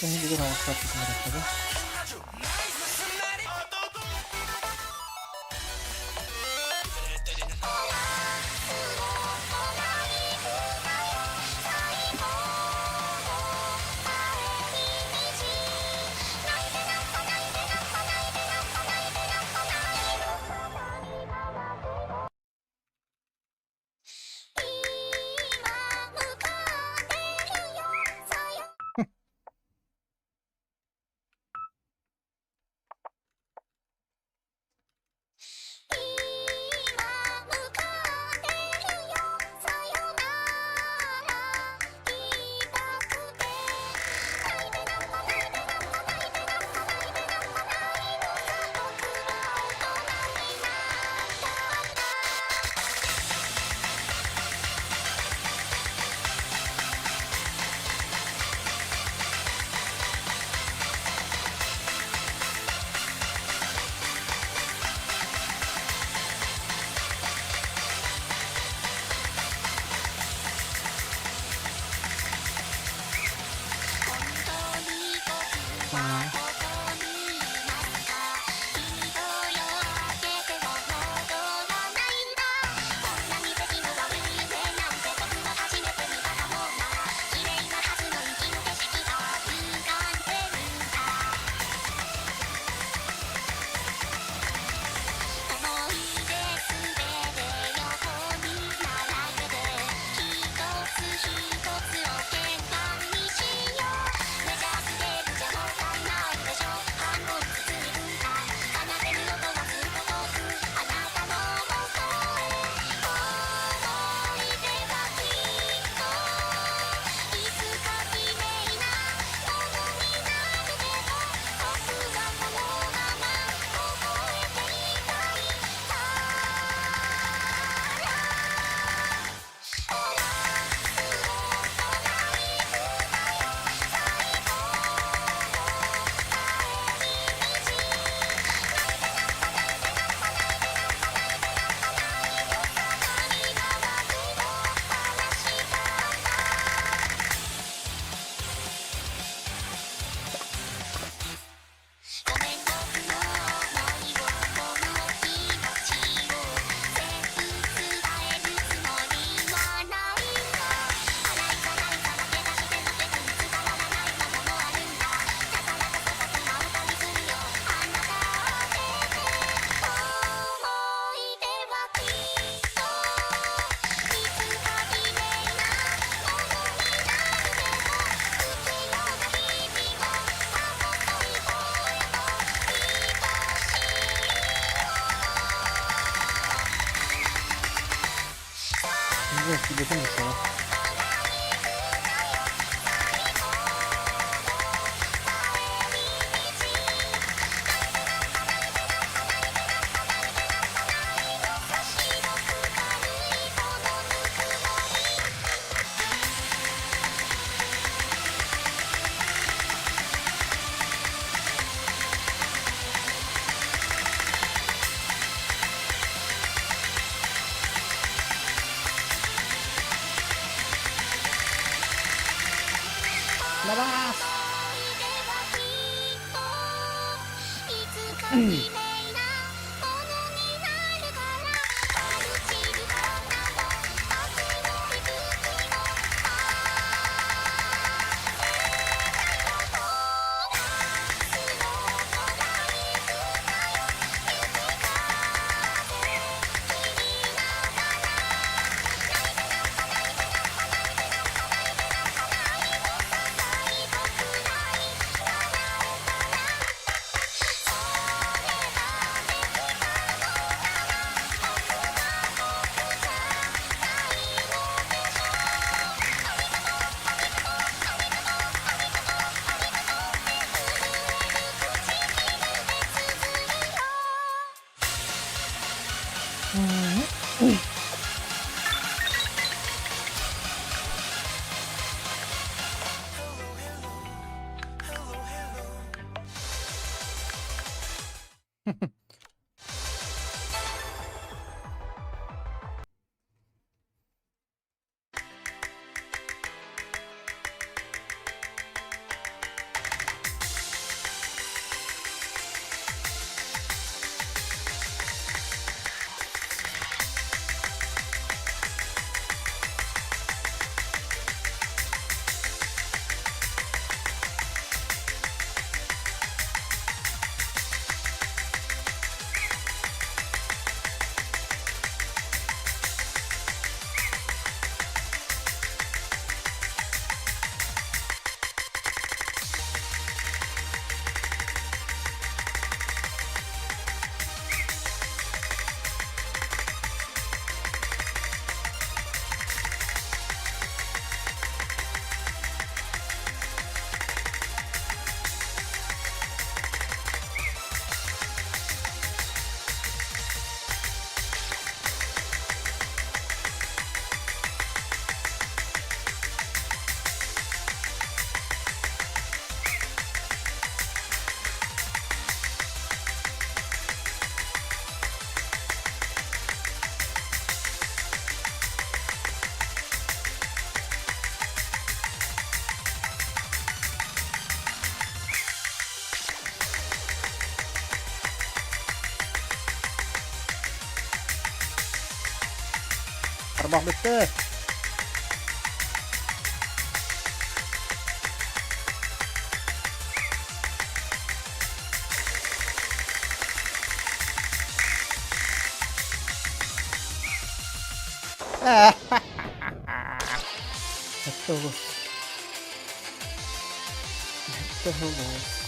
Эһигигэр оҥостоохпутун эрэхтэбэ. Билбэтим Набаас! Сабақ бүттэ. Тоҕус. Тоҕус.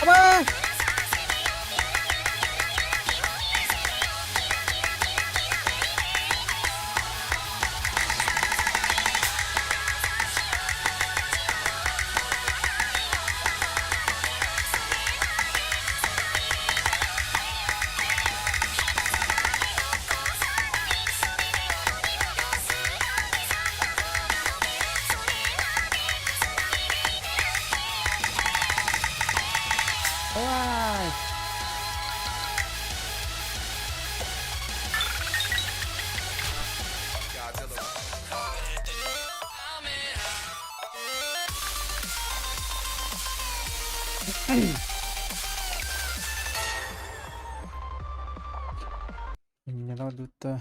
Абай! Давай! Инньэ дutta.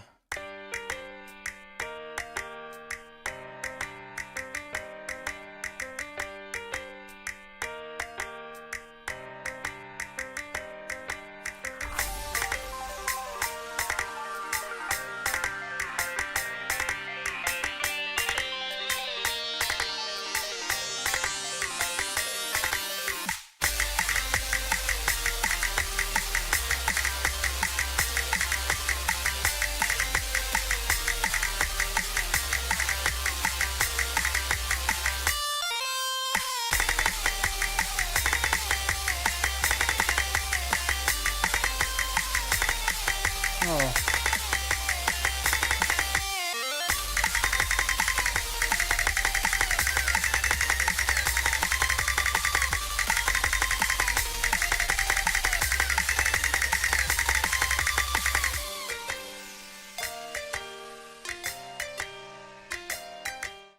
Оо.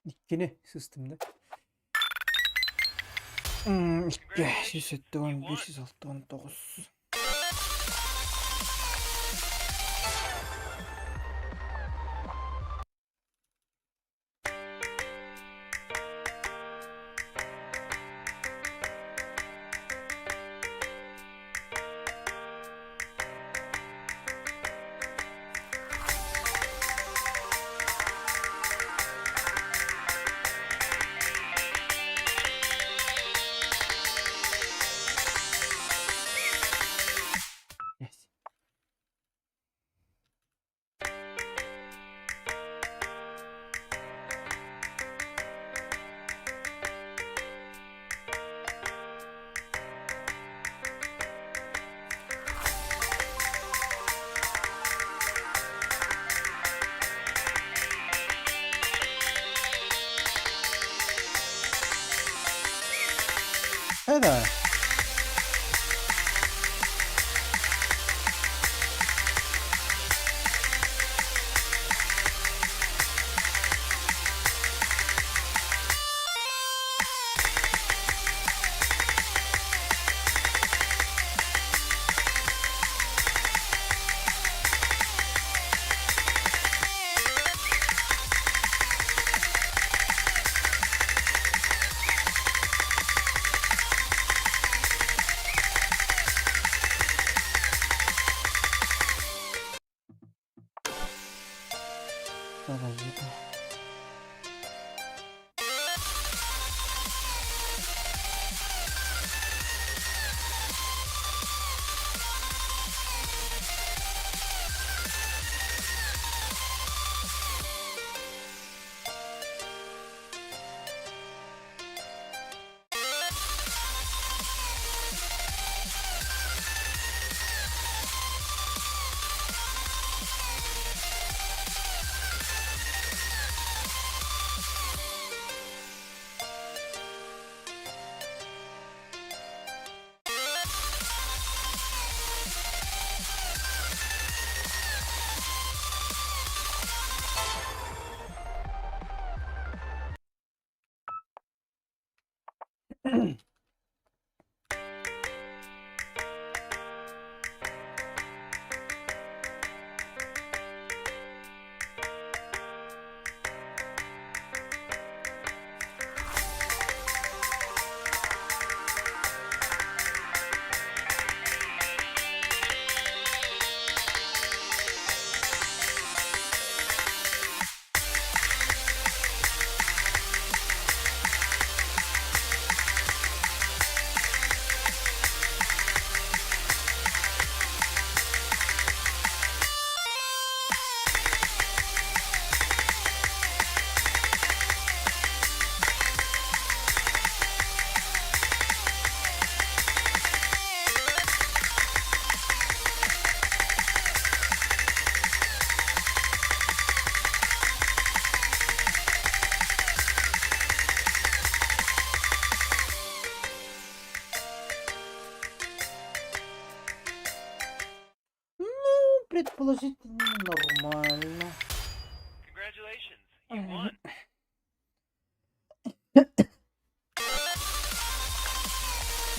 Иккини сыстым да. Икки сүүс 71 169. Yes. Hey there. Паразиты. Ну, предположительно, нормально. Мгм.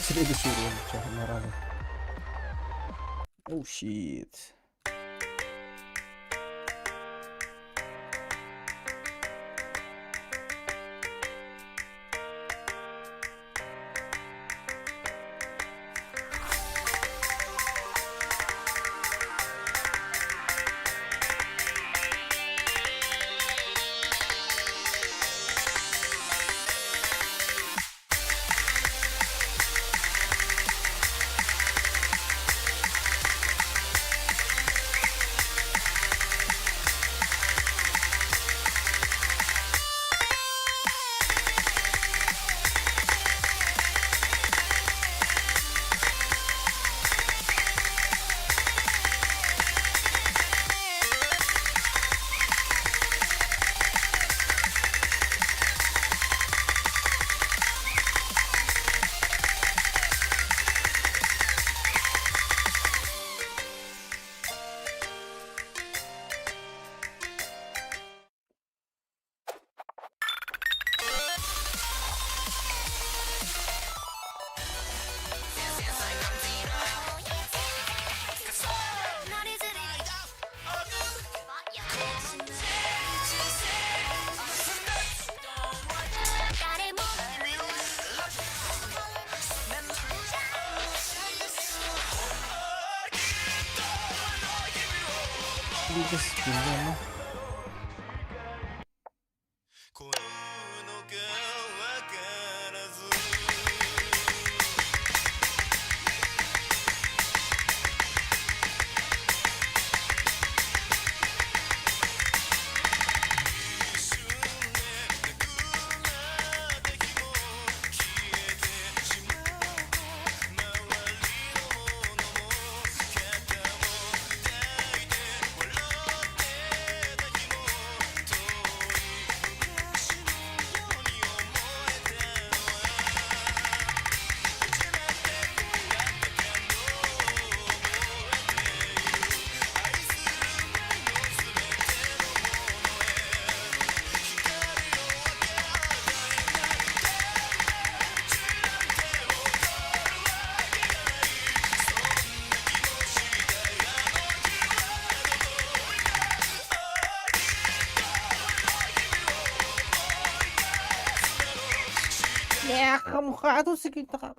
Следующий уровень, чё, на. Oh, shit. Биирдэ ама. Бляха-муха, тут секунда.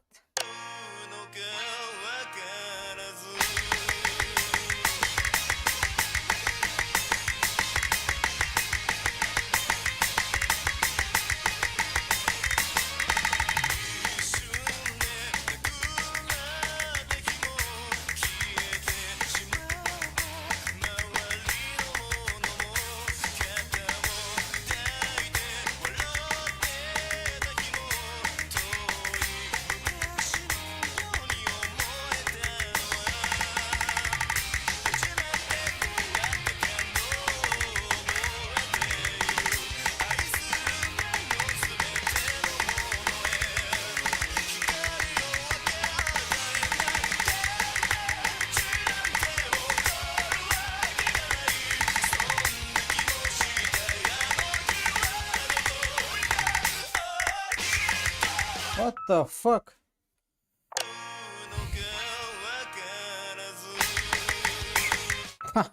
What the fuck? Ха.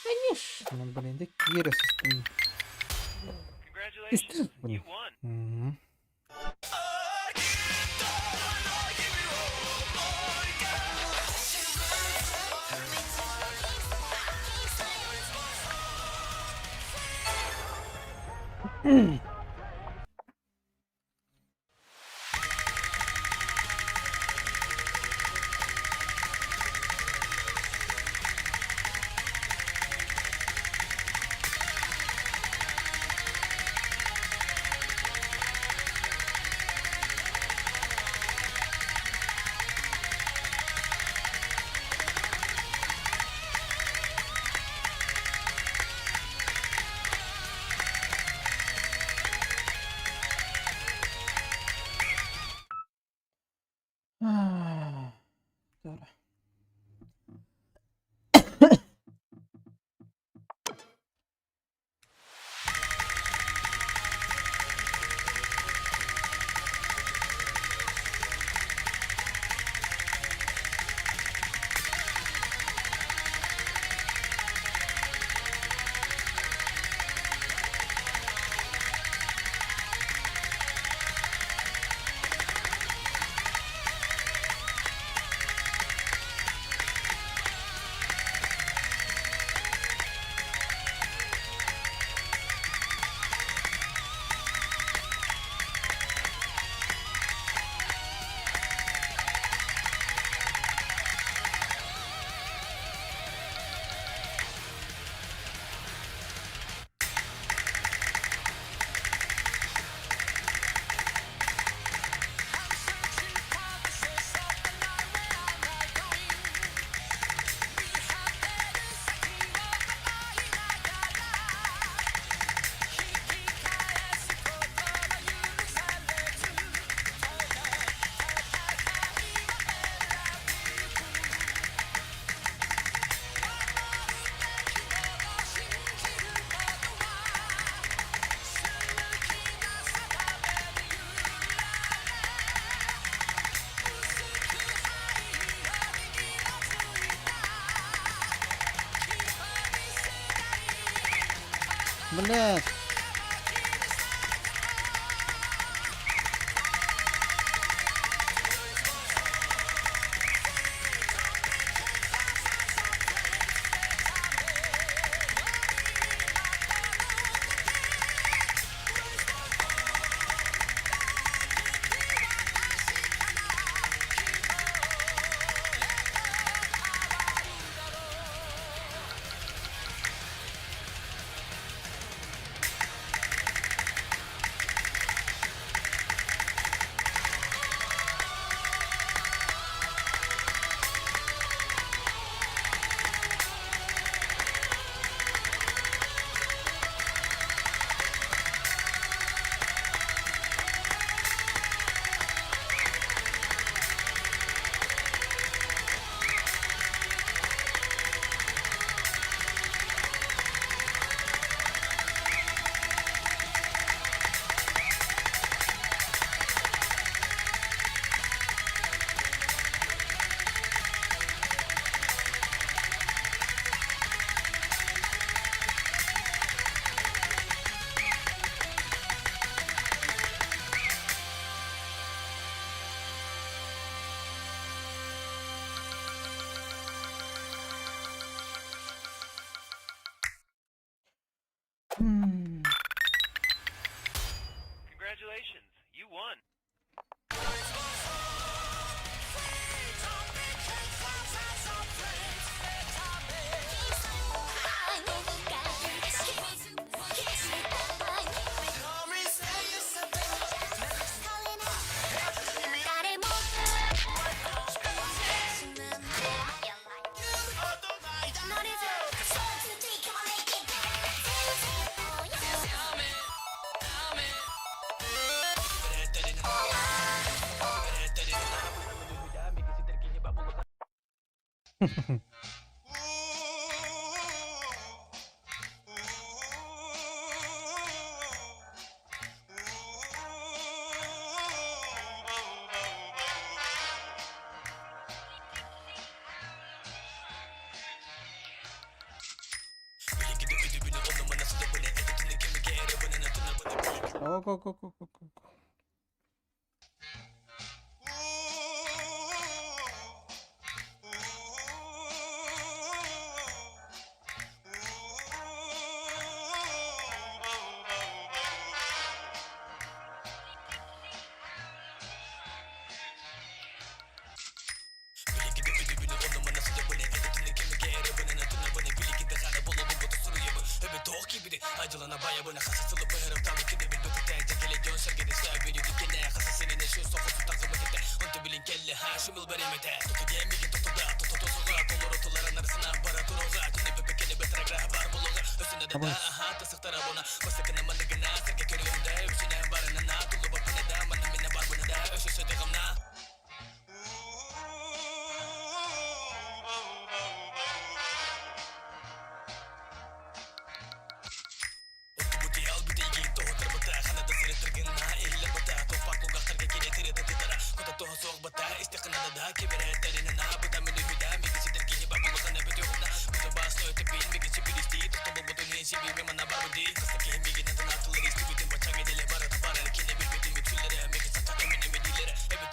Конечно, блин, да Кира со Блин. Мгм. Добре. Блядь. Congratulations, you won. Go, go, go, go, go, go, go. Абас.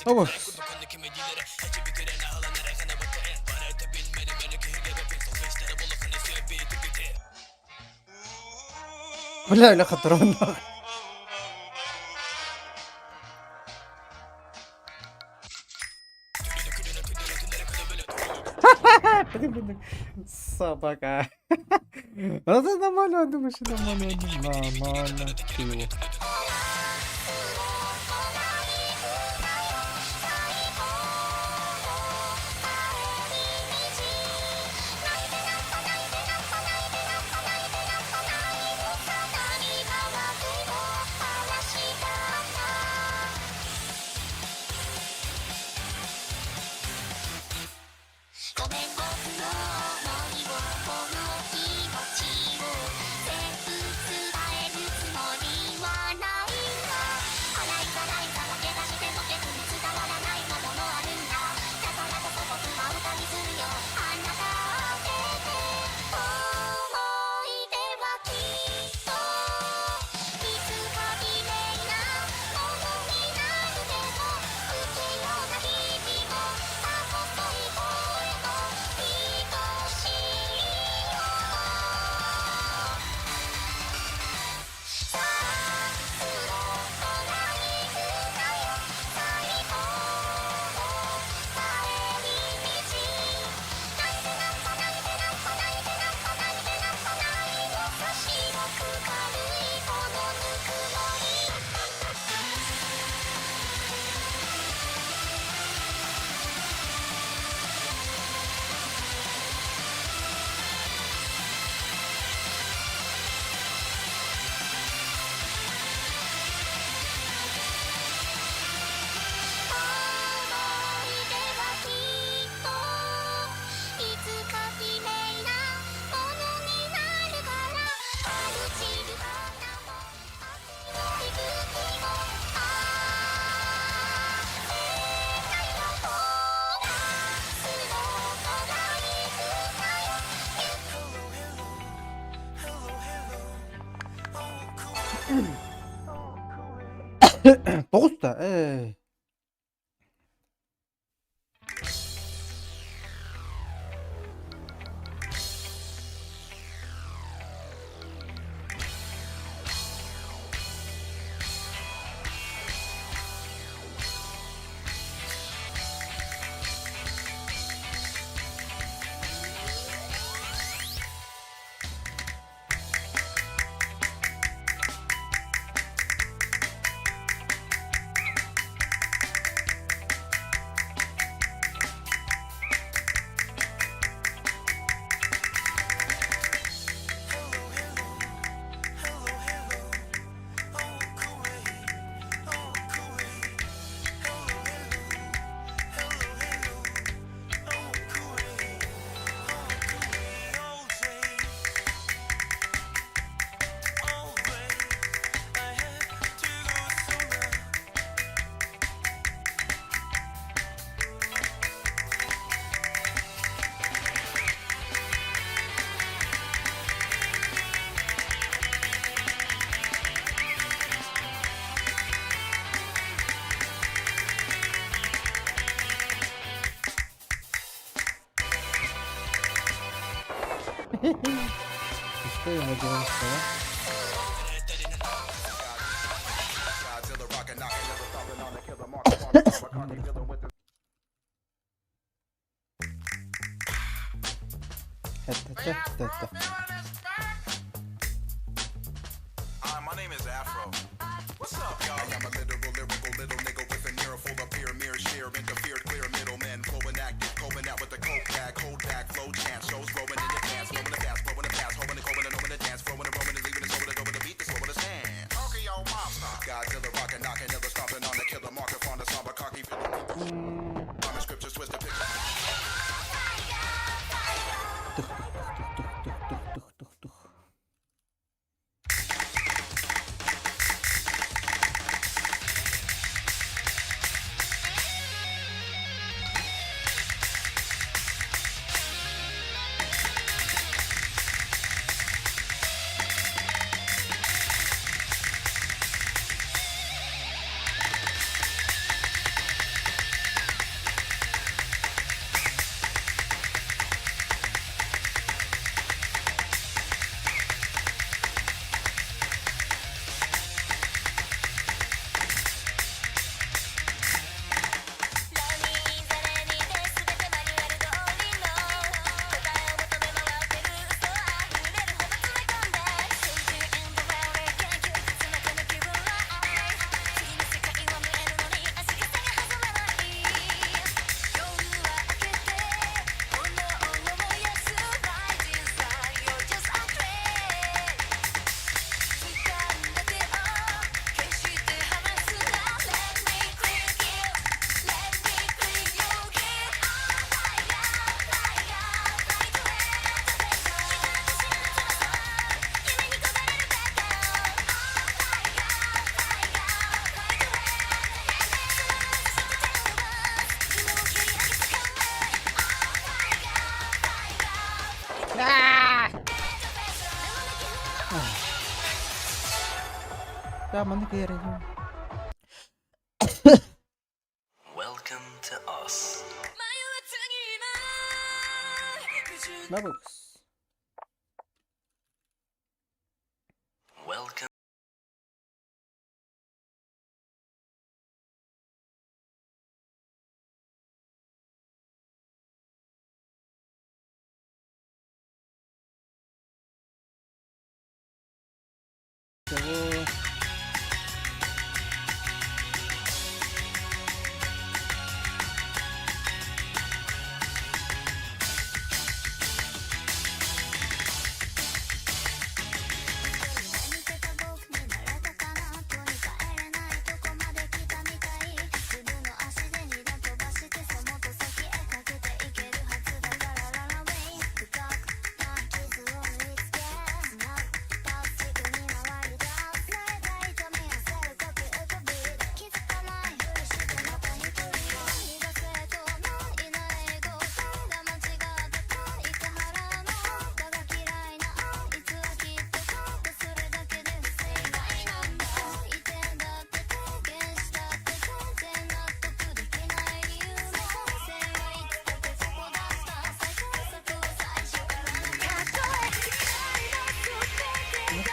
Абас. Бля, бля, хатыран. Собака. Это нормально, думаешь, нормально, нормально. Чего? Тоҕуста ээ. История Магелланского. Хэттэ. Hi, my name is Afro. What's up, y'all? I'm a literal, lyrical little nigga with an ear full of fear, mirror, sheer, interfered, clear middlemen, flowing active, combing out with the coke bag, hold back, flow chance, shows growing in advance, flowing the fast, flowing the fast, holding the going and over the dance, flowing and roaming and leaving us over the over the beat, the slow in the stand. Tokyo monster. Godzilla rockin', knocking, never stomping on the killer market, on the somber, cocky, I'm scriptures, twist the picture. Тух тух тух тух тух тух тух тух тух. Да, маннык киирэн. Welcome to us. Bubbles. Welcome. Того.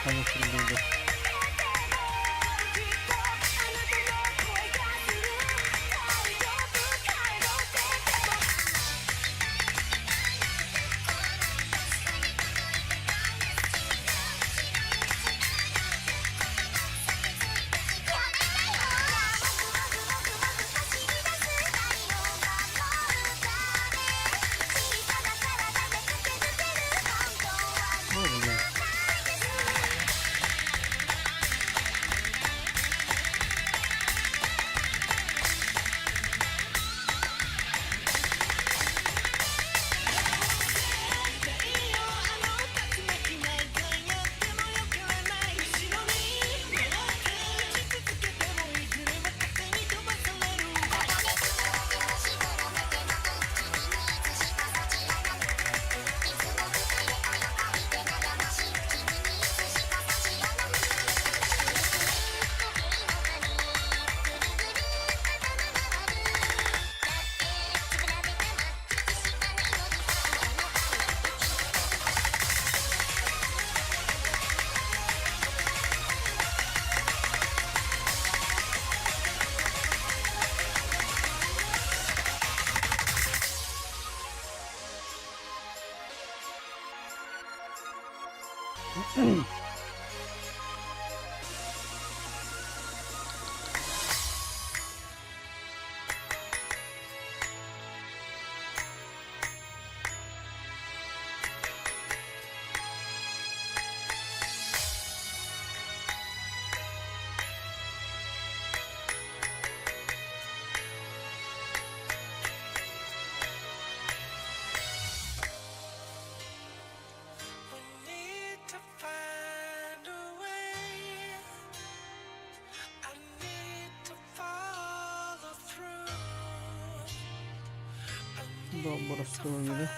Таҥастырыллыбыт. О, блин. Боростуойга.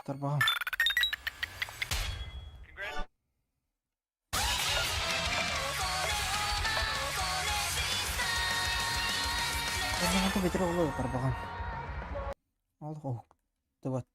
Тарбаҕым. Тарбаҕым бэтэр оҕолор тарбаҕым. Ол уһуктубат.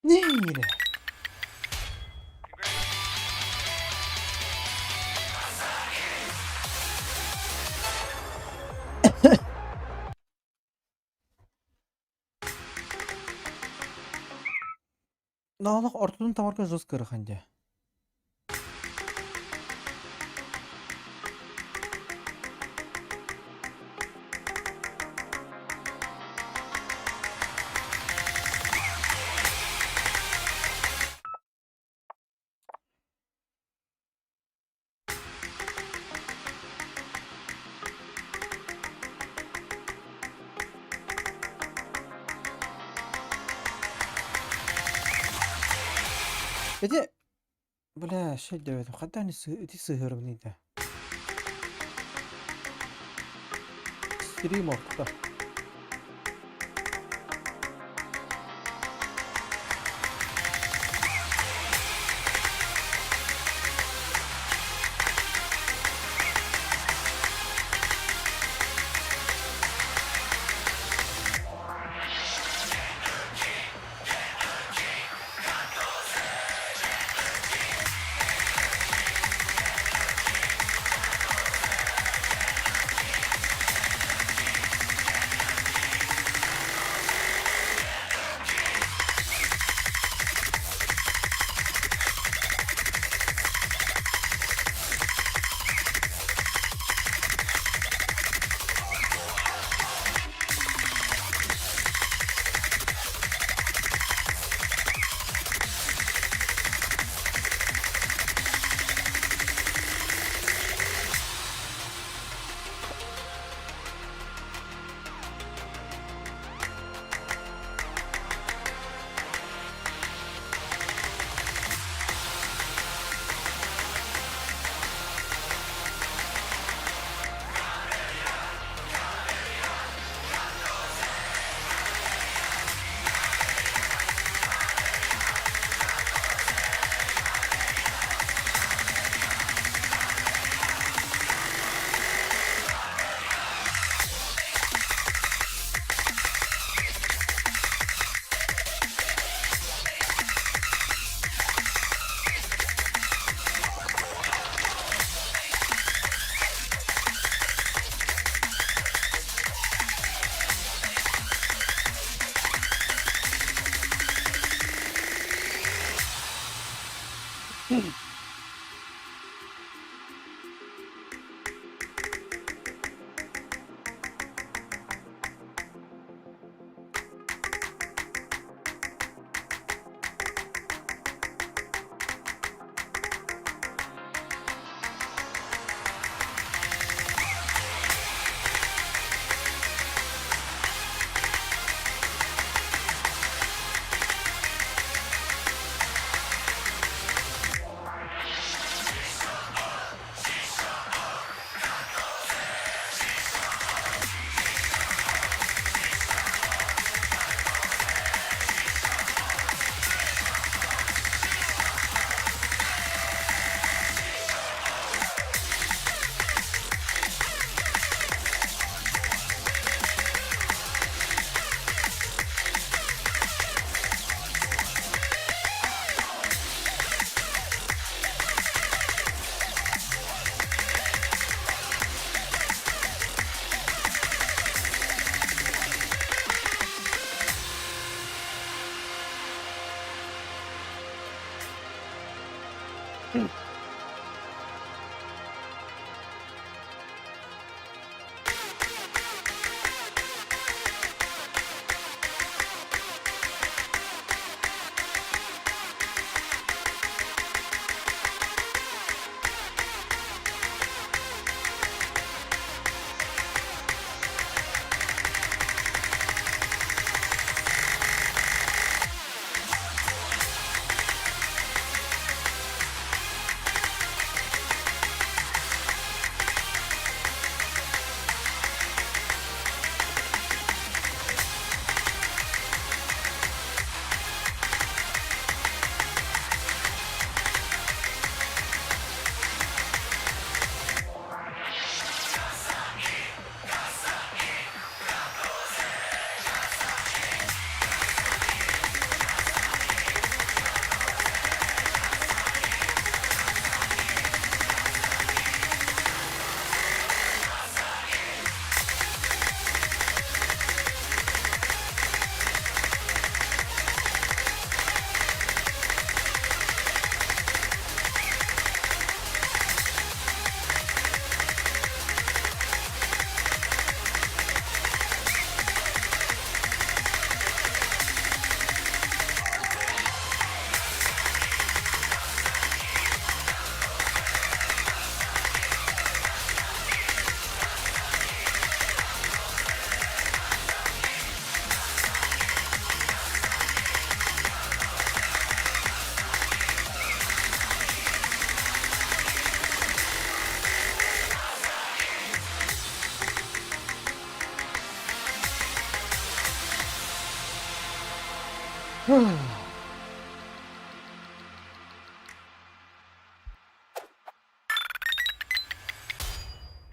Нэһиилэ. Наалах ортотун таҥарга жестко ыарахан дии. Ити Бля, шо өйдөөбөтүм. Хантан ити сыһыарабыный да? Стрим орто.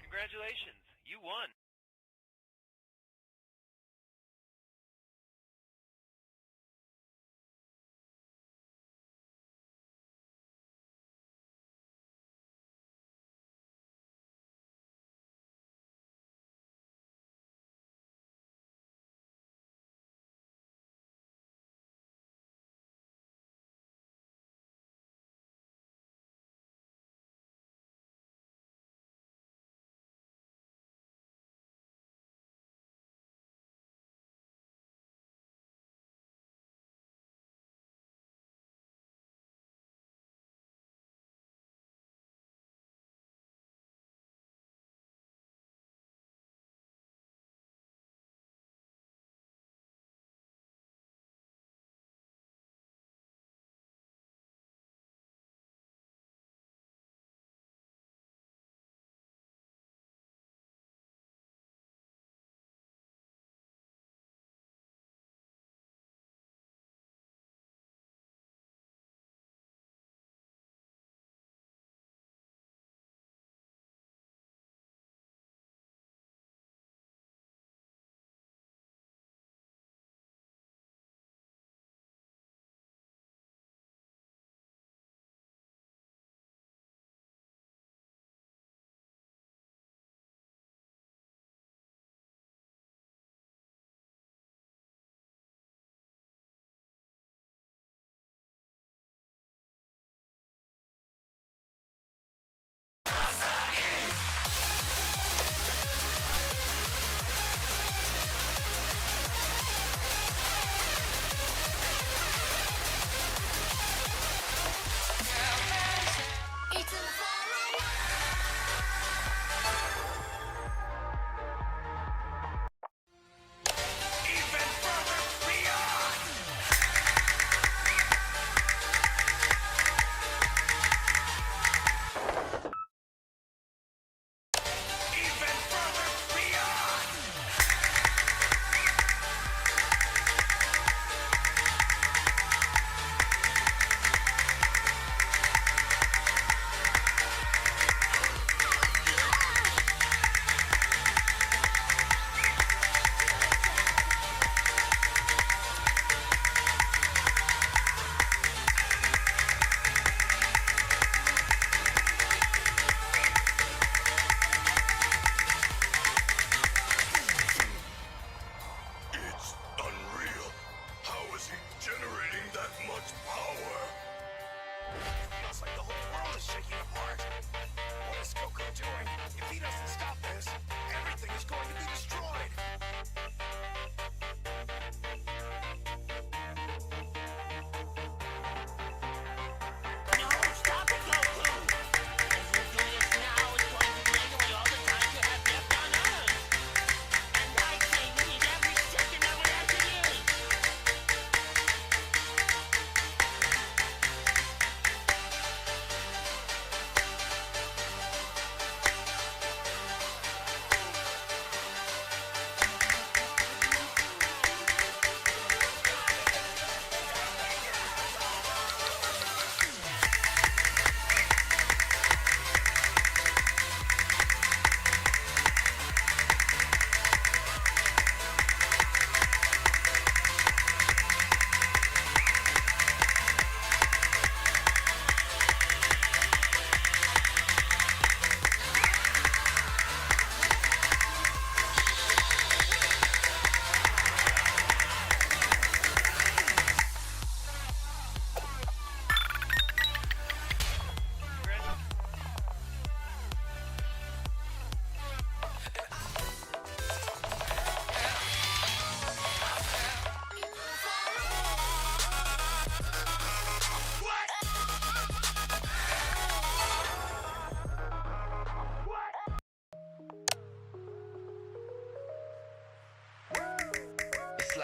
Congratulations, you won.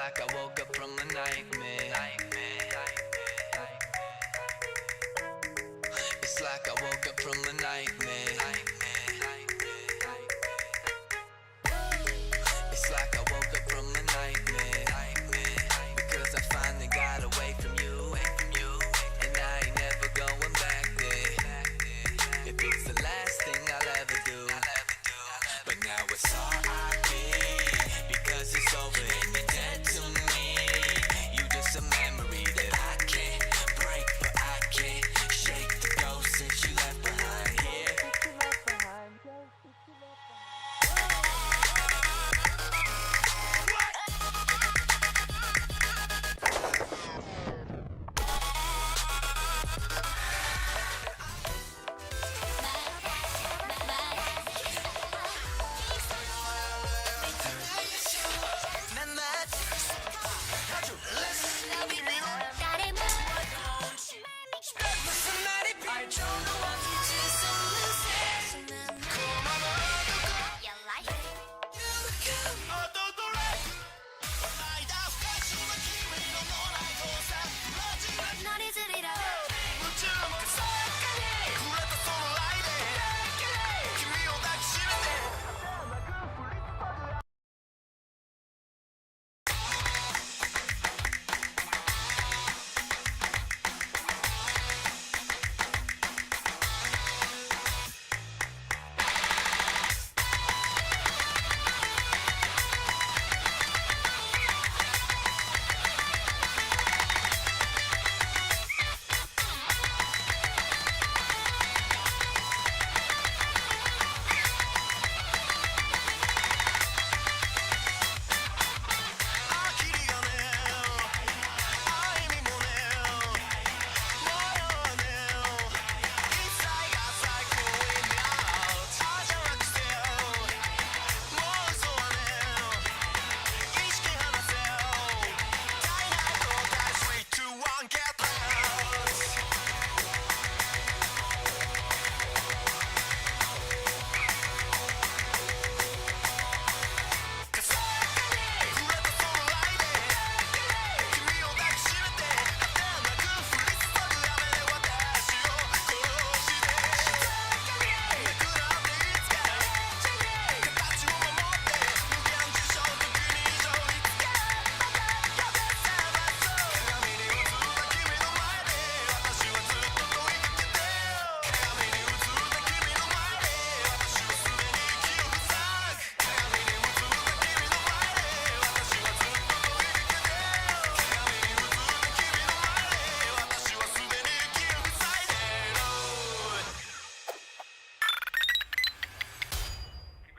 like I woke up from a nightmare. It's like I woke up from a nightmare. It's like I woke up from a nightmare. Because I finally got away from you. And I ain't never going back there. If it's the last thing I'll ever do. But now it's R.I.P. Because it's over and you're dead to me. You just a memory that I can't break, but I can't shake the ghost that you left behind here.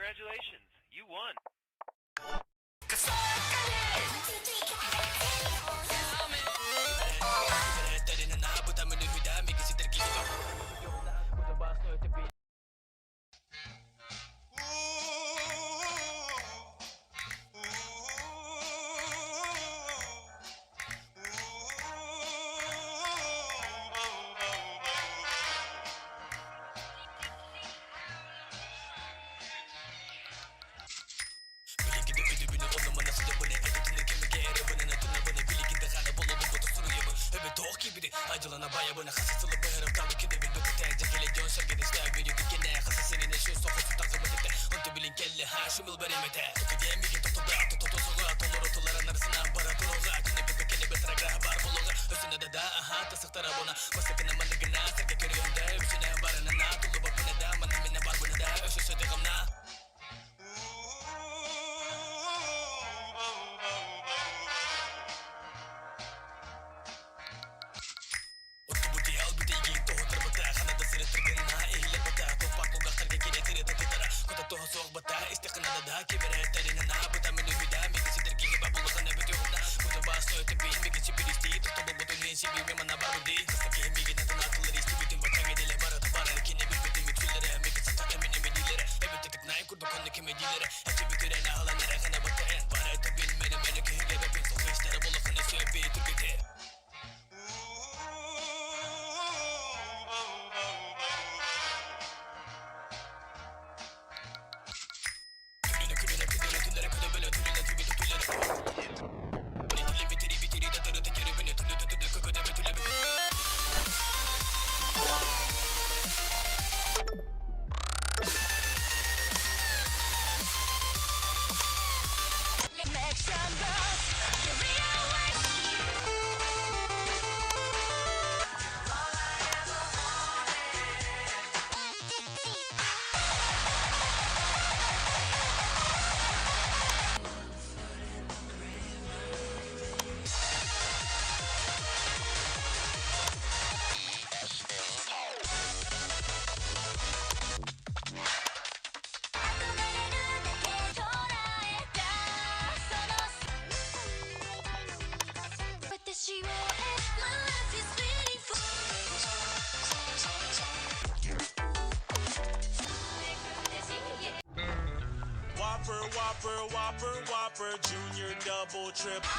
Congratulations, you won. Whopper, Whopper, Whopper, Whopper, Junior, Double, Triple.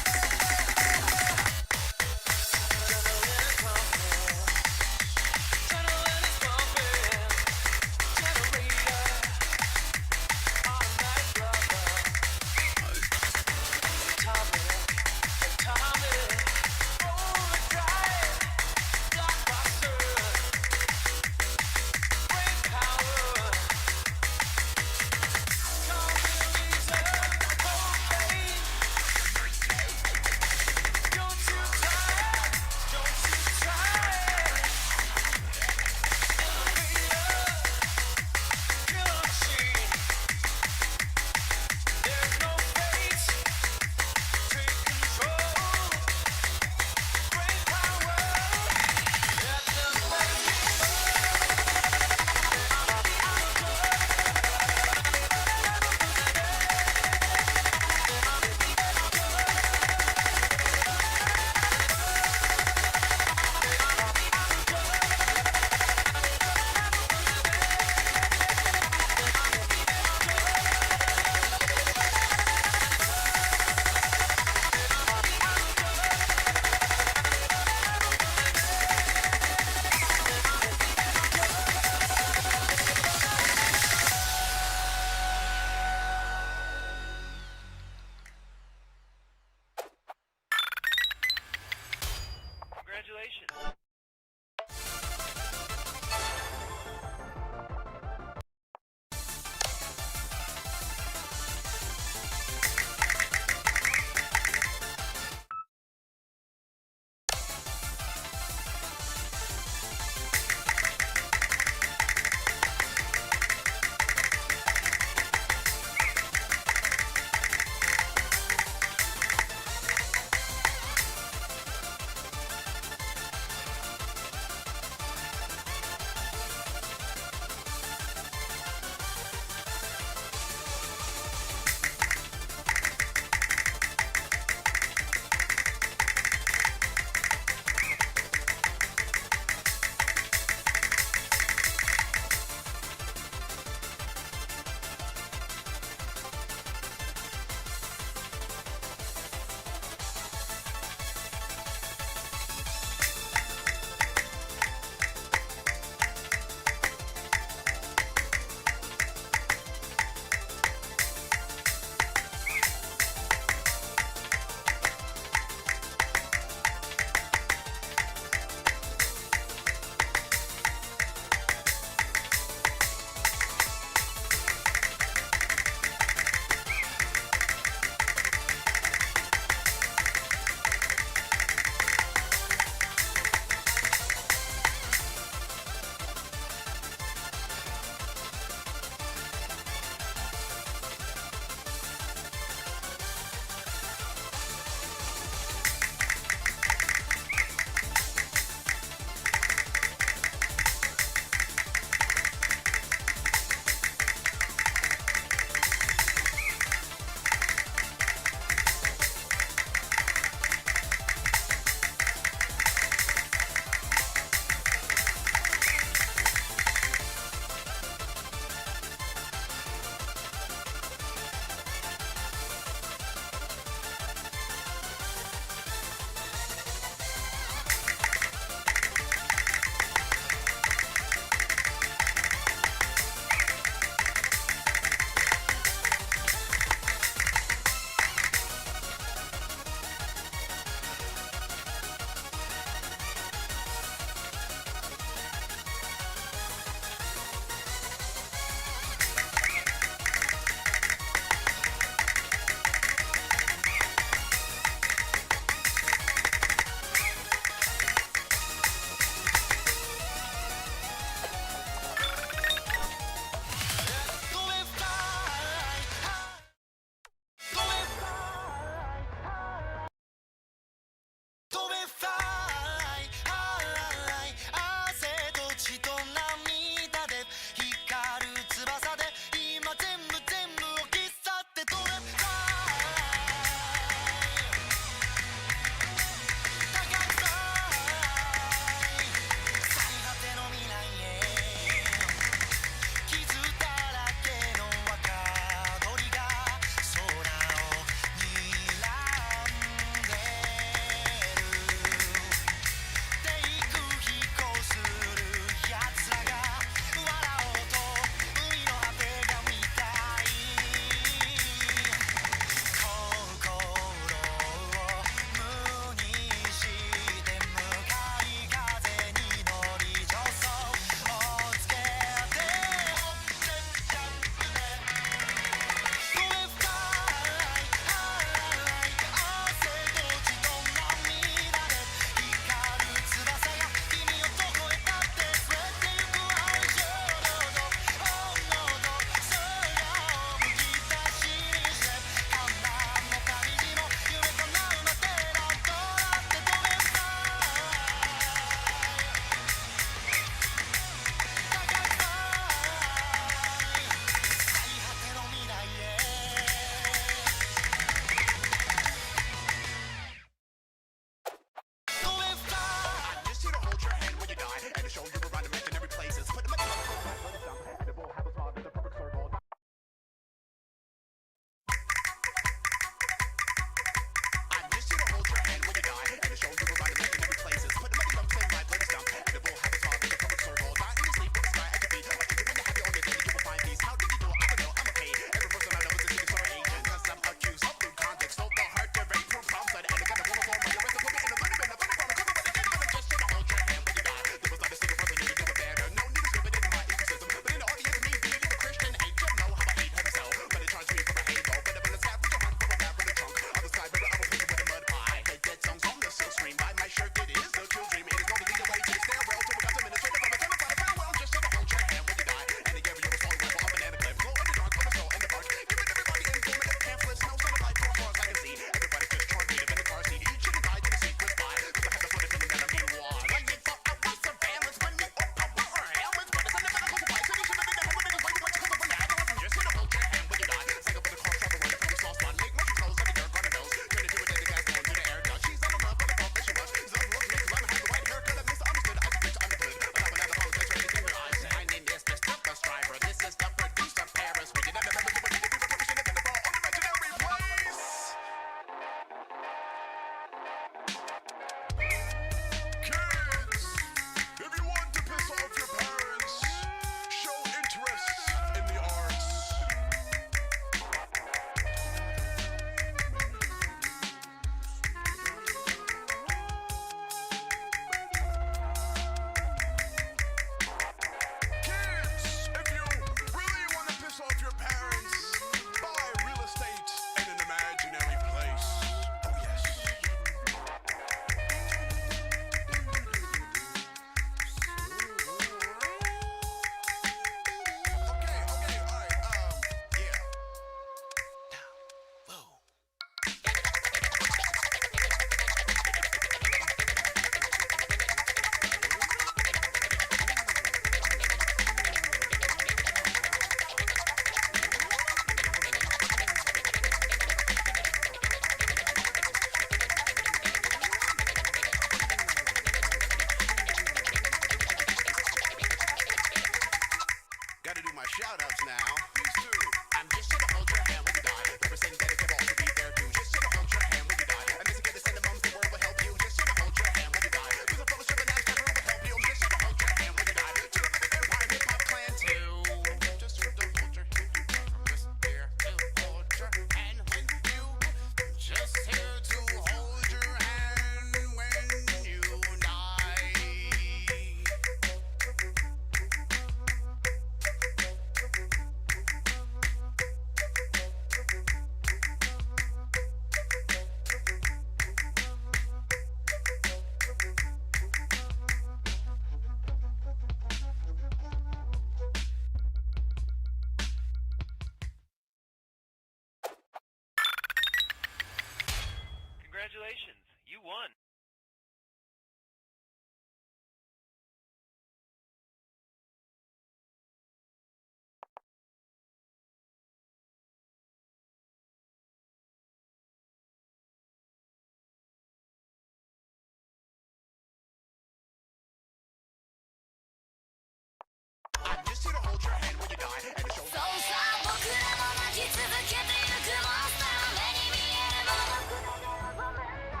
Here to hold your hand when you die and to show そうさ僕らも泣き続けてゆくモンスター目に見えるものごめんな。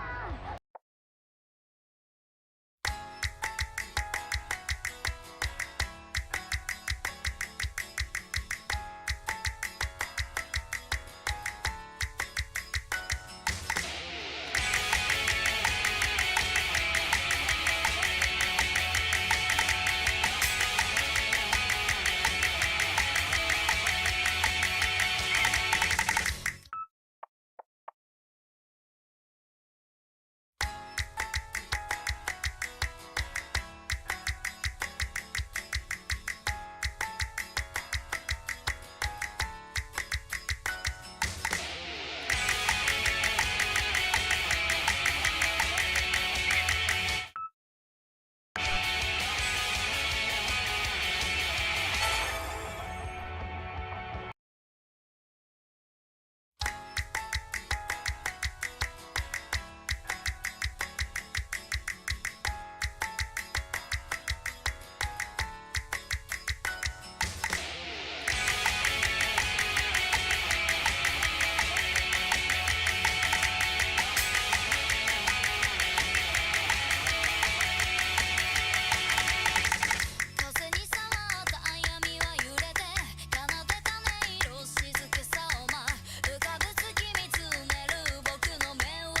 風に触った闇は揺れて奏でた音色静けさを舞う浮かぶ月見つめる僕の目は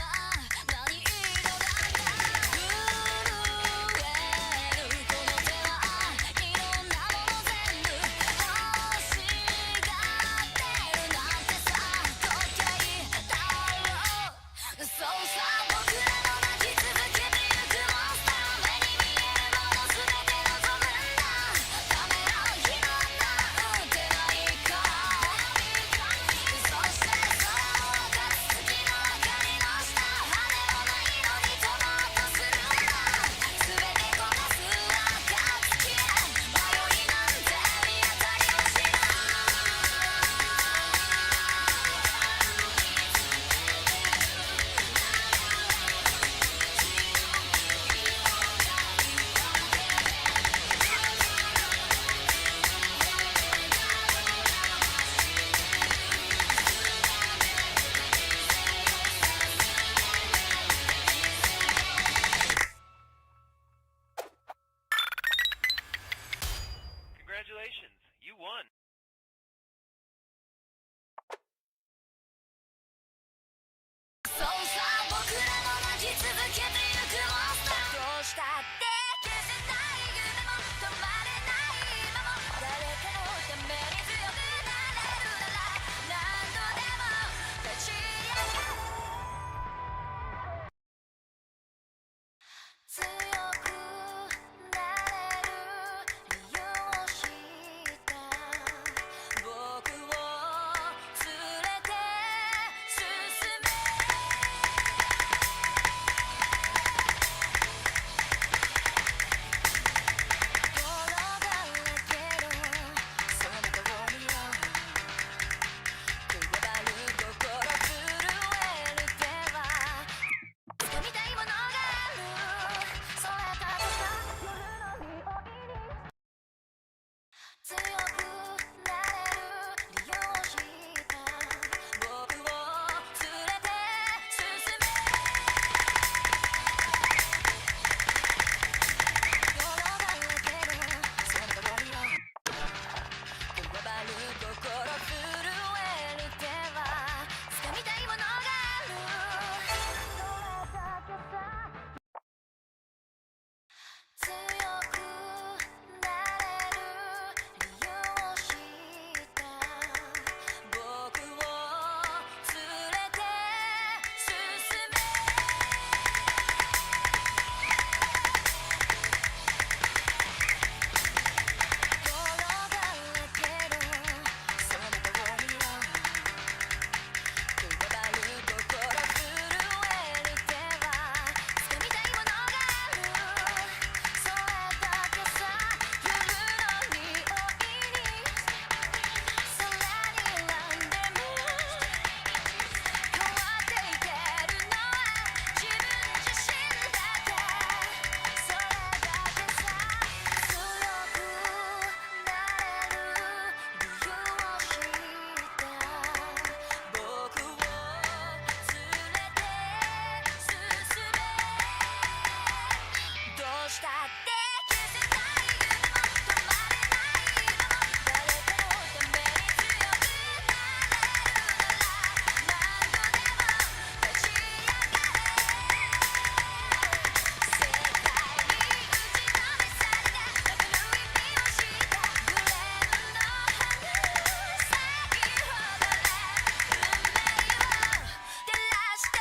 何色だか震えるこの手はいろんなもの全部欲しがってるなんてさ時計だろう。そうさ僕らも泣き続けてゆくモンスター目に見えるもの全て望むんだためらう暇なんてないか。そして空を分かつ月の明かりの下羽もないのに飛ぼうとするんだ全て焦がす暁へ迷いなんて見当たりはしない。 Congratulations, you won. そうさ僕らも泣き続けてゆくモンスターどうしたって消せない夢も止まれない今も誰かのために強くなれるなら何度でも立ち上がる強くなれる理由を知った。って消せない夢も止まれない今も誰かのために強くなれるなら何度でも立ち上がれ世界に打ちのめされた僕の意味を知った紅の花咲き誇れ運命を照らして。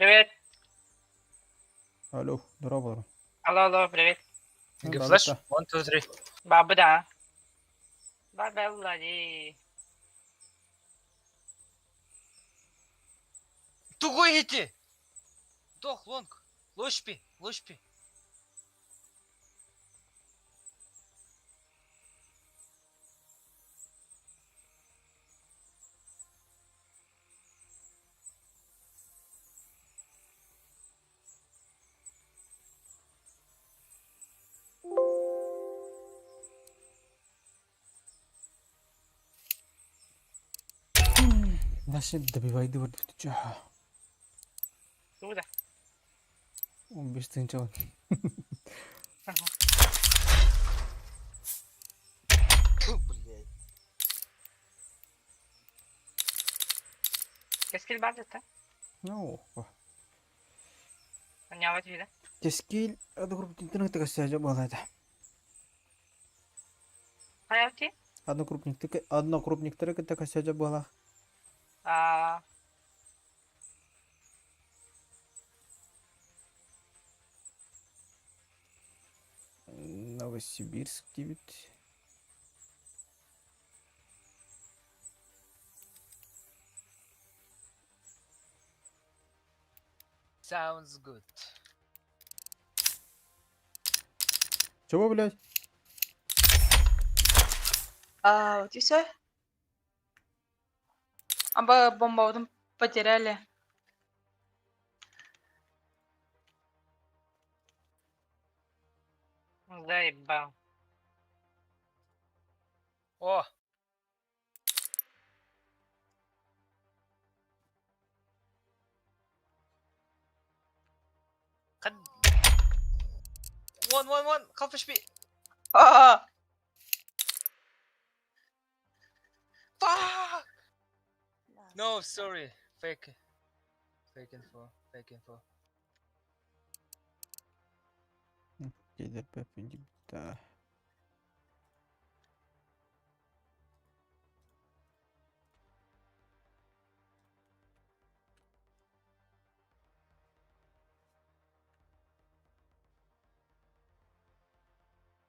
Привет. Алло, дорообо. Алло, алло, привет. Ну, Flash. да. One, two, three. Бабы да. Бабелла дии. Тугой ити! Дох, лонг. Лошпи, лошпи. Наши добивай дыбар. Куда? 15 тыһыынча. Ага. Тьфу, блядь. Кэскил баар да? Ну, Анньаабат үһү да? Кэскил однокрупниктарын кытта буолла этэ. Хайа Однокрупниктары кытта көрсө буола. Аа, Новосибирск диэбит. Sounds good. Чего, блядь? А, вот и все. А бомбу потеряли. Заебал. О! Хад... One, one, one! Half HP! А, Fuck! No, sorry. Fake. Fake info. Fake info. Да.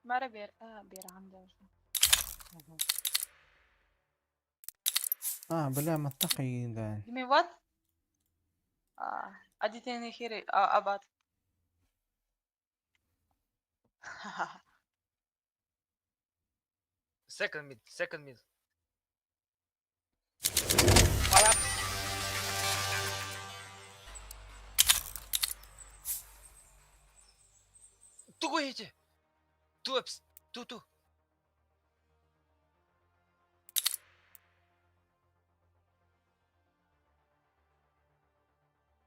Мара бер, а, Беран даже. А, бля, маттахайдан. You mean what? А, I didn't hear it, about. Second mid. Second mid. Hola. Тугой ити! Two ups. Two, two.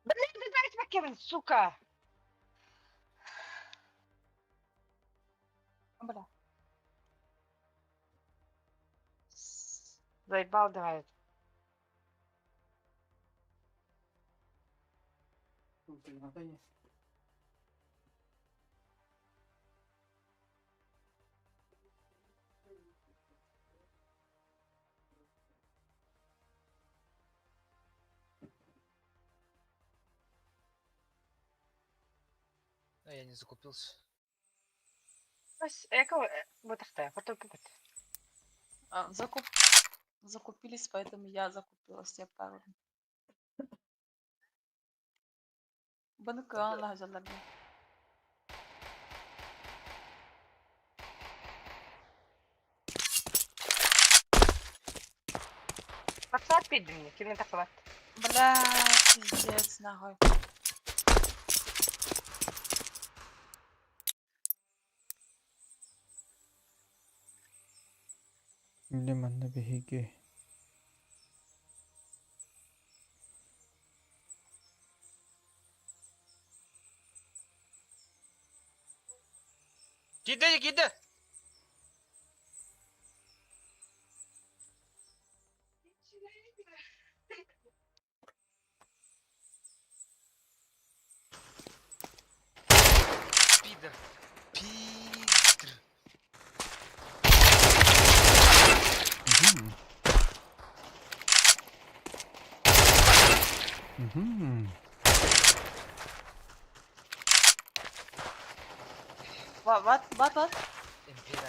Блин, ты знаешь, Макевин, сука! Бля. Заебал давай. А я не закупился. Бас, эко, бутахта, фото пупет. А, закуп... Закупились, поэтому я закупилась, я правильно. Банка Аллах жалаби. Подсад пидми, кем тахват. Бля, пиздец, нахуй. Бля, манна биһиги. Кидай, кидай! Пидор. Пидор. Мгм. Мгм. What, what, what, what? MP9.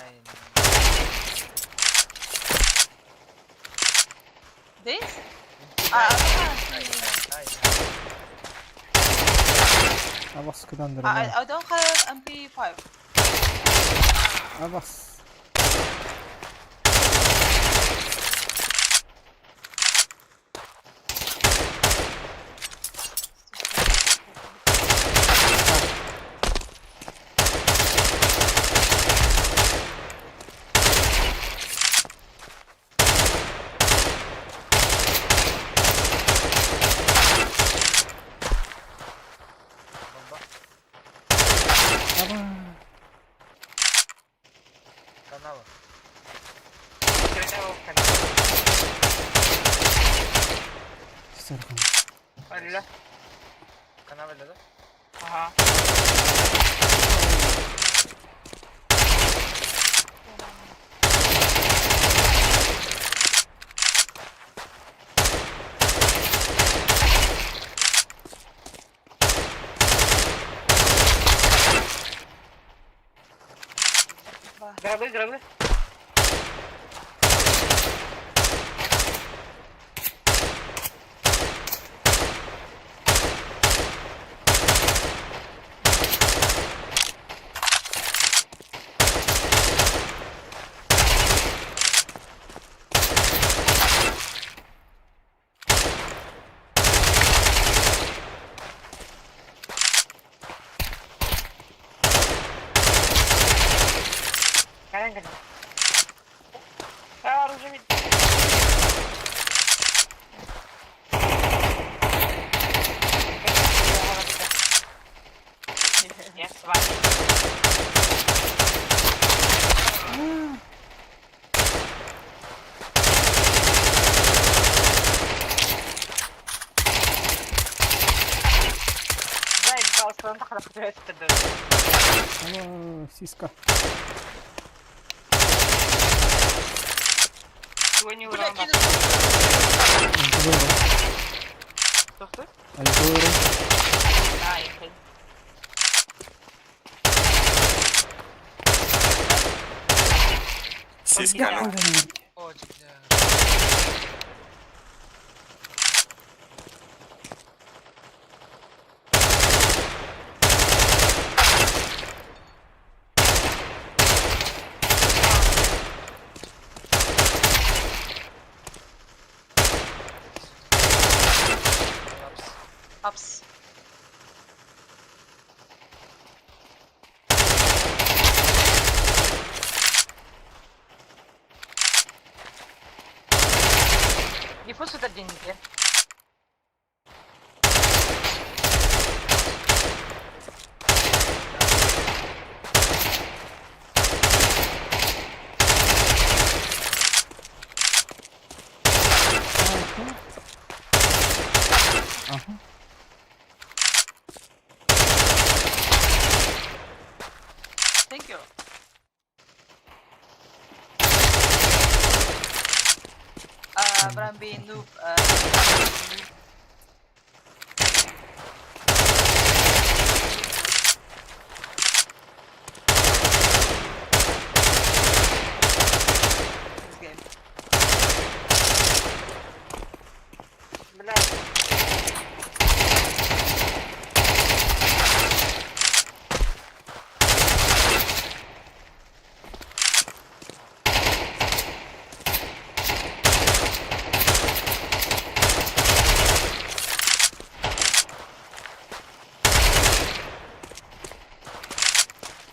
This? MP9. I don't I, have. I, I. Абас кыдан I, дырына. I don't have MP5. Абас. Бомба. Аба. Канава. Сыргын. Алла. Канава да? Ага. Два. Гробы, гробы. Кэлэн кэлэн. А, оружие видно. Я с вами. Заебался, он так нахуй Аба, сиска. Сегодня Бля, урон. кинул. Альгора. Кто кто? Альгора. А, я хай. Сиська. Ой, бля. Коллапс. Апс. Диффуз это деньги. Ага. Thank you. But I'm being noob. Noob. This game. Блядь.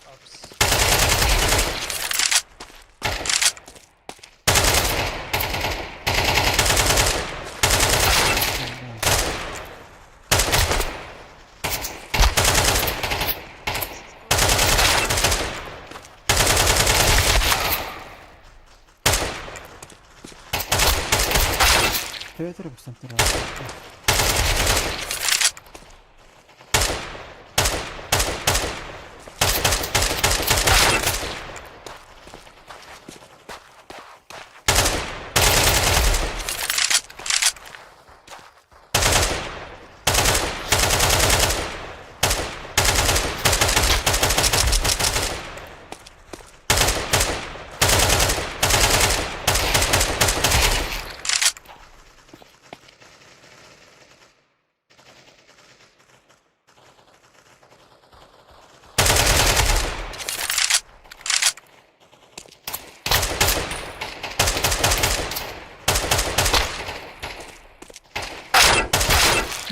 Апс. Театр бастан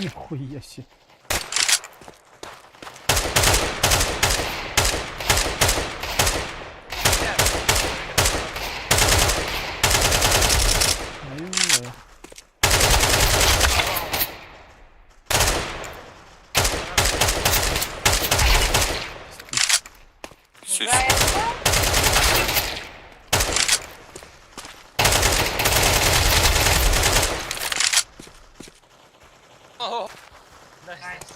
Нихуя себе. Ай-ой. Oh! Nice. nice.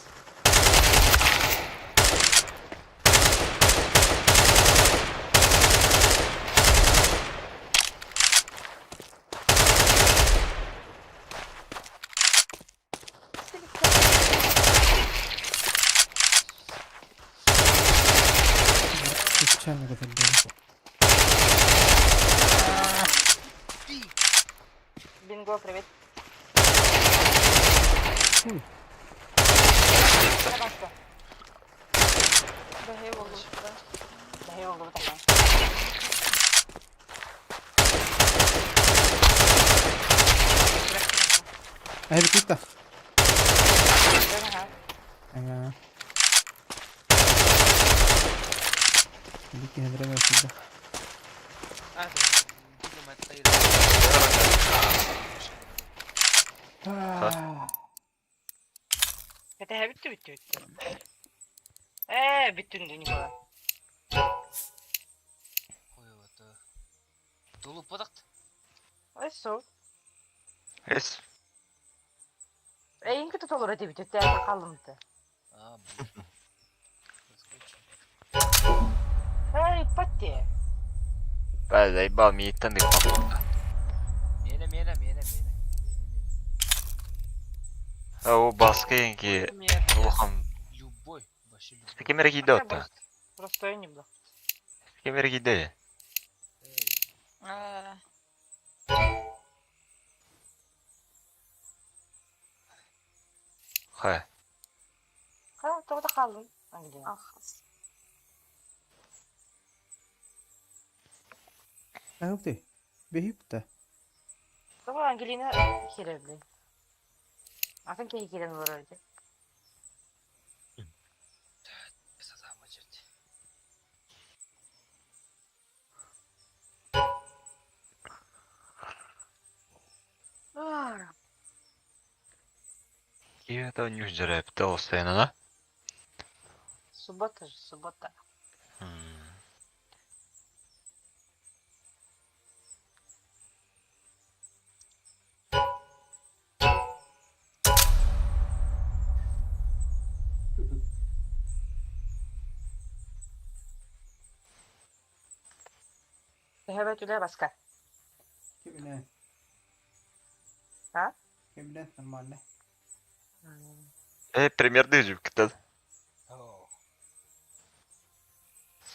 Случайно көтөрдөрү. Бинго, привет. Хуй. Пожалуйста. Бэһэй буолуохта. Бэһэй буоллубут ама. Эһэбит тутта. Ага. Бикки хәдерә бәсилде. А, ты Кэтэһэ бүттү бүттү бүттү. Ээ, бүттүн дүү Никола. Ой, вот. Дулу подакт. Ой, сол. Эс. Эйин кытта толору этибит, өттө халымты. А, блин. Эй, патте. Бля, заебал, мне и тандык попал. Миэнэ, миэнэ, миэнэ, миэнэ. А у баскенки улахан Любой, вообще любой. Кемер кийде отта. Просто не было. Кемер кийде. Эй, Ээ, Хай. Ха, тоҕо хааллым. Ангелина. ахас. Әгүпти. Бэһипте. Тоҕо Ангелина киирэр Атын киһи киирэн олорор дии. сатаама черти. Киеве нюх жарап толстая, Суббота же, суббота. Төһөбө түлэ баска. Кимне? А? Кимне нормально. Э, примерный жүп О,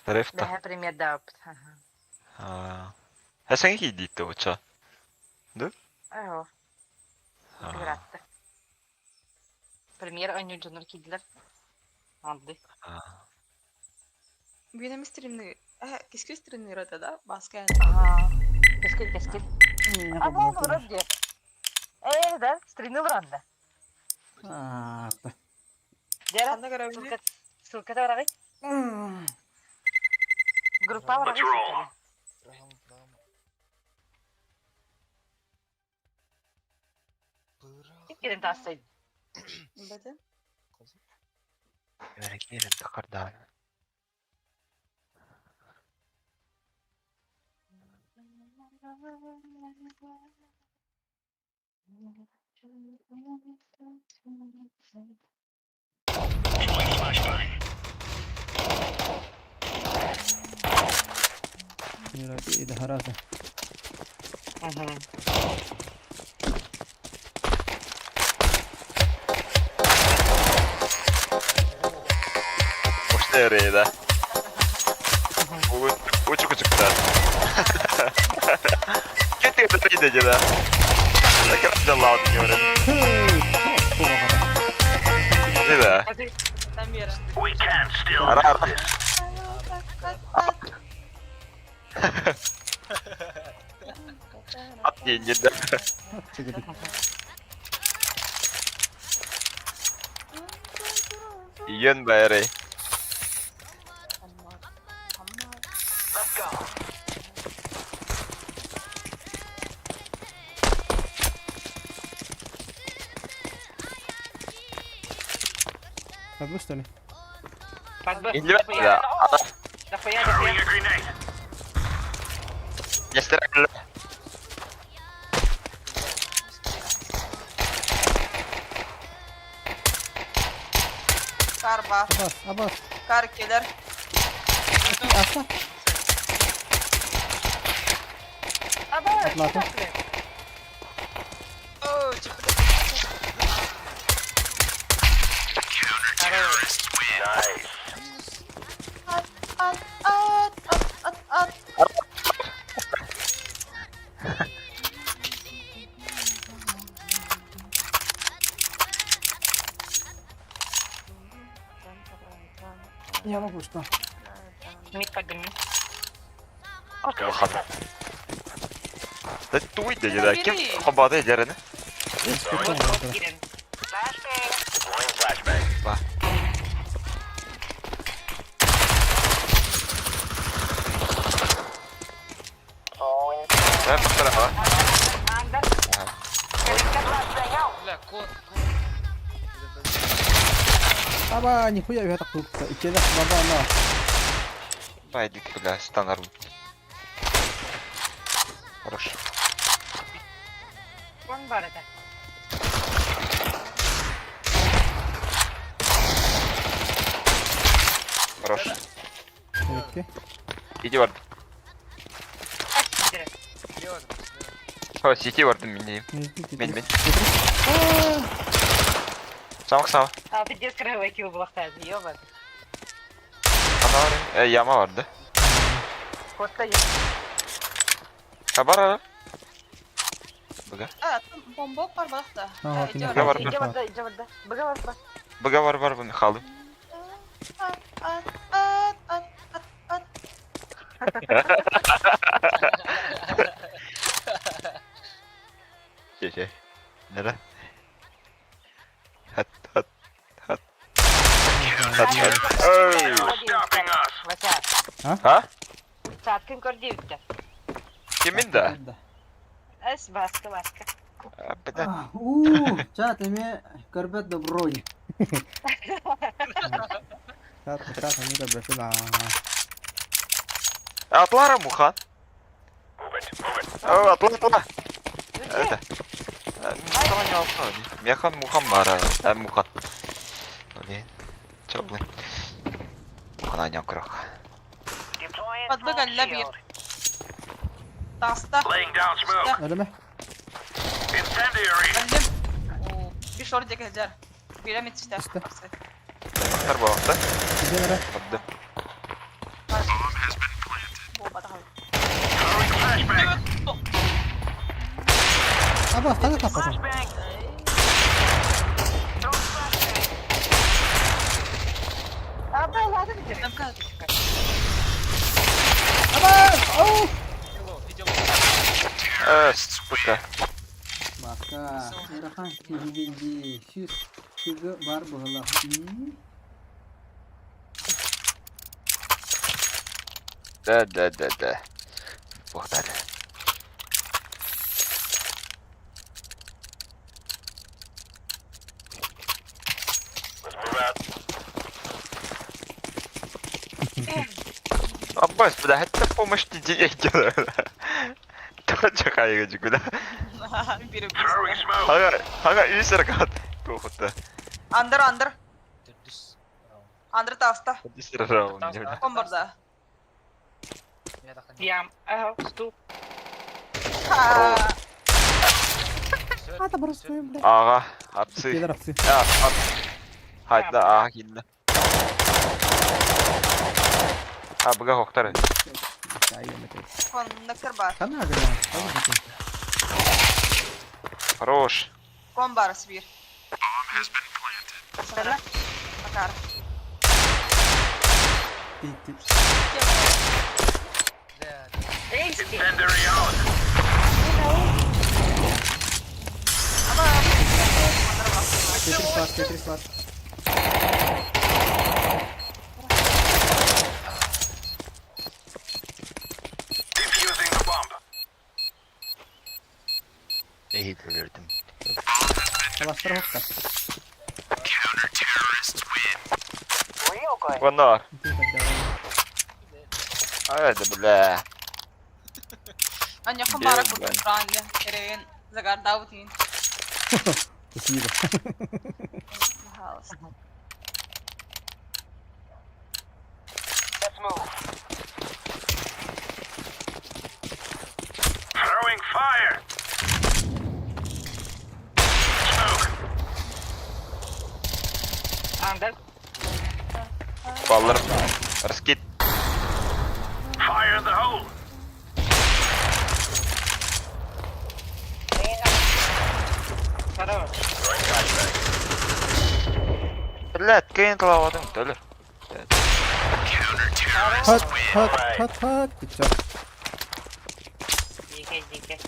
Срефта. Бэһэ пример дааппыт. А. Эсен кийдитте оча. Оо, ыраатта. Премьер ойнуур дьоннор киирдилэр. Анды. Бүгүн стримни э кискил стримнир да баска Аа. Кэскил, кэскил. А бу олорор дии. Ээ, да, стримни олоронда. Аа. Дьэ, Ханна көрөбүнүй? ссылка ссылката бараҕый. Группа бараҕый ссылканы. Прямо, прямо. Быра. Ким киирэн таҕыста? Бэтэ. Кемер тахарда. Ида хараза. Мгм. Оште да. Учуку чукта. Кетти это прийде да. Так раз да лаут не урен. Да. Тамира. Ара ара. Ат не не да. Чыгыды. Үөн байарай. Подбус что ли? Иһиллибэт да. Ястер Кар бар. Абас, абас. Кар кэлэр. Аста. Атлата. Оо, Ат, ат, ат, ат, ат, ат. Я могу что? Улахан. Да туй да да. Ким хобады дәрәне? Ба. Да, бахтара. Бля, кон, кон. Аба, нихуя я так тут. Икеле баба на. Байдик, бля, станар. Хорош. Хорош. Окей. Иди вард. Слева, слева. О, сети варды мини. Мен, мен. Самак сама. Ана var. E, yama vardı. Ha бар ара. Быга. А, там бомба бар балықта. Ага, Э, кине. Быга бар. Быга бар бар bunu халым. Ат, ат, ат, ат, ат, ат. Şey şey. Nere? Hat hat hat. Hat hat. Ey. Ha? Kimin de? Bir de Ууу, чат эме көрбөт доброй. Чат, чат эме көрбөт да. Atlar Muhan. Oh, atla atla. Evet. Muhan yapma. Механ Мухан бар. Ә Мухан. Блин. Чё, блин. Мухан анян крок. Подбыга ләбир. Таста. Өлеме. Өллем. О, Bir şor декелер. Бирем итişte. İşte. Бактар багта. Киде Атды. Абас, қайда тапасың? Абас! Оу! Иди лоу, иди лоу. Э, сука. Бака, ырахан киһигинди, сүс күгө бар буһала. Да, да, да, да. Богдан. Аббас, бля, это помощь не делает. Тоже хайга куда. Ага, ага, үсер кат. Тухта. Андыр, андыр. Төрдүс раунд. Андыр таста. Үсер раунд. Кон барда. Я так Ха. Ата барыс бля. Ага, апсы. Киде рапсы. А, ап. Хайда, а, кинна. А, бага хоктар. Кон нектар бар. Хана гына. Хорош. Кон бар сбир. Макар. Ти. Да, да. Ама. Тетрис бар, Тетрис бар. Эһиил өлөрдүм. Таластар оһохто. Онноор. Ити көрдөҕүн. Ай да бля. Аньяхан баара Без курдук бань. тураан эрэйин загардаабыт иин. Спасибо. Пожалуйста. Андер. Баллар. Раскид. Здорово. Блядь, кыйын тылавадым төлөр. Хат, хат, хат, хат. Бүтчө. Дикий, дикий.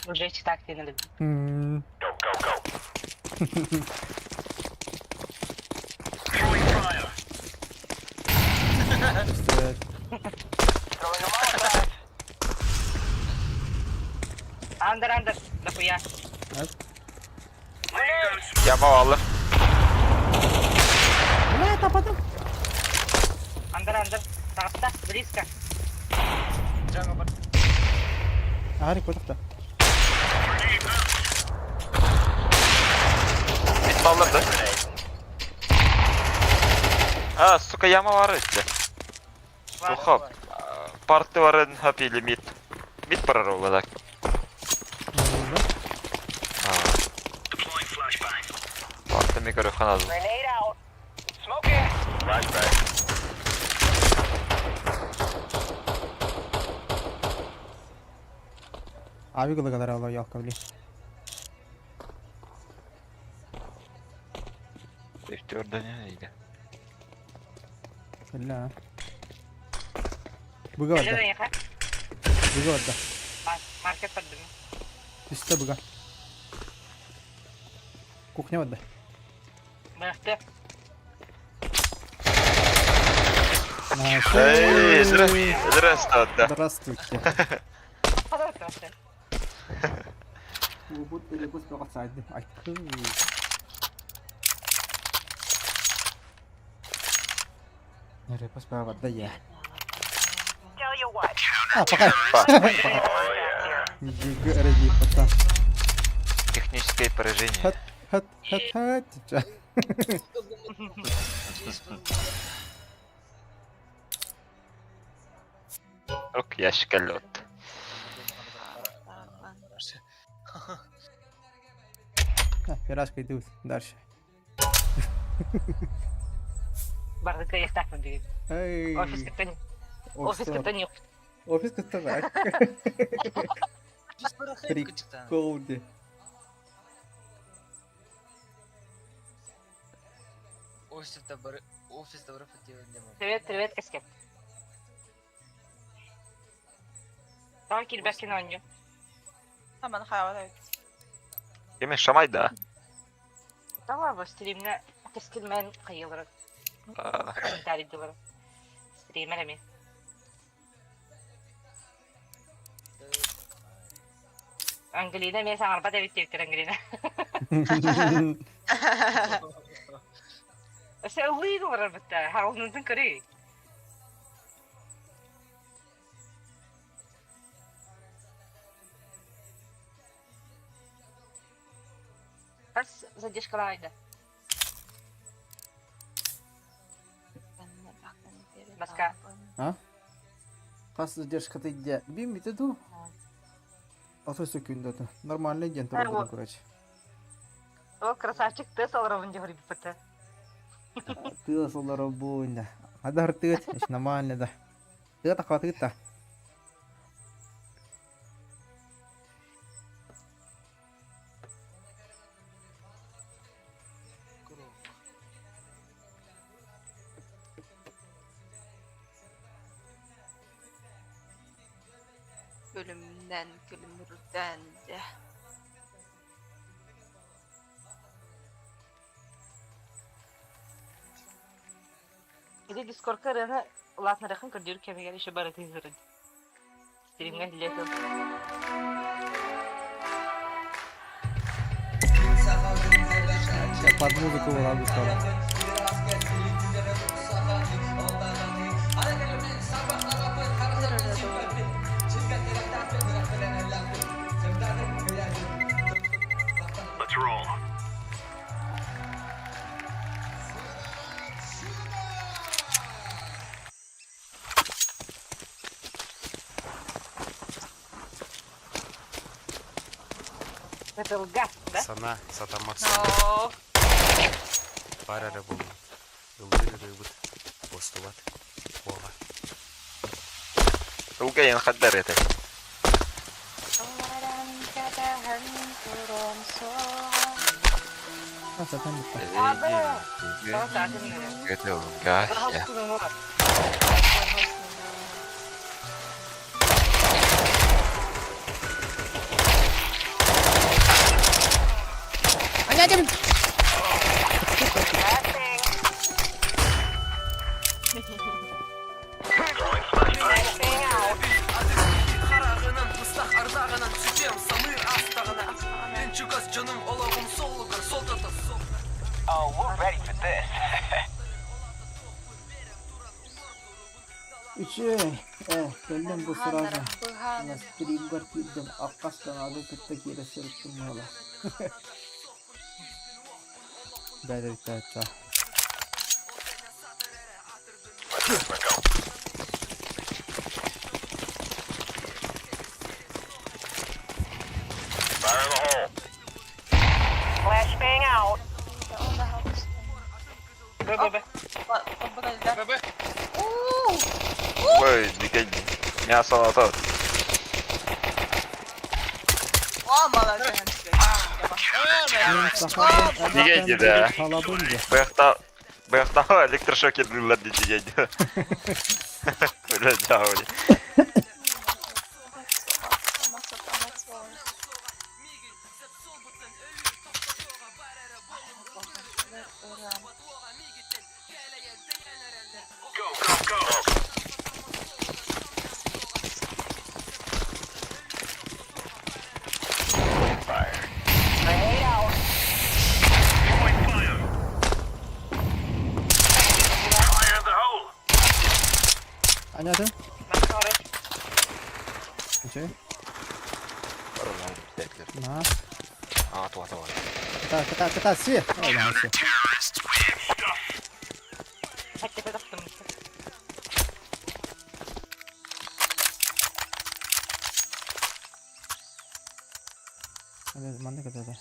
Уже читать не люблю. М. Пистолет. Андер, андер, дохуя. Ат. Яма алыр. Бля, тападым. Андер, андер. Таҕыста, близко. Jungle бар. Арик отақта. Бит балларды. А, сука, яма бар этти. Тухап. Парты бар хапи или мид. Мид барар оладак. Парты ми көрө ханаз. Авик благодаря ялка, блин. Төрдөн иде. Бля. Быга барда. Кэлэр эйиэхэ. Быга барда. Маркет бардым. Түстэ быга. Кухня барда. Бырахты. Эй, здравствуйте. Здравствуйте. Пожалуйста. Убут перепуск сайды. Айкы. Репос барда я. А, пока. Гг ради пота. Техническое поражение. Хат, хат, хат, хат. Ок, ящик лед. Пирашка идут дальше. Бардыка яхтахпын бүгүн. Эй. Офис кыттан. Офис кыттан yok. Офис кыттан. Жүз бара хайп кычыктан. Приколди. Офиста бар офиста бар фатива Привет, привет, кэскет. Tamam килбэккин оонньуу. Аман хаавар эбит. Эме шамай да. Давай бу стримне кэскилмен хайылыр. Комментарий дылыр. Стример эми. Ангелина мен саңарба деп иттебиттер Ангелина. Өсө ыллыйды олорор бытта. Харолнутун көрүй. Бас задержкалайды. Баска. А? Қас задержка ты где? Бим бит ду. Ото секунда Нормальный день Ай, тоже, вот. короче. О, красавчик, ты солоробун деп бытта. Ты солоробун. Адар ты, нормально да. Ты так хватит та. Bölümden, külümürden de. Ити Дискордка ырыаны улаатынарыаххын көрдүүр кэмигэр еще барытыыһырын. Стримҥэ иһиллиэ тыл. Под музыку была бы Let's roll. Кытылга, да? Сана сатаммат суол. Но Баар эрэ буоллун. Ыллыыр ырыабыт уостубат уола. Туга иһин хаддар этэй? Абы! Тоҕо саатын ырыа. Кытылга я. Үчүгэй, ээ, кэллим бу сразу на стримгар киирдим, аккас каналы кытта киирэ сырыттым буола. Бэдэритээччэ. Б-б-б. ББ. Ой, дикей. Мясо ото. О, молодец. Мен сахабын Неге деді? талабым де. Бұяқта бұяқтағы электрошокерлер дикей. Бля, жаули. Анята? Үчүгэй. На. А, туа, туа. Кыта, кыта, кыта, си. Ой, на, си. Манна кытата.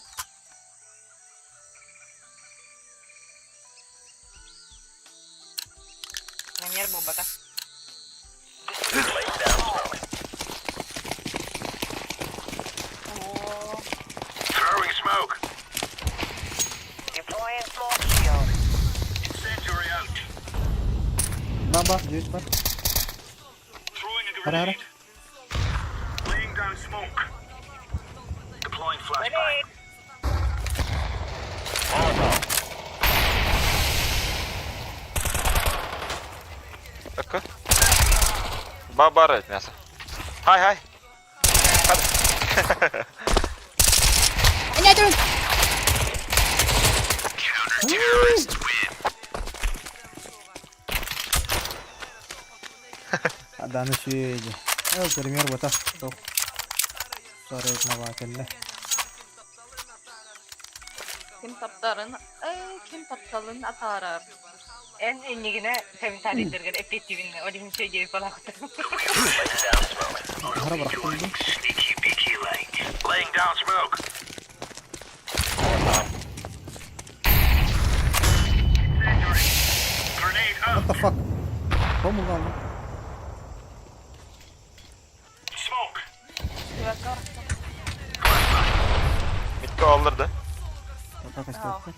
Манер буолбата. Throwing smoke. Incendiary out. Баба, жүз бар. Throwing a Хара, хара. grenade. Laying down smoke. Deploying flashbang. Molotov. Акы. Ба бар мясо. Хай, хай. Анятын! Аданы сүйеді. Ол пример бота. Тоқ. Сары навателле. Ким таптарын, ким тапталын атаарар. Эн иннигинэ комментарийдэргэр эппиэттиибин ол иһин үчүгэй диэбит буолаахтар. Хара бырахтым дии. Sneaky beaky like. Laying down smoke. Incendiary. Grenade What up. the fuck? Помогал. Smoke. Митка алырды. Так, остался.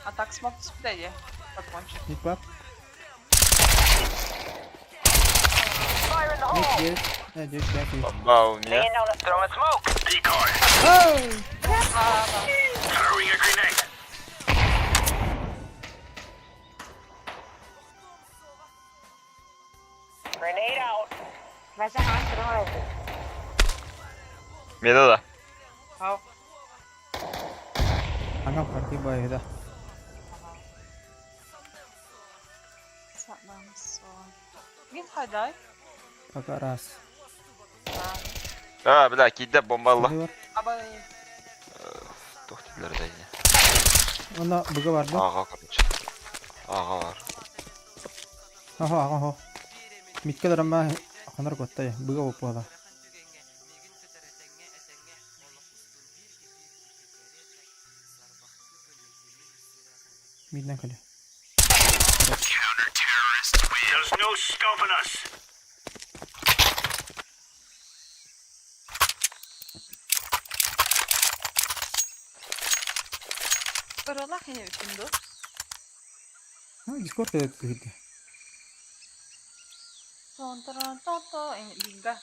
А так смог түспүтэ Патрончик. Мид бар. Мид есть. 9, 5, есть. Бомба у меня. Throwing smoke. Decoy. Throwing a grenade. Миэнэ да. Анал партия баайда. Мин хайдай? Пока раз. А, бля, киирдэ бомба ылла. Бар. Абай. Туох дииллэр да ини. Онно быга бар да? Аҕа, короче. Аҕа бар. Аха, аха, аха. Микке дарама ханар коттай, быга боппуола. Миднен кэлэ. There's no stopping us. Ырыалаах ийэбиппин дуо? Дискорд кэлэ Тон-тон-тон-тон бинго.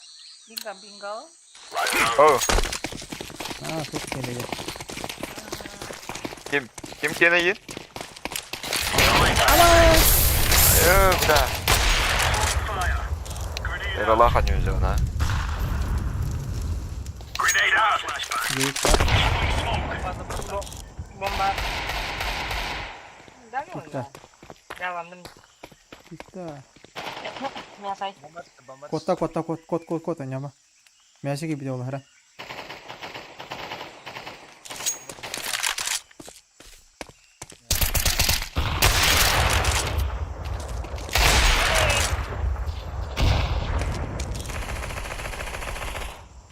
Бинго, бинго. О, Аа, тут кэлэ. ким ким киэнэйин? Э, бля. Эралаах аньюзона. Grenade out. Быга Бомба. Китта. Китта. Котта, котта, кот, кот, кот, кот, аняма. Мясики видео лахара.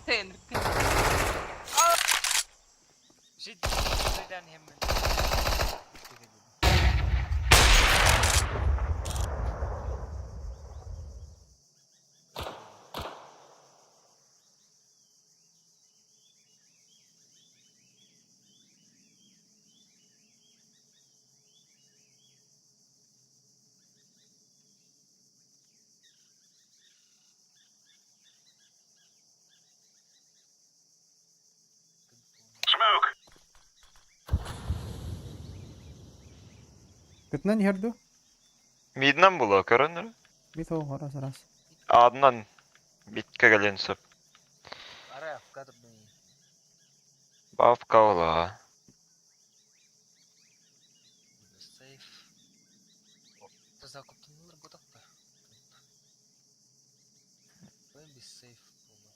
Тен. Жид hemen. Smoke. Кытынан иһэрду? Миднан була көрөнөр. Бит ол раз раз. Адынан битке кэлин сөп. Ара, кадр бни. Бабка ола. Сейф. Закуптанылар ботакта. Бен без сейф була.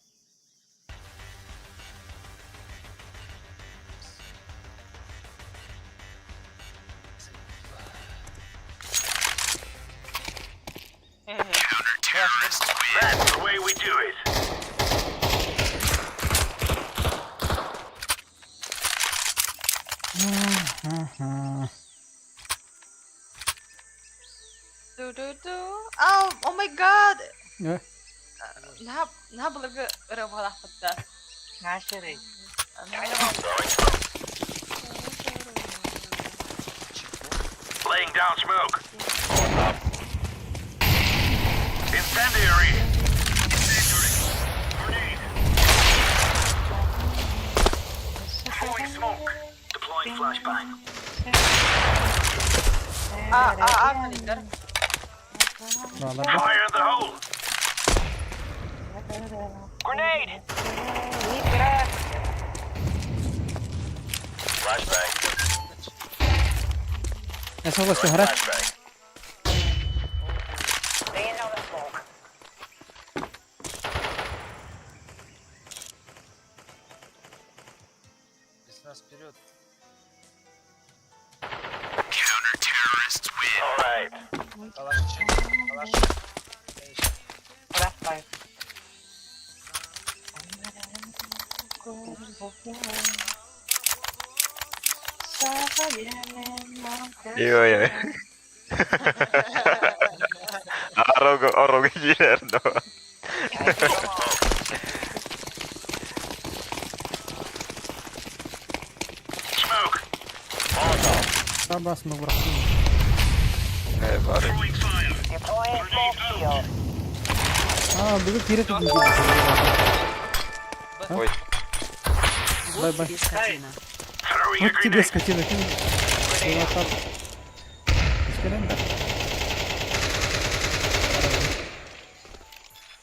That's the way we do it. Аха. Ду-ду-ду. Oh, oh my god. Э, Наһаа наһаа былыргы ырыа буолаахпытта. Laying down smoke. Incendiary. Incendiary. Grenade. Throwing smoke. Deploying flashbang. А, а, а, лидер. Баалар да. Fire in the hole. Grenade. Flashbang. Эс олас хара. Flashbang. Без нас вперед. All right. Калаш, калаш. Эй, Ой-ой. Арога, арога киирэр да. Smoke. Табас мы брахтым. Э, бар. Throwing fire. Grenade out. Аа, быга киирэ түгүн. Ой. Бай бай. Throwing a Вот тебе grenade. скотина. Ты Искерен да.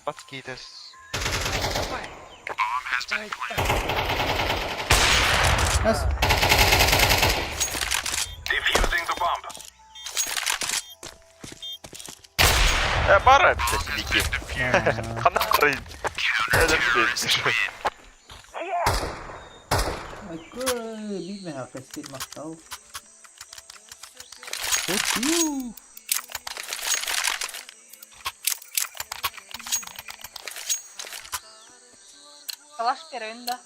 Бат киитес. Эс. Defusing the bomb. Э, бара силики. Хана қарай. Айкы, биир мэһэ кэстир махтал. Отью. Калаш первин да.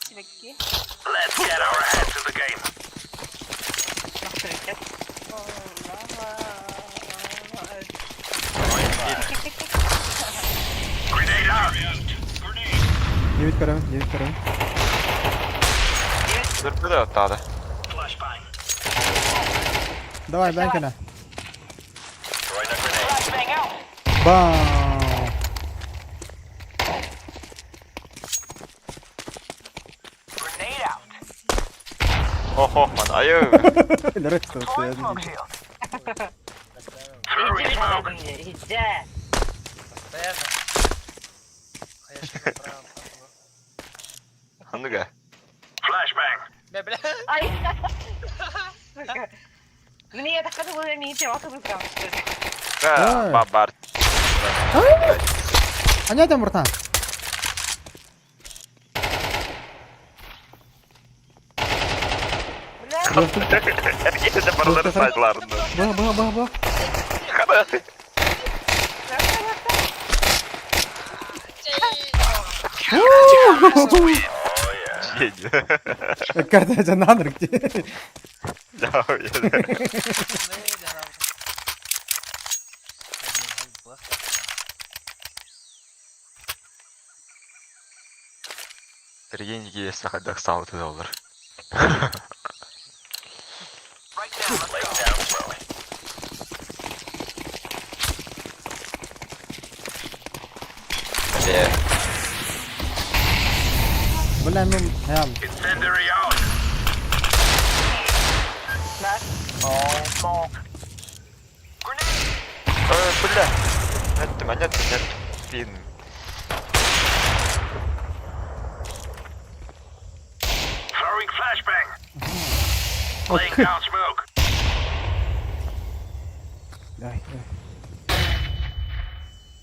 Сибэкки. Let's get our heads in the game. Grenade out. Grenade. Девять көрөбүн, девять көрөбүн. Дүрбүлэ оттаады. Flashbang. Давай, дай кene. Throwing a grenade. Flashbang out. Бам! Grenade out. Хо-хо, ман айы. Лерекс Throwing smoke shield. Throwing smoke. Постоянно. Конечно, направо. Ханныга. Flashbang. Бля, бля. Мне так было не идти, вот это прям. Ай. Ба бар. Аня там, братан. Эргете барлары сайтларында. Ба, ба, ба, ба. Хана. Карта жананыр где? Я. Сергей сахадах сауты доллар. Right now, let's Lay down smoke. Бе. Бля, ну, хәл. Incendiary out. All smoke. Grenade. Э, бля. Неттим, неттим, неттим. Фин. Throwing flashbang. Laying down smoke. Давай, давай.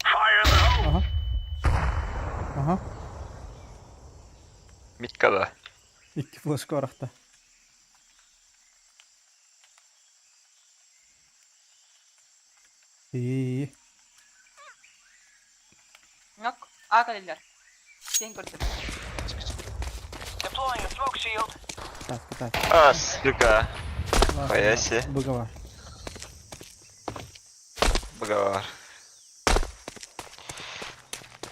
Fire in the hole. Ага. Ага. Миткада. Икки флешка барахта. И. Yok. А калилер. Сен көрдүм. Deploying a smoke shield. Так, так. А, сука. Хуя себе. Быгова. Быгавар.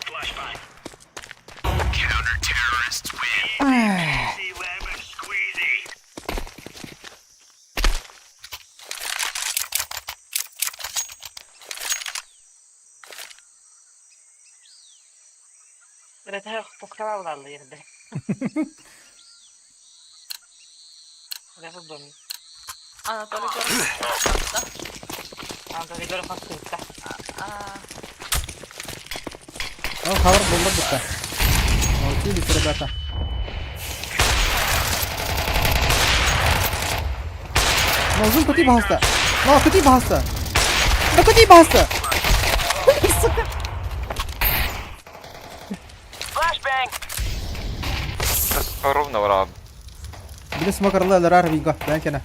Flashbang. Counter terrorists win. Easy lemon squeezy. Анатолий Горохов. Да. А, Ну, хабар булды бутта. Научились, ребята. Ну, uzun kutuyu bastı. No, kutuyu bastı. No, kutuyu bastı. Сука. Flashbang. Ровно враг. Били смокерлы ларар винго. Бәнкене.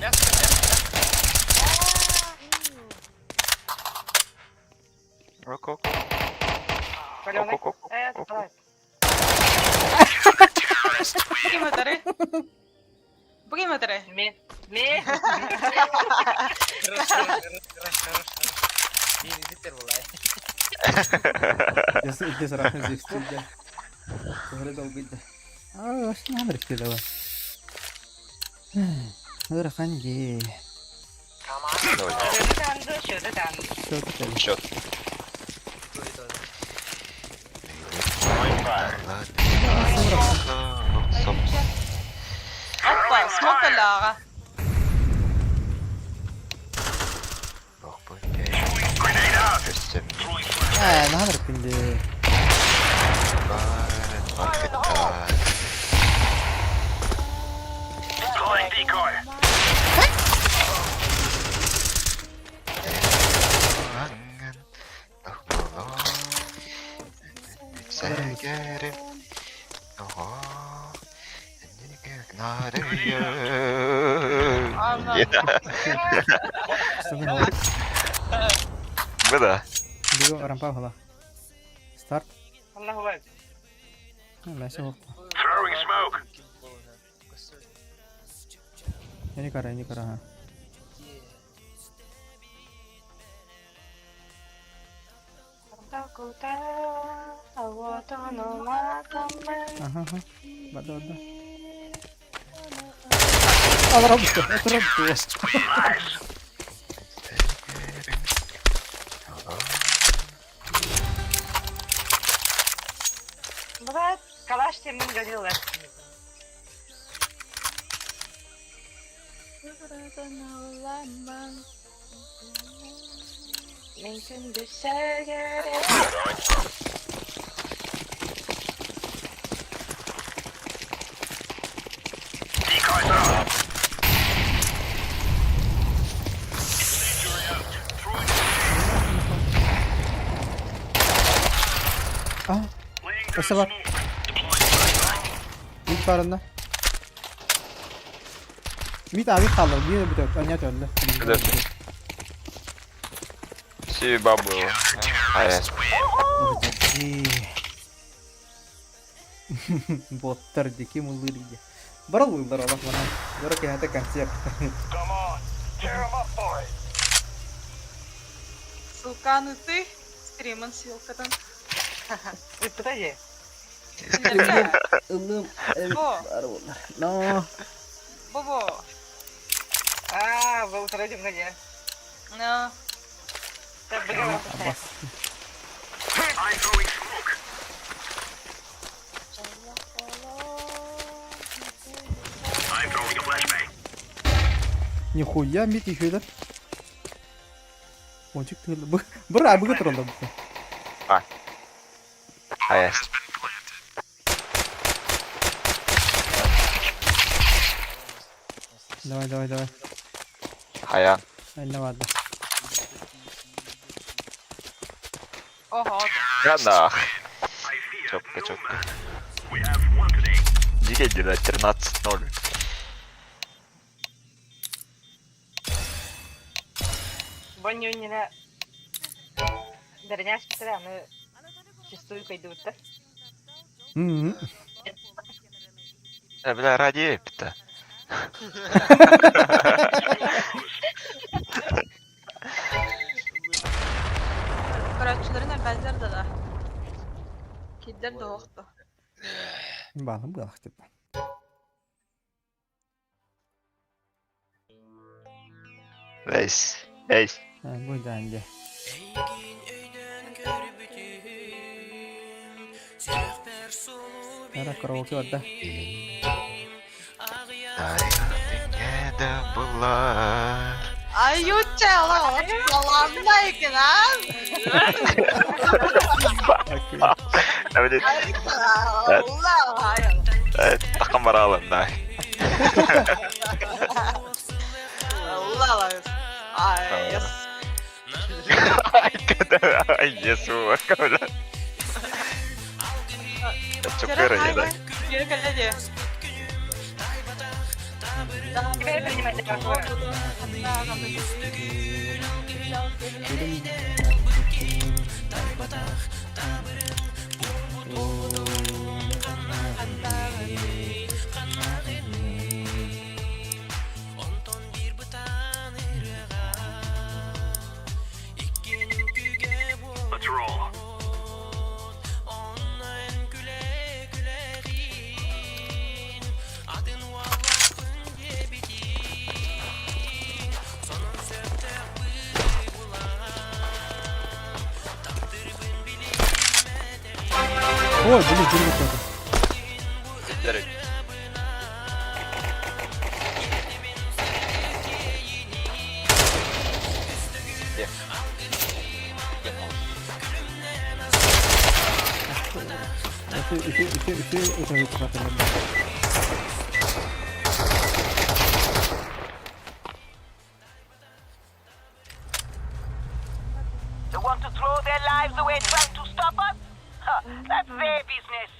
Мясо, мясо, мясо. Ок, ок. Ок, ок, ок. ок. Периметры. Периметры. Хорош, хорош, хорош, хорош, хорош. Блин, иди первый Здесь рахмет здесь. Көһөрө долгуйда. А, ошны ханыр кеде ва. Ырахан ди. Давай. Всё, кетели. Счет. Опа, смокаляра. Grenade out. Ээ, наһаа ырыппын дии. Deploying decoy. Быда. Бего рампа хала. Старт. Throwing smoke. Ini kara, ini kara ha. Аха, аха. Бада, бада. ضربته ضربته Бывает, калаш темин говорила. Decoys out. Incendiary out. Throwing Ah, Laying down Өссө бар. smoke. Deploying flashbang. Мид барында. Мид аби қалды, биир бүтөк, анят өлдө. Си бабу. Хайа. Боттар дики муллыр дии. Баралыыллар олох манан. Дора киһэтэ концерт. Come on. Tear 'em up, boys. Сулкан и ты, стриман силкатан. Подожди. Ылым Бо, Но. бобо. А, был вроде где. На. Абас. I'm throwing smoke. I'm throwing a flashbang. Нихуя мид еще да? Ончик тыл. Быр абыгы туралда бу. Хайа. Давай, давай, давай. Хайа. Элне барды. Ого. Ганах. I fear Чопка, no чопка. man. We have one today. Дигедина 13-0. Бонюнина. Дерняш мы чистую пойдут. Мм. Э, бля, ради эпита. Көрөчүлөрүн элбэздер да да. Киддер да оохту. Бааны быалах деп. Эйс. Эйс. Бу да инде. Ара караоке барда. Да была. Аютчала, саламна экен, а? Такам баралым, да. Ай, Есу, бля. Чокера, я да. Let's roll. Ой, блин, жүрүп кетти. Дерек. Үтү үтү үтү үтү үтү They want to throw their lives away trying to stop us? Huh, that's their business.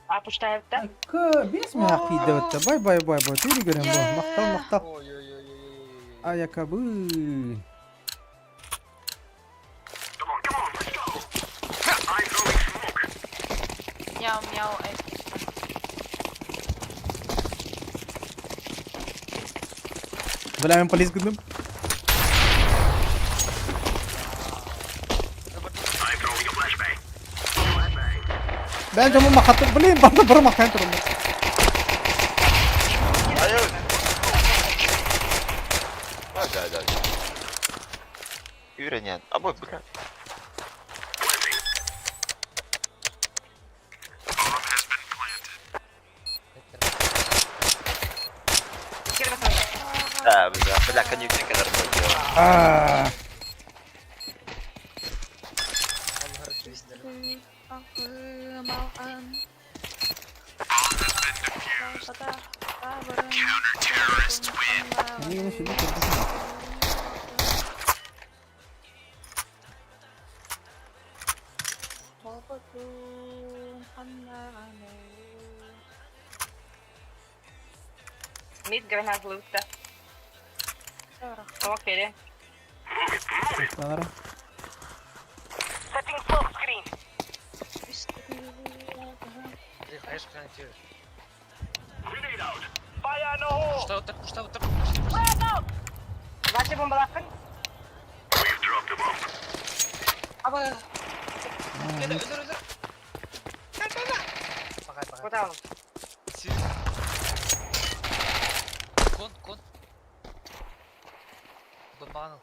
Апуштаевта. Биэс миһэх киирдэ бай бай бай бай түүрү көрөн бу махтал махтал Ой-ой-ой-ой-ой-ой. аякабы Come on, come on, let's go. I'm throwing smoke. Мяу-мяу, эй. Бля, мен полис гындым. I'm throwing a flashbang. Flashbang. Ben camı makattım. Блин, bana bana makan turun. Айыл! Да, да, да. Үйренен. А бой, бля. Planting. Да, бля, бля, конюшня kadar boy. Аа. Yine şimdi kırdım. Mid gonna have loot. Okey. Sanırım. Setting smoke screen. Grenade out. Fire in the hole. Куштау, куштау, пошли, пошли. Вася бомбалакын. We've dropped the bomb. Аба, Өлөр, өлөр, өлөр. Пагай, пагай. Куда он? Кон, кон. Бомбаныл.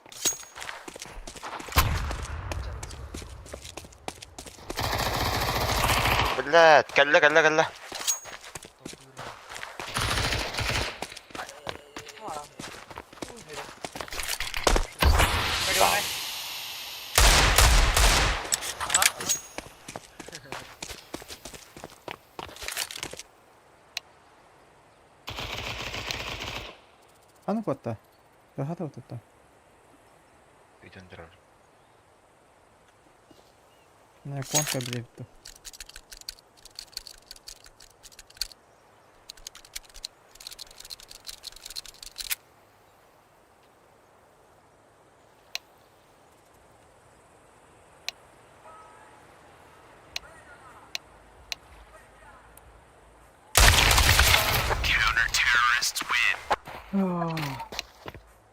Блядь, кэллэ, кэллэ, кэллэ. Ханы котта. Рахат отта. Үйден тұрар. Не конка билепти.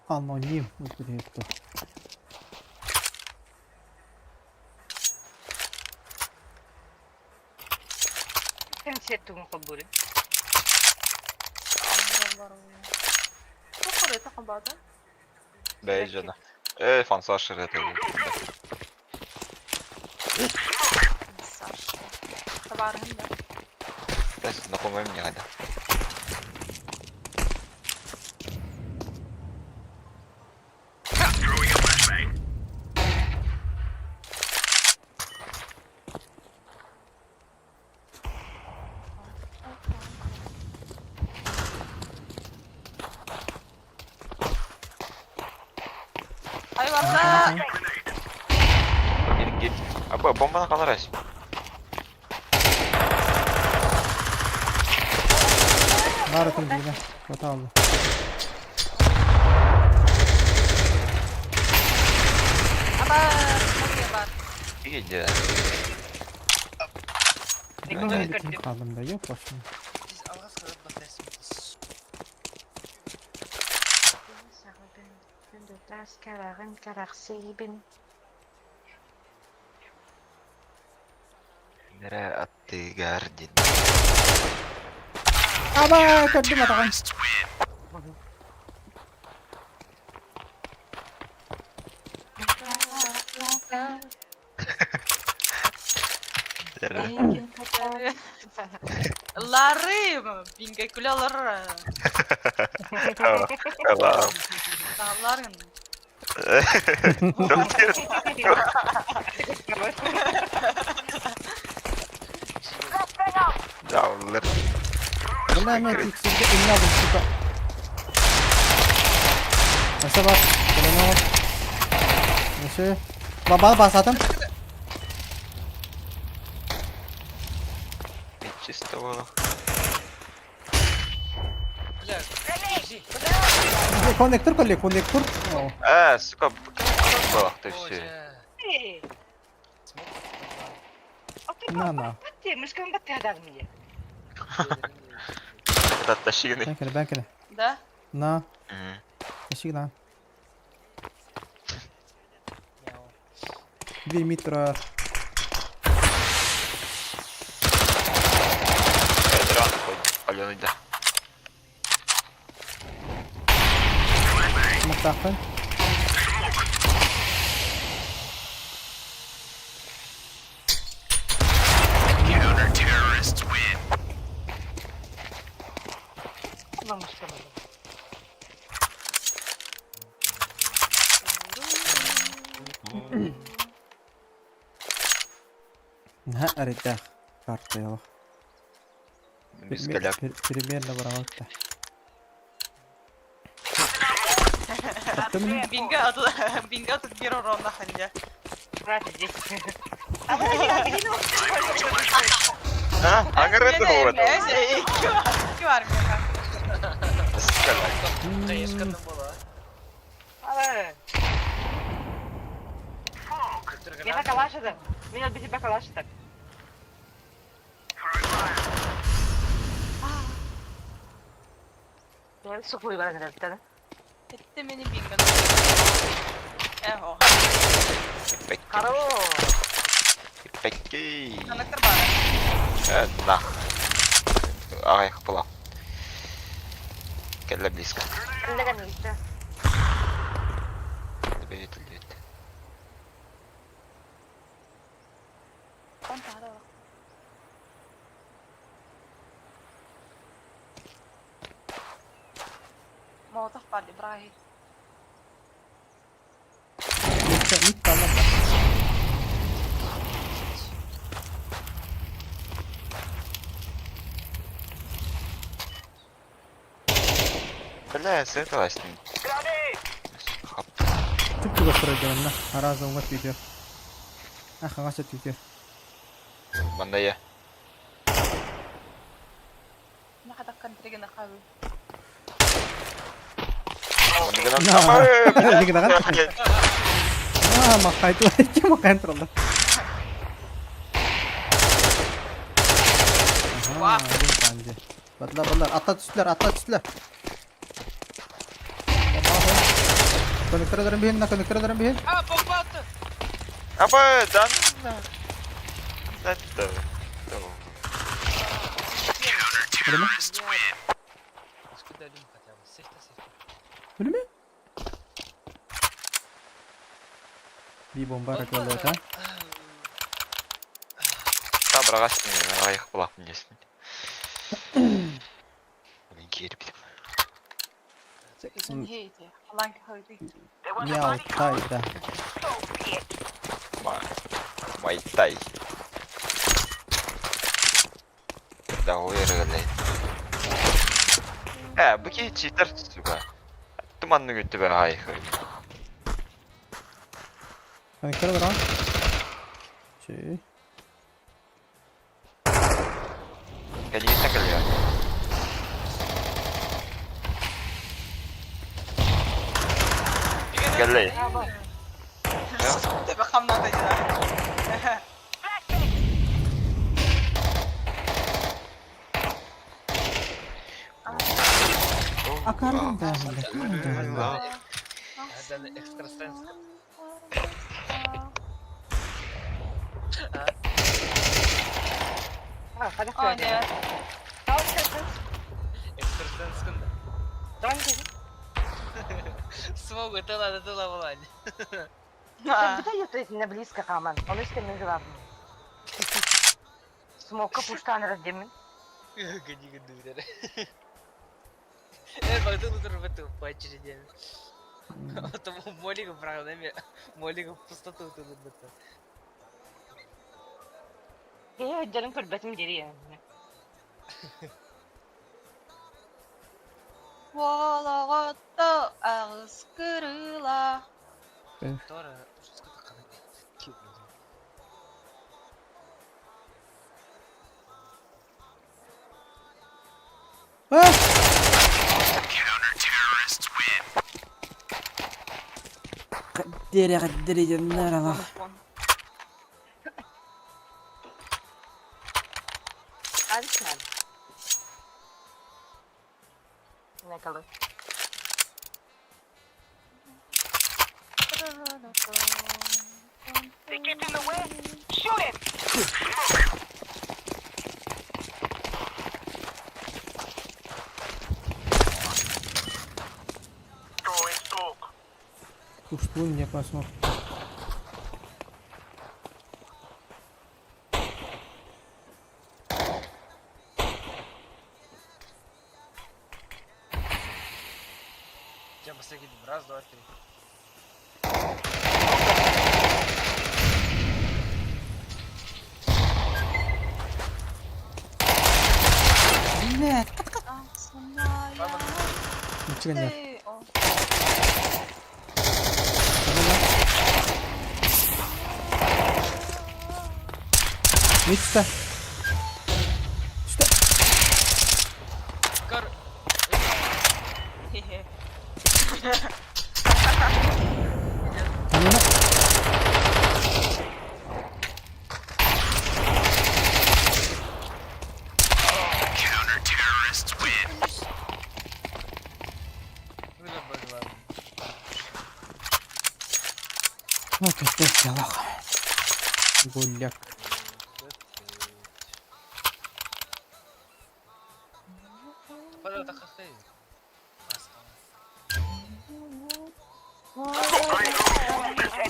Аноним билепти. Sen сеттугун холбури. Бэй, жана. Эй, фансашер это. Бэс, напомню мне, да. Throwing a flashbang. Ай, барда! Gir, gir. Abi bombana kadar aç. Барытын биле. Кота алды. Аба, окей, бар. Иди. Мен қалдым да, yok başım. Biz алгас кырып Нere атты гардин. Аба, көрдүм атаган. Ларым, бинге күләләр. Алам. Ларым. Бля, мен тиксерге инне алдым, сука. Өссө бар. Көлөнө бар. Өссө. Бабал басатым. Чисто было. Бля, подожди. Коннектор коллег, коннектор. Э, сука, было ты все. На, на. Это тащины. Бән кele, бән кele. Да? На. Тащи на. Бир метр. Алена, да. Мактахпын. Наһаа эрэйдээх картыйалах. Бискаляк. Примерно барабатта. Бинго тут, бинго тут первый раунд на ханде. А, аңырды ғой. Кем армия? Бискаляк. Кайышкатын бола. Это мени бинго. Эхо. Пекки. Пекки. Коннектор бар. Э, да. Ай, была. Кэллэ близко. Бэйт, бэйт. Молотов пали, браги. Мид талар. Бля, с этого с ним. Хоп. Түп-түгө турар Аразы оңға түйдер. Ахаға түйдер. Манда я. Нахада контриги на хавы. Аа, мақай мақай тураллар. Бадлар, бадлар, атта түстүлөр, атта түстүлөр. Коннектордорун биһин, коннектордорун биһин. А, бомба атты! Апа, дан. Это. Өлеме? Скуда өлүм хотя бы. Сехте, сехте. Өлеме? Би бомба ракелата. Та брагастын, аяқ булақ несін. Мен керіп. Мяу, тайда. Майтай. Да, уверен. Э, бу ки читер, сука. Туманны күтті бә ай. Коннектор бар. Чей. Кәлиетті кәлия. Кәлей. Тебе хам надо не Акардан да, да. Адан экстрасенс. О, нет. Экстрасенс кында. Смогу, тыла, тыла булан. А, близко хаман. Он истинно главный. Смока пуштан раздемин. Гони гыдыры. Э, бактын утырып бітті по очереди. А то молига правда, молига в пустоту утырып бітті. Я отделен көрбәтім дери. Уолаҕатта аҕыс кырыылаах They get in the way. Shoot it. Throwing smoke. Кустуун не посмотр. Дьэ, бастакы раз, два, три. Мичигэннэр. Митта. Что? Кар... Ну, пиздец, ялах. Гуляк.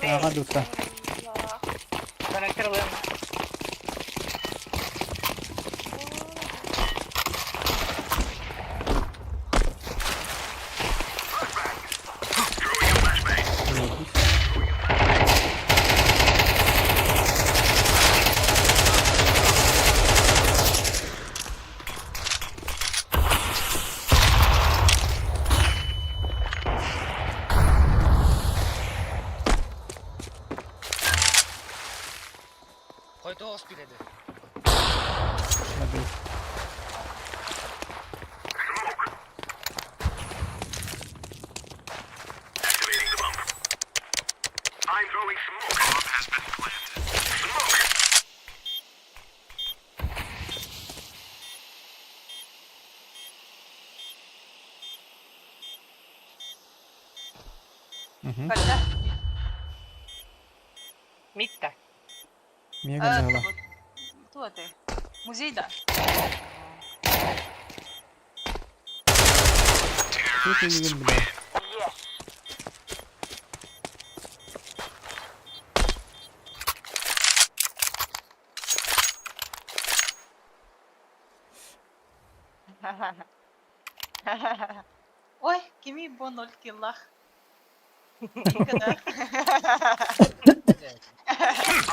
Аҕа дутта. Хойдоос биледи. Activating the bomb. I'm throwing smoke. Bomb has been planted. Smoke. Mitte. Мега дьала. Туох этэй? Музей да? Тут игин бля. Ой, кими бо ноль киллах. Никогда.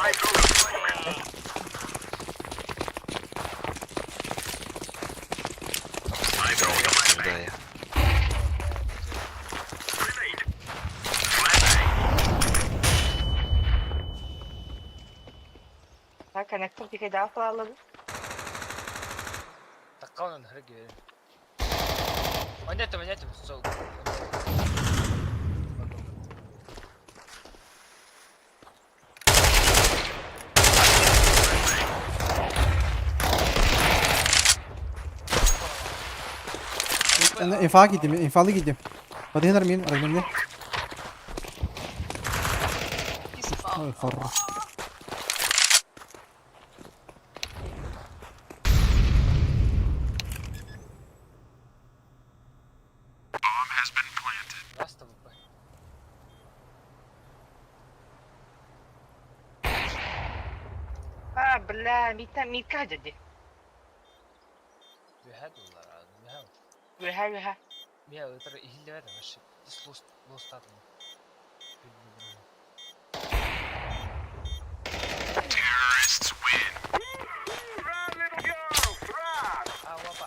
I'm throwing smoke. I'm throwing a flashbang. Grenade. Flashbang. Таккаунан хэрэг. Онятым, онятым, сол. Инфа кидим, инфалы кидим. Подгинар мин, рагнемне. Ой, хорош. Раз ТВП. А, бля, мита, мика дяди. Үһэ дуллар, үһэ. Үһэ, үһэ. Мия ытыр иһиллибэт вообще. Ис лост лостатым. Run, little girl, run. А, лапа.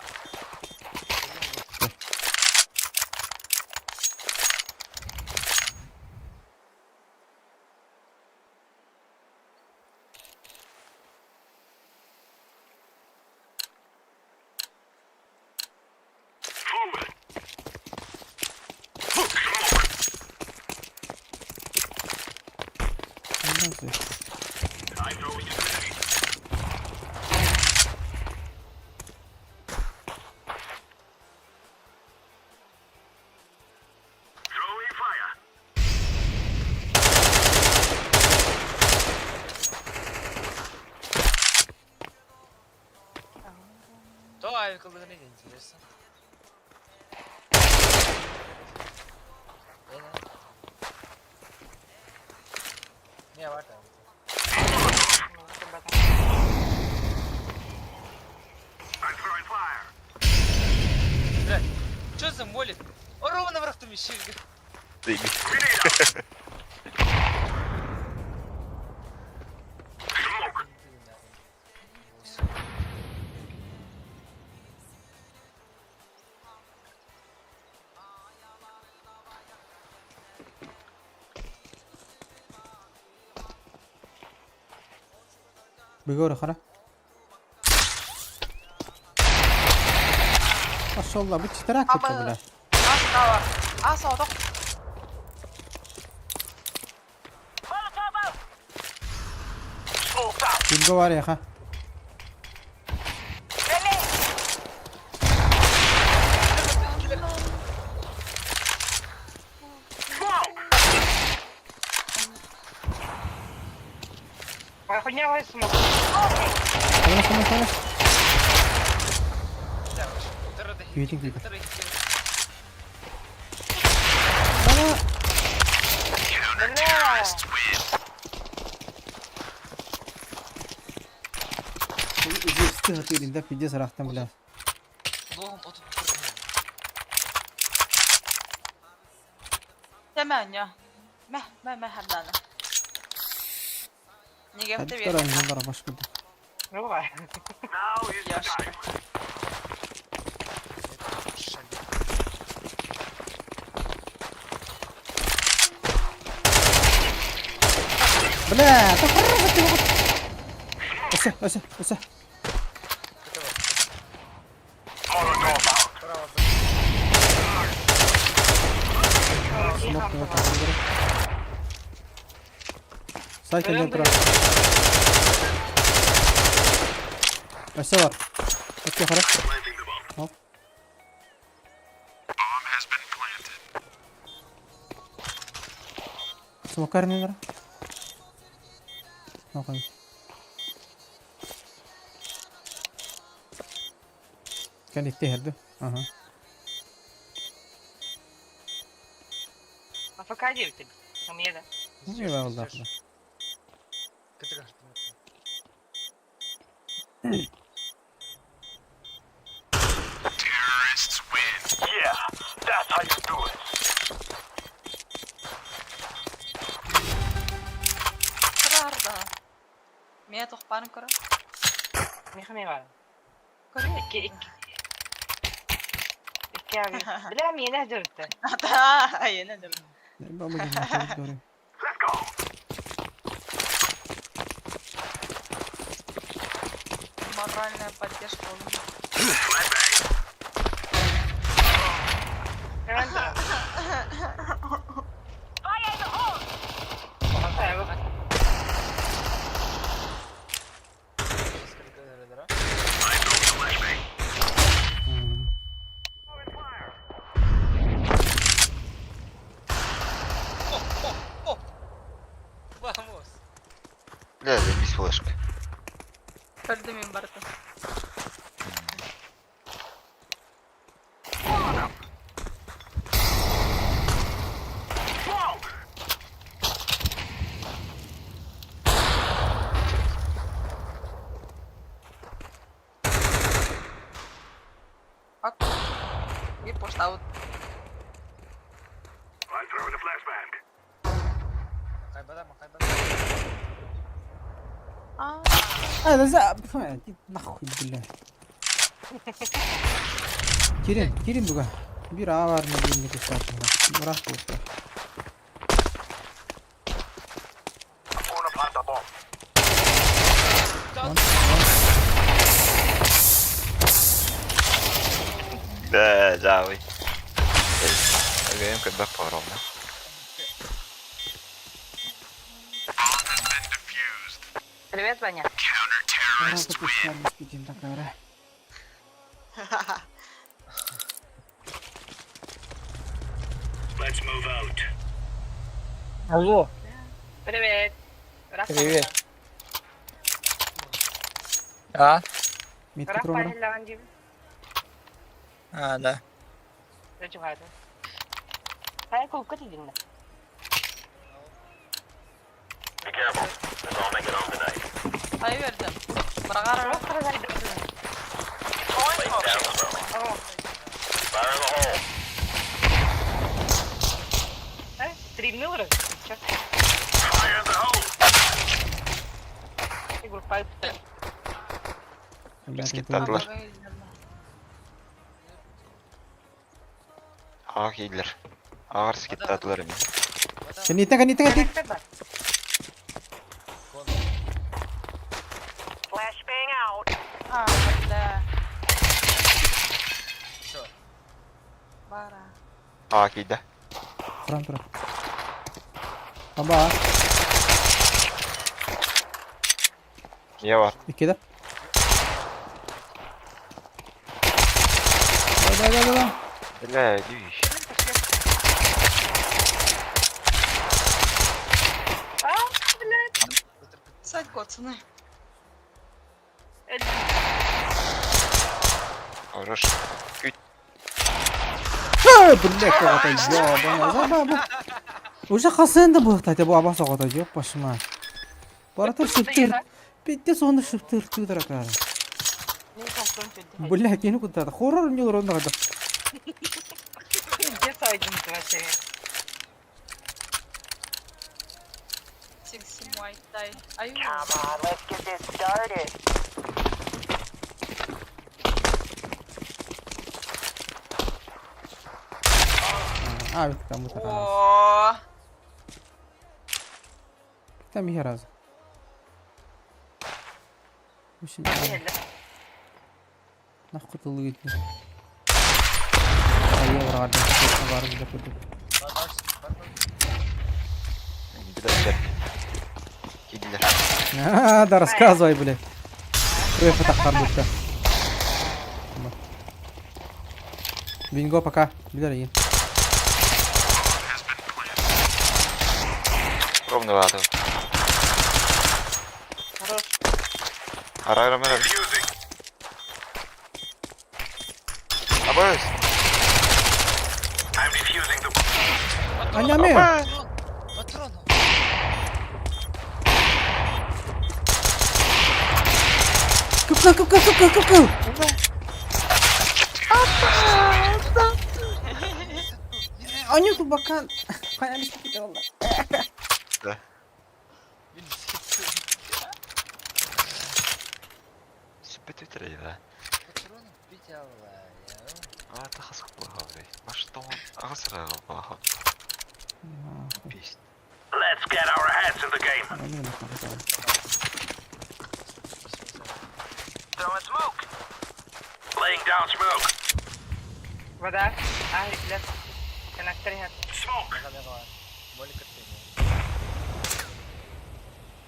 I'm throwing a grenade. Throwing fire. То авикалыгын интересно. Не, бар там. I'm throwing fire. Блядь, что за молик? О, ровно враг там еще. Grenade out. Smoke. Бегор хара. Машалла, бу читарак Аба. кытта бля. Ас кава. Ас отох. Smoke out. Билго бар яха. Smoke. Хуйня возьму. Хана хана хана. Күйетин күйді. Бала. Бля. Үзүсті хатырында пиздец рахтан бля. Логом отут Тәмәнья. Мә, мә, мә хәмдәне. Нигә Хәттер бер. анжылар баш кылды. Давай. Now is the time. Бля, та хорошо ты вот. Өсө, өсө, өсө. Molotov out. Смок не вот. Сайт не тұра. Өсө бар. Өтке қара. Planting the bomb. Хоп. Bomb has been planted. Смокар не тұра. Ноқай. Кән итте Ага. АФК 9. Там еда. Не бар да. Terrorists win. Yeah, that's how you do it. Тұрарда. Мен тоқпаны көрі. Мехами бар. Көрі. Икки, икки. Икки abi. Бля, меня дөртө. Ата, ені дөртө. Баба көрі. Let's go. Моральная поддержка. Flashbang. I'm throwing a flashbang. Vamos. Бля, заебись флешка. Көрді мен барды. Smoke. Ак. Bir poштаут. I'm throwing a flashbang. А, هذا زعب нахуй бля. Кирин, Кирин буга. Бир авар не бир не кустар. Мурах кустар. I'm gonna plant the bomb. Да, жавый. АГМ когда поровно. Привет, Ваня. Let's move out. Алло. Привет. Привет. А? Метки трогай. А, да. Be careful. Let's all make it home tonight. Айвердем. Брагарара. Lay down smoke. Fire in the hole. Стримнул раз? Fire in the hole. Скиттадылар. Аҕа киирдилэр. Аҕар скиттаатылар эмиэ. Кэнниттэн, кэнниттэн, кэнниттэн. А, бля. Бара. Аҕа киирдэ. Туран, туран. Аба. Ийэ бар. Иккиде. Да, да, да, да. Бля, дүүш. Сядь, пацаны. Хорош. Күт. Э, блядь, кого-то ёбаная, забаба. Уже хасында был, кстати, бу абас оҕото, ёппашма. Барата шыптыр. Пиздец, он шыптыр тыдыракара. Бля, кини куда-то. Хоррор не урон надо. Сикси муай тай. Аю. А, ведь там вот раз. О, Там я раз. Очень. Нахуй ты лыгит. А я враг, бар бля куду. Билэр. Киирдилэр. А, да рассказывай, блядь. Привет, так будто. Бинго, пока. Билер, Ровно баата. Арай ромер. Fusing. Абыс. I'm defusing the. Аняме! Патрон. Кып, кып, кып, кып, кып, кып. Аню тубакан. Да. Сүппет үтэрэй Патрон бить алла. Аата хас куппаха Баштон аҕас баха. Писть. Let's get our heads in the game. Throwing smoke. Laying down smoke. Вода. А, блядь. Коннектор. Smoke.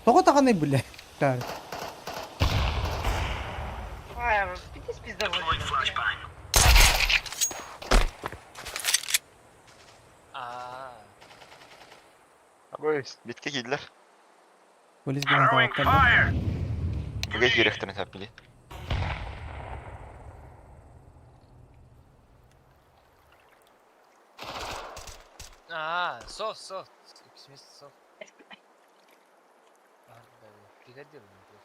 Тоҕо таҕанай бля. Так. Ай, иди спизда. Deploying flashbang. А. Абыс. Битке киирдилэр. Полис бина Throwing таваттар. fire. Бүгэ киирэхтэрин сөп били. А, сов, сов. В смысле сов. А, да, пригодил мне просто.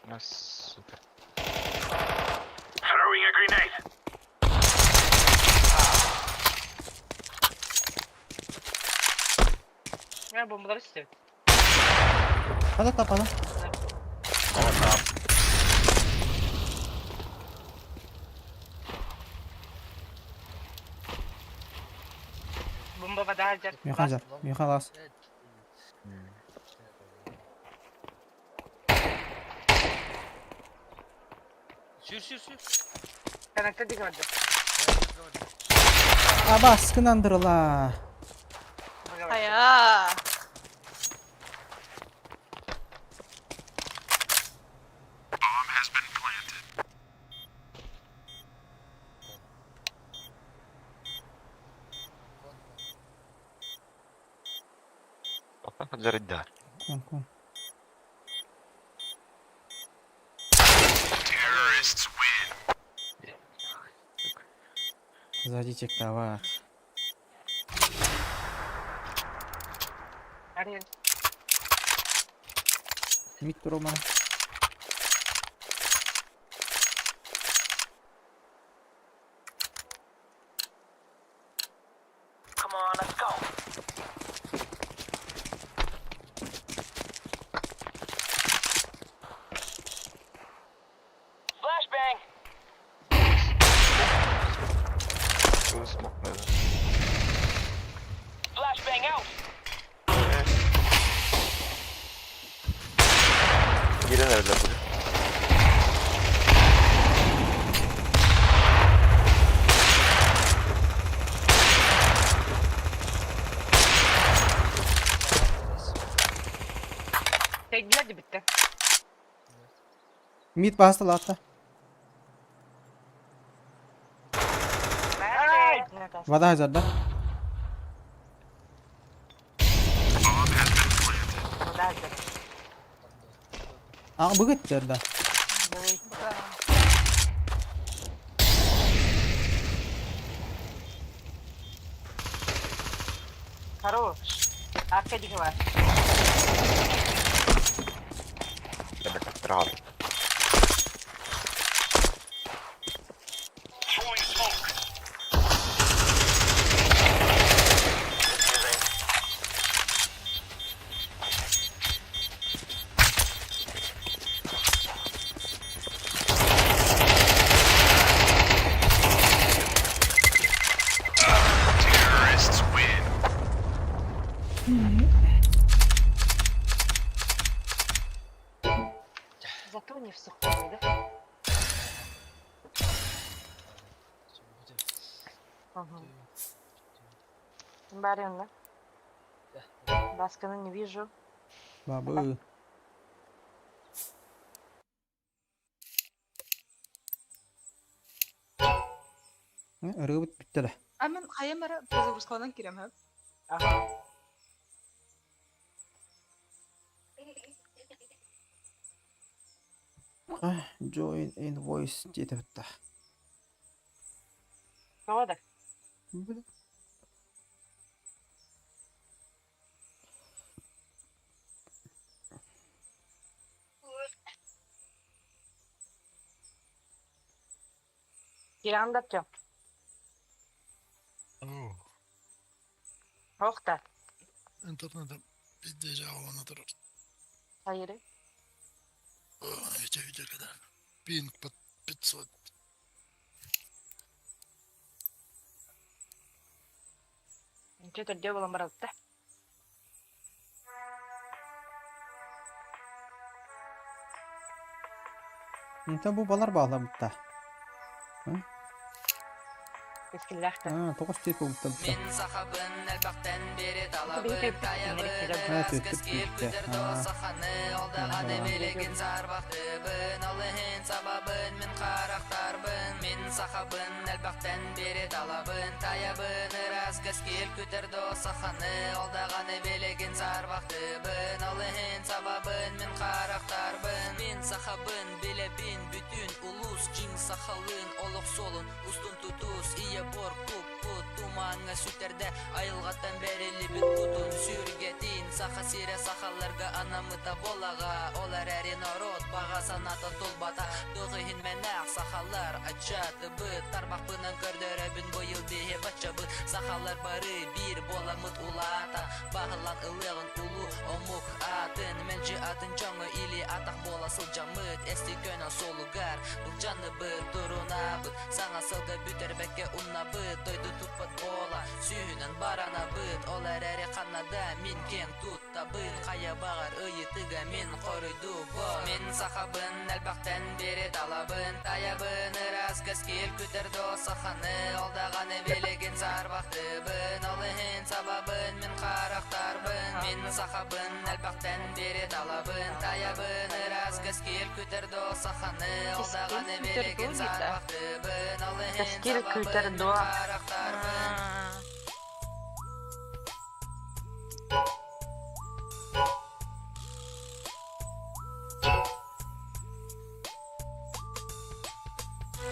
Ну, супер. Throwing a grenade. Я бомбу дальше. Пана та пана. Бомба вода. Михан жар. Михан лас. Сүр, сүр, сүр. Коннектор дигмады. Абаскын андырыла. Хайа. Bomb has been planted. Зарыда. Кон кон. Terrorists win. Сзади чектовать. Арин. Мид турума. Come on, let's go. Flashbang. Smoke надо. Flashbang out. Giren evler bugün. Tekniğe de bitti. Мид басты латта. Ay. Вода hazırda. Bomb has been planted. А быгыт жерде. Хорош. Аркадий var. Demek rahat. Throwing smoke. Terrorists win. Зато не в сухую, да? Угу. Барин, да? Баскана не вижу. Бабы. Рыбыт битте да. А мен хайа мара перезагрузкаланан кирем хэп. Ага. Join in voice диэте битте. Кого да? Киран да тё. Охта. Интернетым пиздежа она турар. Hayır. Эти видео когда пинг под 500. Че то делала маралта? Инта бу балар багла битте. Кескиллахта. А, тоғыз тек битте битте. Мин сахабын әлбәқтен бері талабын Бейте таябын Ha, ырас төттүп кәскер битте. күтер А. досаханы олдағаны билеген сарбақтыбын олыһын сабабын мин қарақтарбын мин сахабын әлбәқтен бері талабын таябын ырас кәскер күтер досаханы олдағаны билеген сарбақтыбын олыһын сабабын мин қарақтарбын мин сахабын билебин бүтүн улус чиң сахалын олох солун устун тутус ие бор куп кут тумаңа сүтерде айылғаттан берилибит кутун сүргетин саха сире сахаларга анамыта болага олар әри народ баға саната тулбата туғыһин мәнәк сахалар ачатыбыт тарбақпынан көрдөрөбүн быйыл биһи баччабыт сахалар бары бир боламыт улаата бағылан ылыгын улу омук атын мэлжи атын чоңо или атах бола сылжамыт эсти көнө солугар былжаныбыт турунабыт саңа сылга бүтербекке уннабыт дойду туппат бола сүүнөн баранабыт олар эри канада мин кең туттабын кая багар ыйытыга мин коруйду бо мин сахабын әлбактен бери талабын таябын ырас кескил күтер досаханы олдаганы билеген сарбактыбын Кэскил күүтэр дуо диэтэ? Кэскил күүтэр дуо?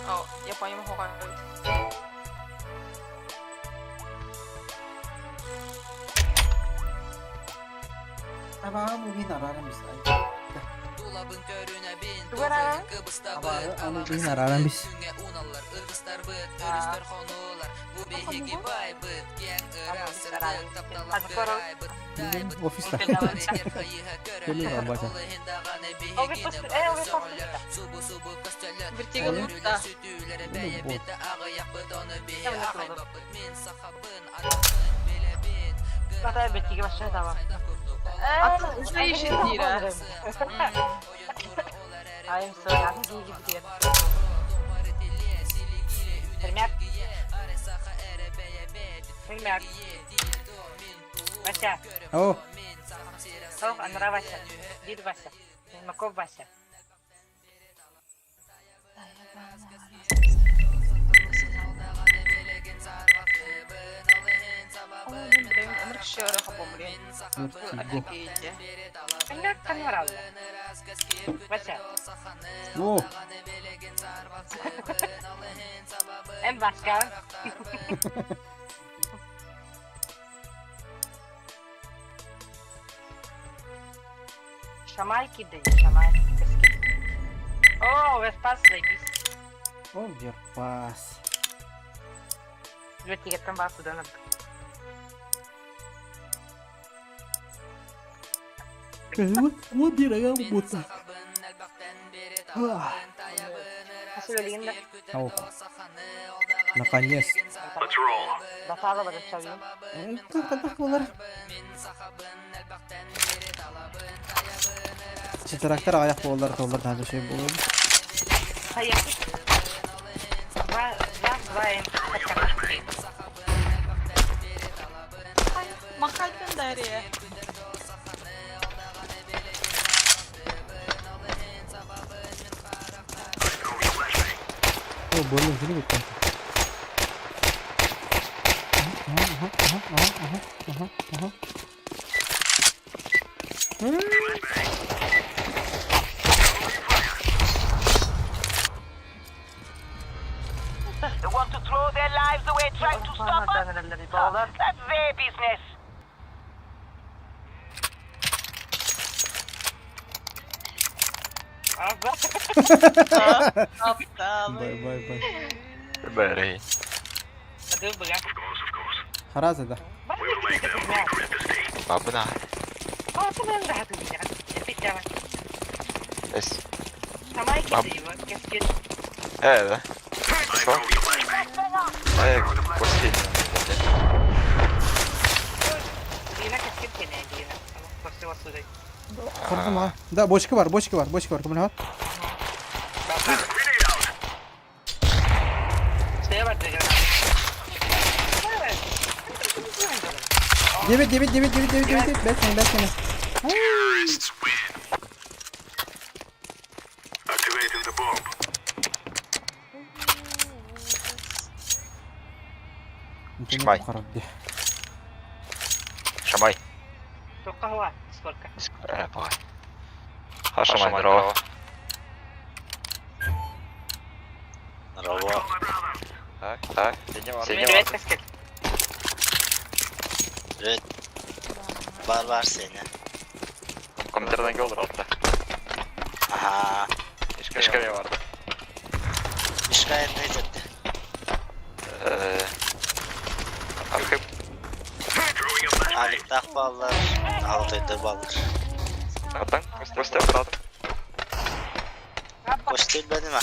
О, я поняла, хоҕойбут. Абаҕам арааран бис. Тугу арааран? Абаҕы аны арааран бис. Офиста. Вертигалутта. Атын уже ищет диирэ. I'm sorry, атын киһи киирбитигэр. Пермяк. Пермяк. Вася. О. Ох, анара Вася. Дир Вася. Пермяков Вася. Вася. О. Эн Васька. Шамай кидает, шамай. О, Веспас, заебись. Оверпас. Вертигеттен бар куда Вот дирага бута. Наконец. Батала бар шавин. Как болар? Трактор аяқ болар, толар даже şey болар. Два, два, два, Махальтын дария. О, больно, где нибудь Ага, ага, ага, ага, ага, ага. They want to throw their lives away trying to stop us? That's their business. Бай, бай, бай. Бери. Хараза да. Бабына. Эс. Э, да. Что? Ай, кости. Korktum ha. Да, бочка бар, бочка бар, бочка бар. Кім бар? Девять, девять, девять, девять, девять, девять, бәт сені, бәт сені. Terrorists win. Activating the bomb. Шмай. Шамай. Сколько? Э, давай. Шамай, здорово. Здорово. Так, так, Привет, Каскет. Привет. Бар бар seni. Компьютерden olur altta. Aha. Işkare vardı. Işkare ne etti? Eee... Arka... Alıktah ballar, Алтайда баллар. Atan, Костя брат. Костя benim ha.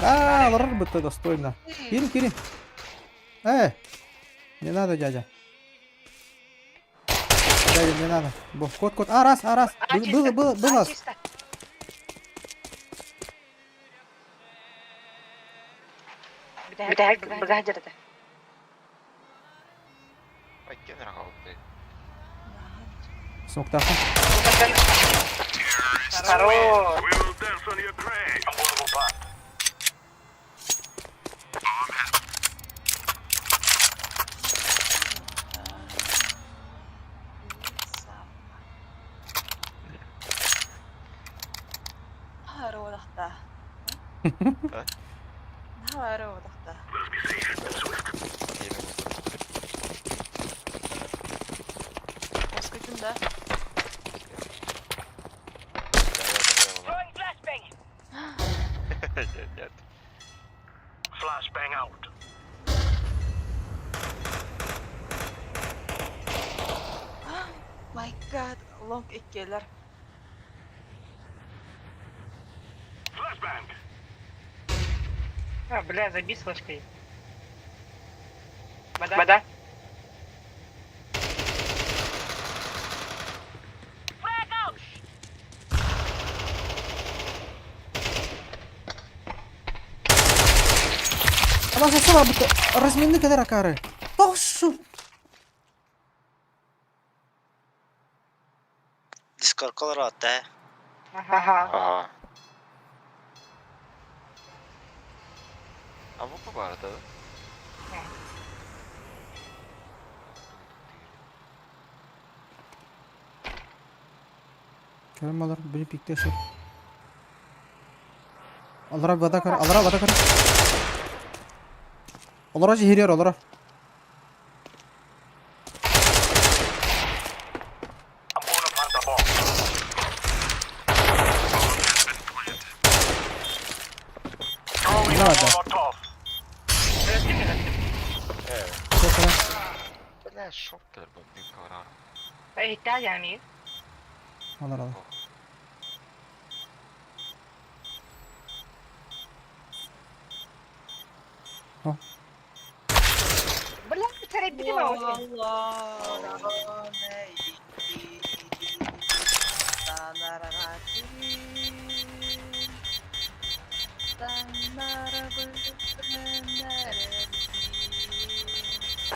А, лорбы-то достойно. Кирин, Кирин. Э, не надо, дядя. Дядя, не надо. Бо, кот, кот. А, раз, а, раз. Было, было, было. Бүтэһик быгаһ дьарыта. Иккиэн эрэ хаалбытай. Смоктаахха. Хорош. We will dance on your grave. I'm gonna go back. Аруодахта. Аруодахта. Let's be safe and swift. Оскытын да. Throwing flashbang. Нет, нет. Flashbang out. My God, long иккиэлэр. Flashbang. А, бля, забей с флешкой. Вода. Вода. Frag out. Абаса сала бу разменны кадar акары. Тошу. Дискорд колоротта. Ага. Ага. А bu bu arada. Керем алар, били пикте шыр. Алара бада кар, алара бада кар. Олара жихирер, олара. I'm gonna plant the bomb. Throwing Надо. Molotov. Шо Бля, шок кэлэр бу карар. Италия Алар алар. Бля, царь Алла,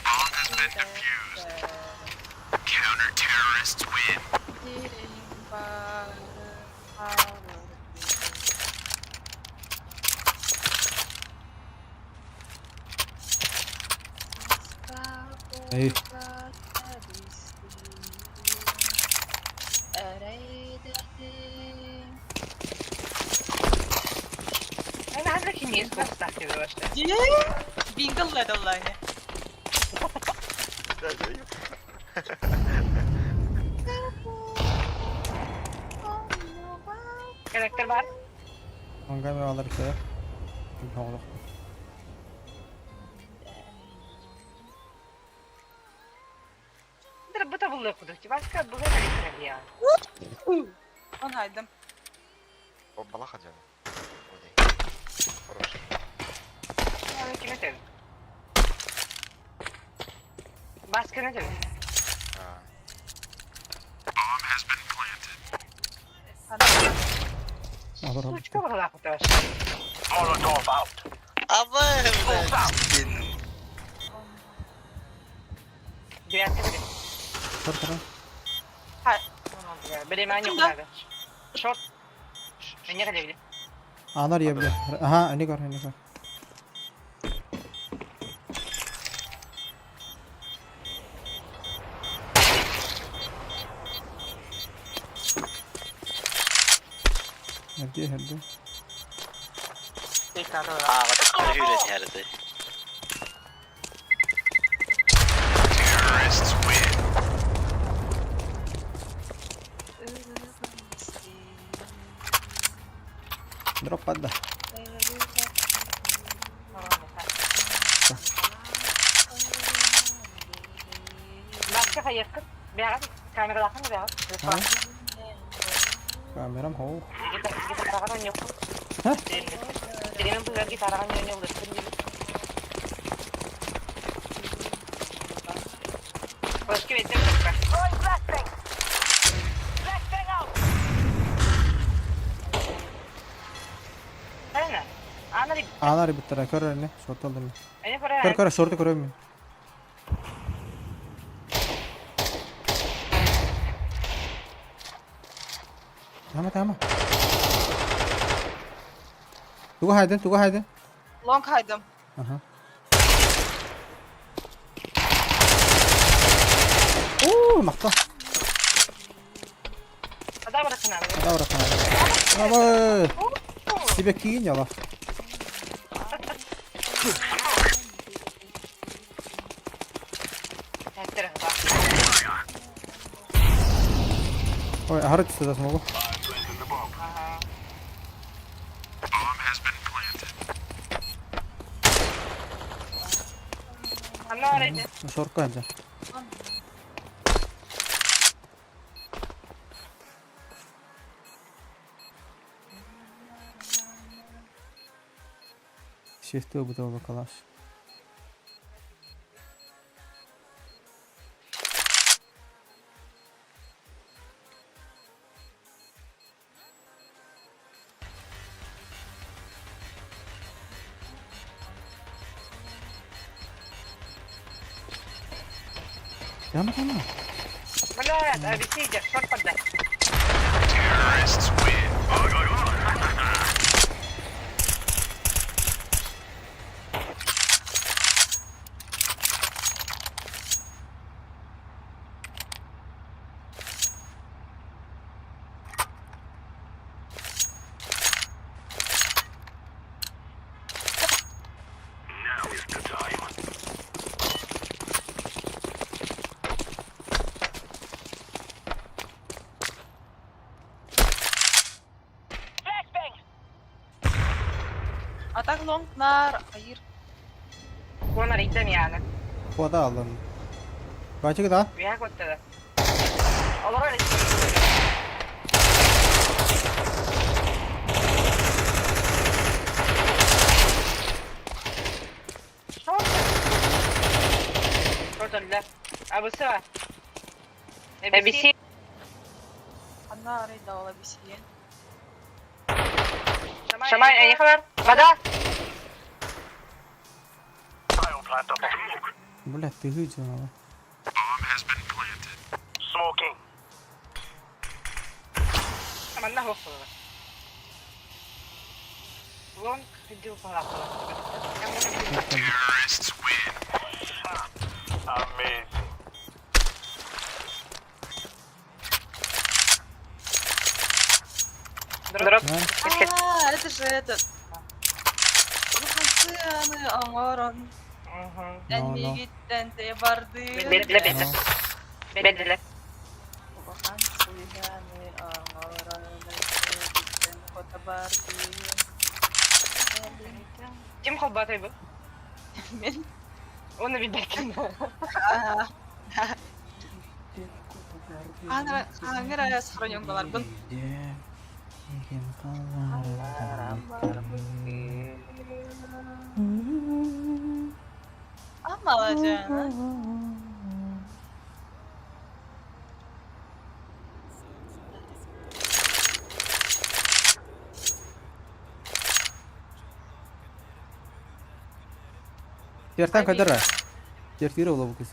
Bomb has been defused. Counter-terrorists win. Эй. انا عندك النيس بس تحكي دلوقتي. Бингл онлайне. Коннектор бар. Ангами алар икелер. Оғлық. Драбыта булды кудук. Баска буга калитра Он айдым. О, балаха дьяны. Хорош. Ким этер? Баска не этер? А, Bomb has been planted. Алар Сучка була куташ. Molotov out. Абы Девятка били. Тар тар. Билемани кудага. Шорт. Меня калебили. Анар ебли. Ага, они кар, они кар. Hadi hadi. Aa, hürен ярды. Terrorists win. Дроп падда. Баска хаякка. Бягат. Камера лахан бягат. Камерам хоу. Гитарага ойнок. Ха? Теремен бугар гитарага ойнок. Флешки беттем только. Throwing flashbang. Flashbang out. Правильно? Аана арыйбыттара, көр эрэ, шорты ыллым. Көр, көр, шорты көрөм мин. Тама, тама. Тугу хайдын, тугу хайдын? Long хайдым. Аха. Оо, махтал. Адабра Абы! Себе киин яла. Ой, аһары түстэ да смогу. Шорка дьэ. Сиэхтиэ бутуоба калаш. Яма яма. Terrorists win. Now is the time. А так long нар айыр. Куота аллан. Бачыгы да? Анна арыйда ола бисиен. I'll plant the bomb. Бля, тыгы дьоно. Bomb has been planted. Smoking. Terrorists win. Amazing. А, это же этот. Улахансыаны оҥорон. Эн Но, но. миигиттэн те барды. Но. Улахан сыһыаны оҥорон эн миигиттэн хото барды. Мин. Аа. Хаҥыра хаҥыра сохранёнкаларбын. А, маладьыас. Тертан кадара. Тертир ола бу кыз.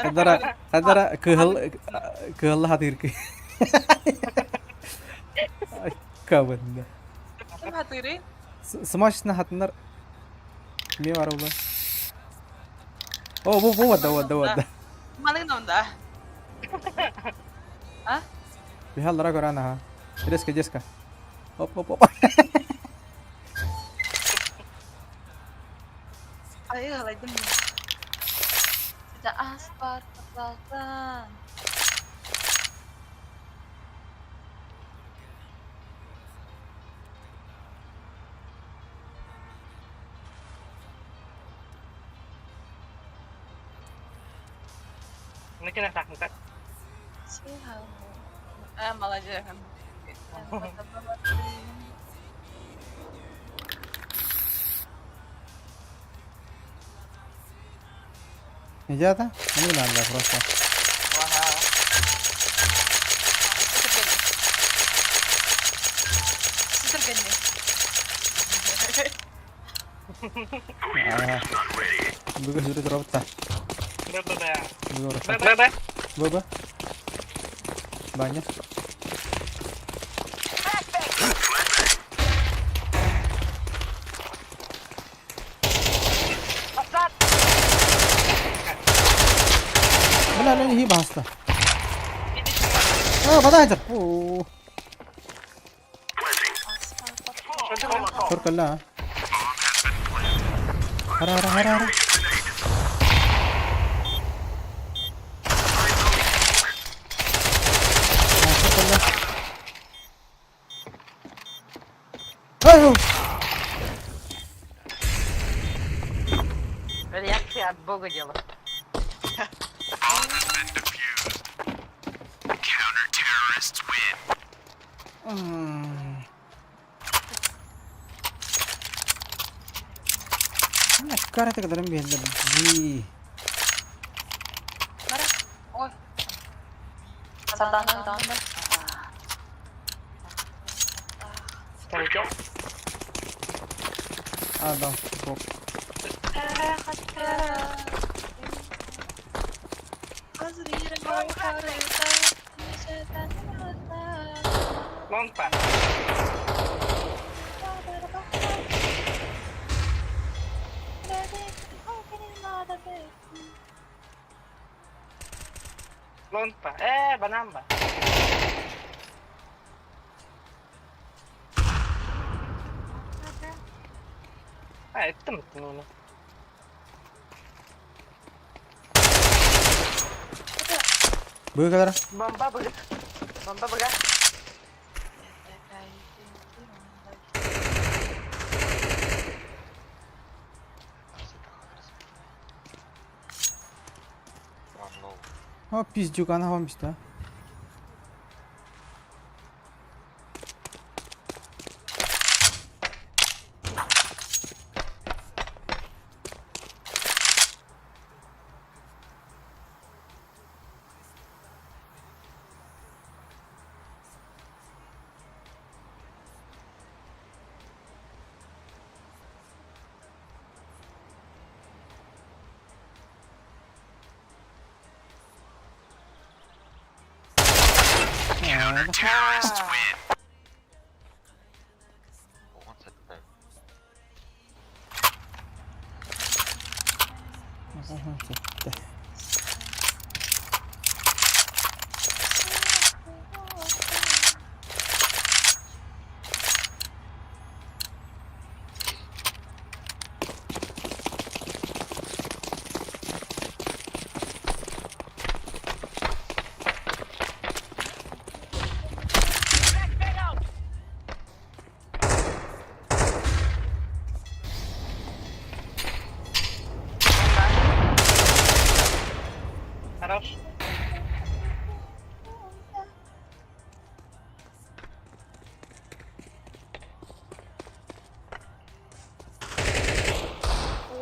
Кадара кадара кыһыл кыһылла хатыыр кый. Кабында. Ким хатырый? Смачно хатыннар. Ме бар ула. О, бу бу вада вада вада. Маныгын онда. А? Бихаллара көрөн аха. Резко, резко. Оп, оп, оп. Ай, галайдым. Сида аспар паталтан. А, молодец. Идята? Ну, надо просто. Түргэнник. Бүгүн сүрү турабытта. Б-б-б. Бүгүн Б-б-б. Б-б. Баня. Бля, не баста. А, вода О. Көркөллө. Хара, хара, хара, хара. Реакция от бога дело. Карата кадарым биһэллэр дии. Ой. Сардана, да. Скажите. Адам, бок. Лонг па. Лонг па. Банан ба. А, это мы Быгалар. Бомба быга. Бомба быга. О, пиздюк, она вам пизда. Хорош.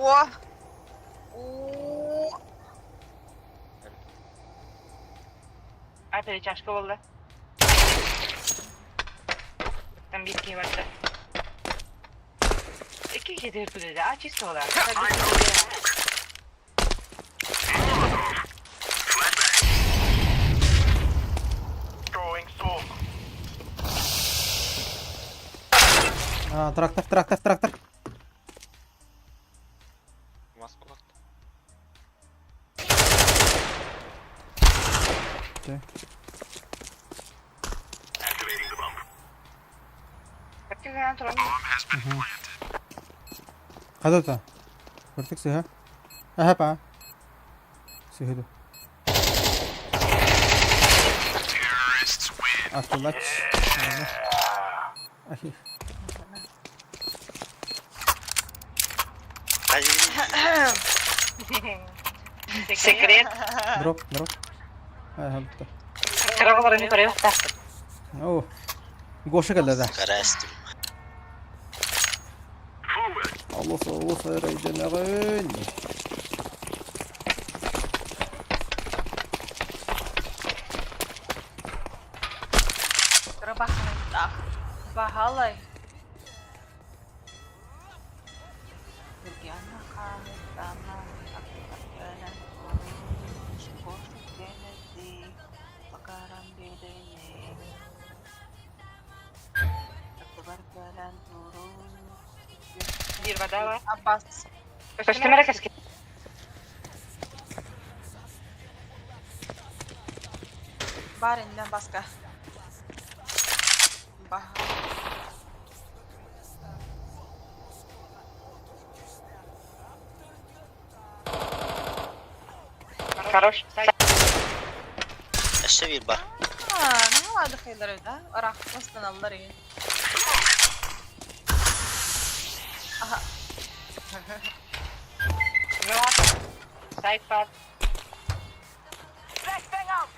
О! О! А, перетяжка болды. Там битки барды. Iki kedi dedi. А чисто olar. А, трактор, трактор, трактор. Окей. Хадата. Вертик сыха. Аха па. Сыхыды. Автолач. Ахи. Секрет. Дроп, дроп. Ага, О. Гоша кэллэ Карастым. Аллах Аллах эрэйдэнэҕин. Баһалай. Биир вода Аббас. Көстүмэрэ кэскил. Бар иннэ баска. Баха. Хорош. Өссө биир бар. Аа, наһаа да? Ыраахтан игин. Аха. Сайт пад. Flashbang out.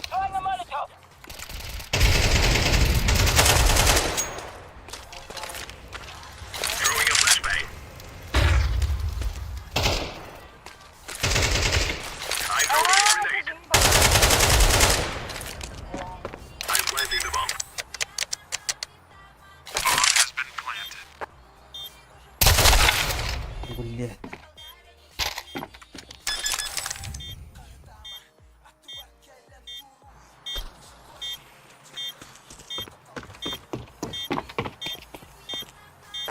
Throwing a Molotov. Throwing a flashbang. I'm throwing a grenade. I'm planting the bomb. Bomb has been planted. Блядь.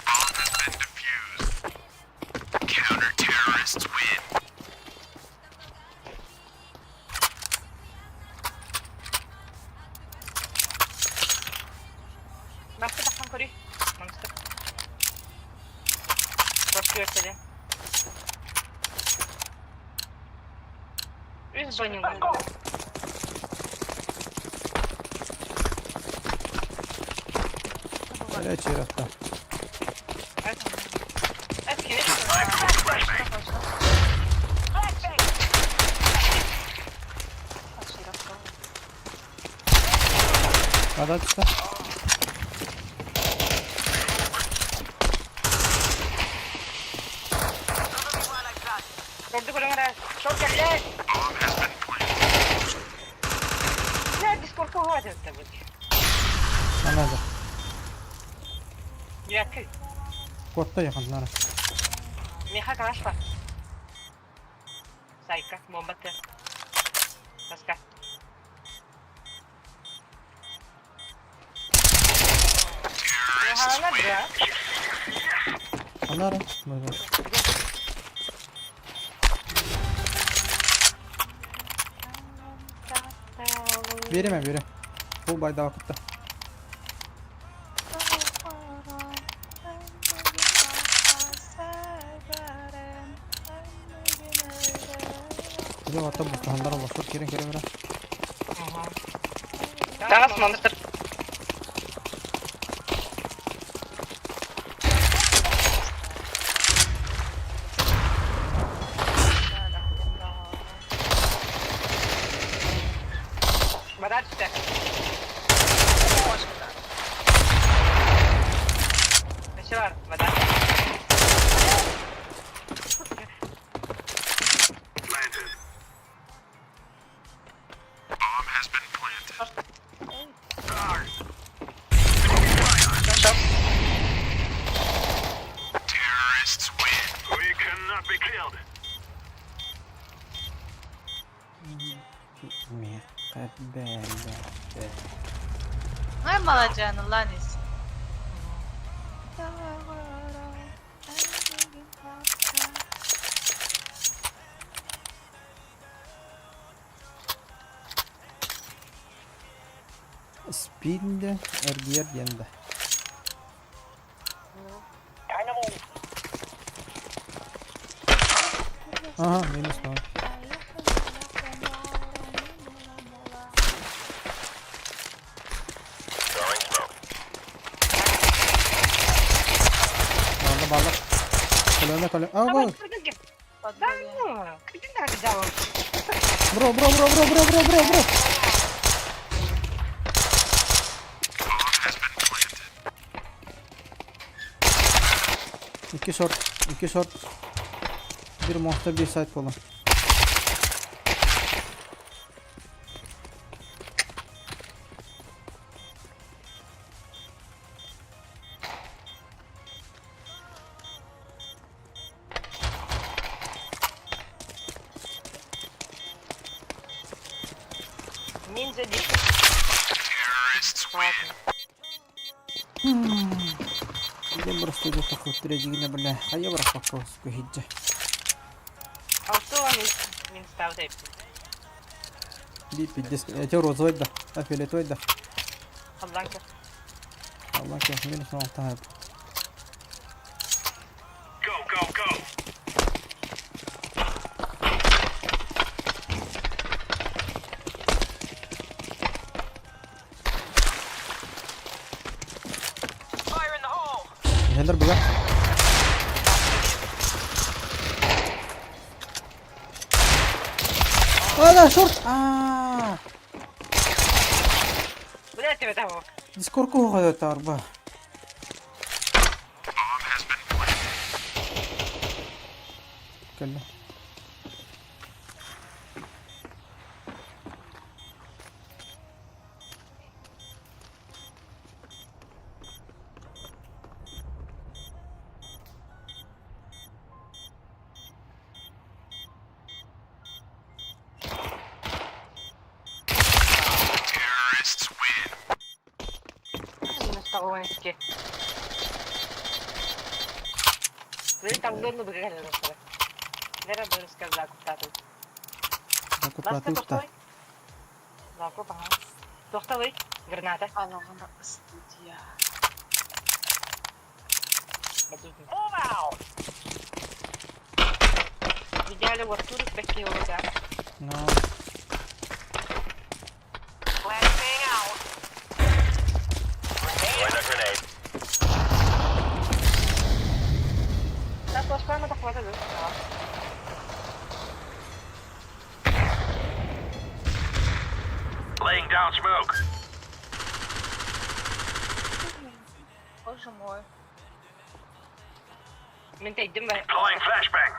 Bomb has been defused. Counter-terrorists win. Басты бахан көрүй. Монстр. Башкы өртеді. Үс бонюм. Горячий рафта. I'm throwing a flashbang. Flashbang. Вода түсті. Cover me while I flash. Көрді көріңірі. Шок кәлі. Bomb has been planted. Я дискордқа болады өтті бұл. Ана да. Якы. Котта якын нара. Меха калашпа. Сайка, бомба ты. Баска. Terrorists Мехалана win. бра. Анара. Мына. Береме, бере. Бұл байда вакытта. Биле ватта бустахандар олосур керен керен бере. Тағас монстр. Вода түсті. Еще бар, вода. Planted. Bomb has been planted. Шок. Terrorists win. We cannot be killed. Бе. Ай, маладьян, Ланис. Спинде, РГР денде. Ага, минус ноль. Throwing smoke. Bağla bağla. Kolona kolona. Aa bak. Да ну, иди нахуй, дьявол. Бро, бро, бро, бро, бро, бро, бро, бро. Bomb has been planted. İki short, iki short. Bir monster, bir side kolon. Ниндзя Terrorists win. Простой таххыттыр эдьигинэ бля, хайа бырахпакка көһүддьэ. Алты он мин ставда эппин. Би пиздец, эти розовый да, а фиолетовый да. Алланка. Алланка, минус 16 Go, go, go! Fire in the hole! Иһэллэр быга. А, да, шорт! Аа! Бля, тебе того. Дискорку уҕайа арба. Кэллэ. Terrorists win. Минус 92. Вы там донну быгали dostlar. Nere bölüs gel zakuptatın. Закупаты укта. Закуп, ага. Тохталый, граната. студия. Move out! Идеально вот тут такие вот, да. No. Flashbang out. Throwing a grenade. Так, плашками так хватит, да? Laying down smoke. Боже мой. Мен тейдим бе. Deploying flashbang.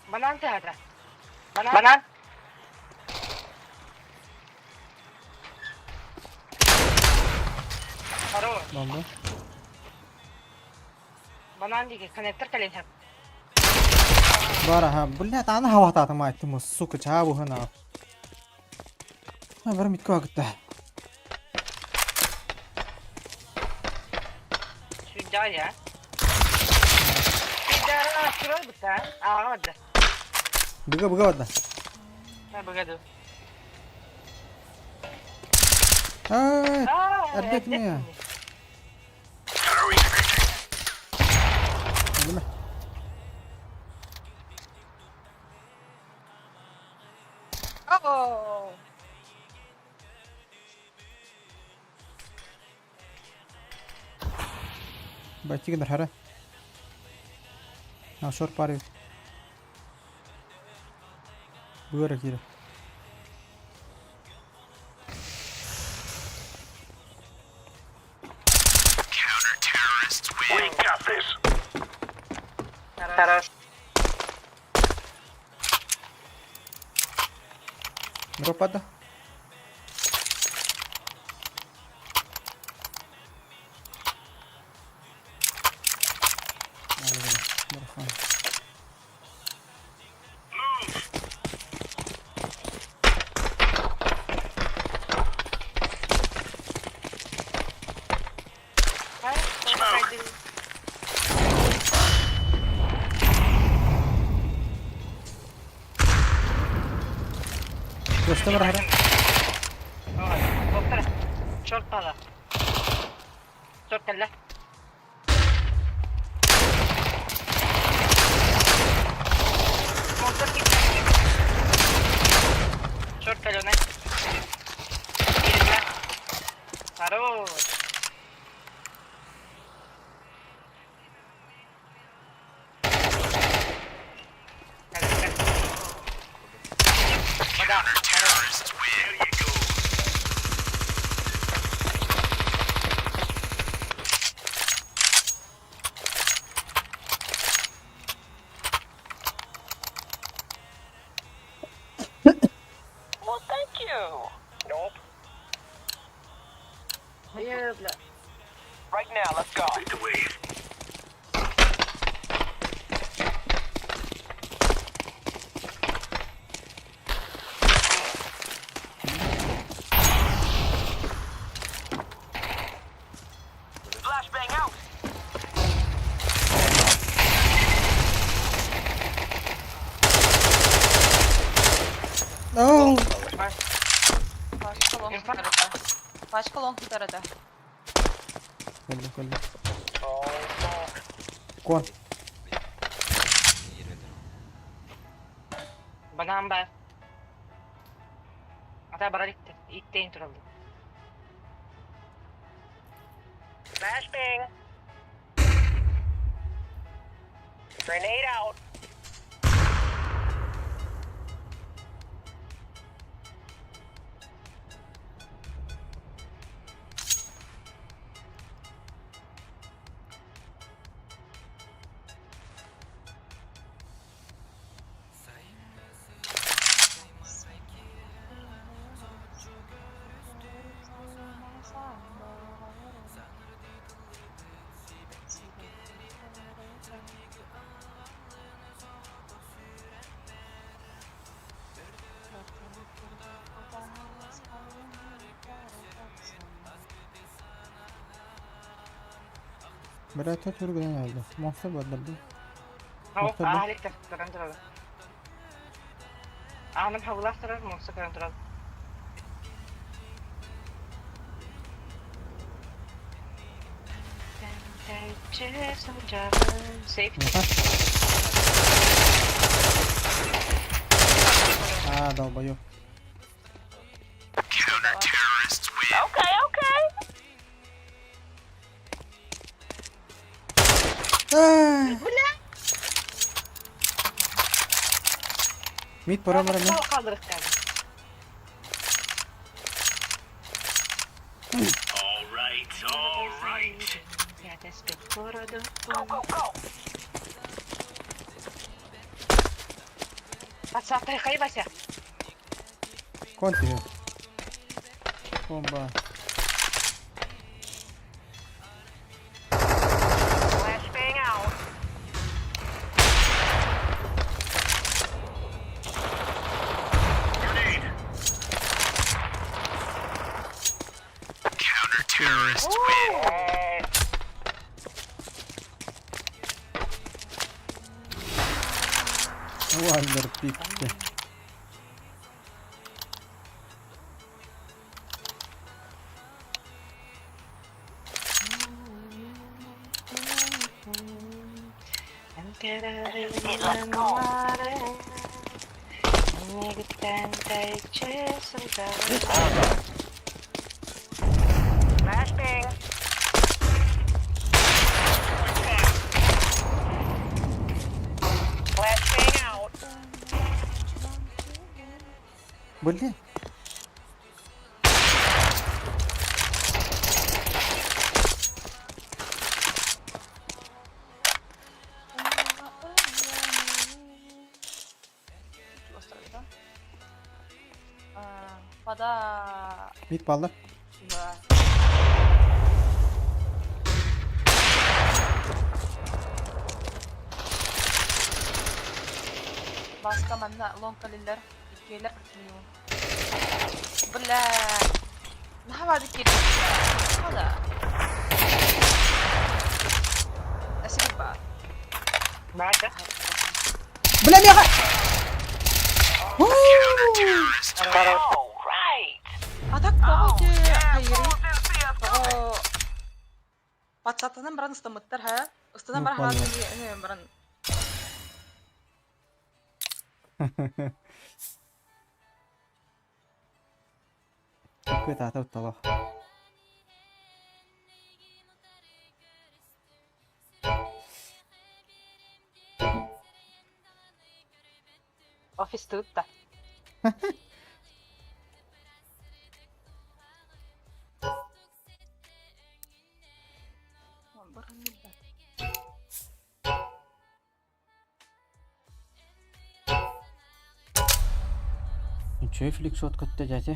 Банан театра. Банан. Банан. Хорош. Бомба. Банан диге коннектор кален хеп. Бара, ха, блядь, ана хаватата мать, ты сука, чабу хана. А, бар митко агта. Сюда я. Сюда, сюда быта. А, ладно. Быга, быга ладно. Да, быгаду. А, опять меня. Throwing a grenade. Неме. О! Байтигин хара. А, шор пари. Быгара кире. Counter-terrorists win. We got this. Хорош. Дропада. Move. Smoke. Göster hara. Доктор. Шорт пала. Шорт калла. Монстр кит. Шорт калёна. Хорош. Вода. Хорош. Terrorists win. There you go. Well, thank you. Nope. Бля. Right now, let's go. Lead the way. Flashbang out. Пачка лонг сытар этэ. Кэллим, кэллим. Кон. Банан бар. Ата барар икте. Иттейин тураллар. Flashbang. Grenade out. Бирата түргэнэн өлдө. Монстр бардырды. Хау, Монстр бар. ааликтар көрөн тураллар. Ааным хабылаах турар, муоста көрөн турал. Сейф. Меха. А, долбоёб. Okay, okay. Ай! Мид пора бара мен. Калдырыктар. All right, all right. Go, go, go. Пацаны, хай Вася. Континю. Бомба. Flashbang out. Grenade. Counter-terrorists win. Yes. Вальдер пикти. Let's go. Flashbang. Flashbang out. Блин. Островда. Вода. Мид баллар. Да. Баска манна лонг калиллер. Иккиэлэр как минимум. Бля. Наһаа киир. Вода. Спасибо. Баата. Бля, меха! All right. А так тоҕо хайыры тоҕо пацатынан баран ыстамыттар ха ыстанан Ну, баран понятно. баран Какой-то ата талах. Офис тут-то. Баран билбэт. Ничего, фликшот көттө дядя.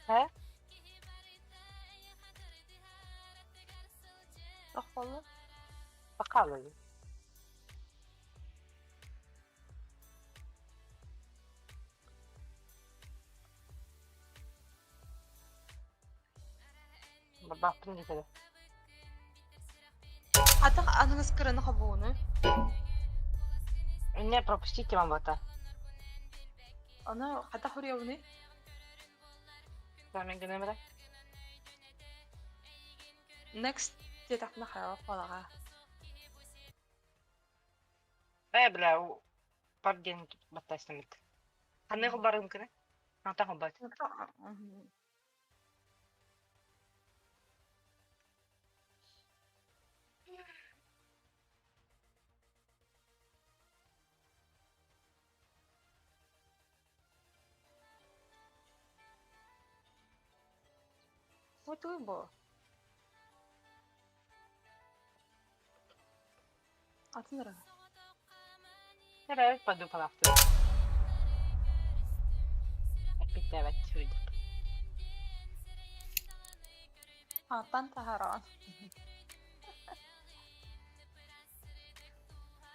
Һэ? Ох болла. Бакалы. Баппын кетеді. Хатах аныгыс кыраны хобууну. Не пропустите вам это. Ону хатах уруйабыный? Мен гынамра. Next диэтэхпинэ хайаҕа буолаҕа. Э, бля, пар диэн баттаастаммыт. Ханна холбарым кына? Ата холбат. Вот бу. Атын ырыа. Эрэ пойду палахтыы. Эппиттээбэт сүрдүк. Ааттан таһараҕын.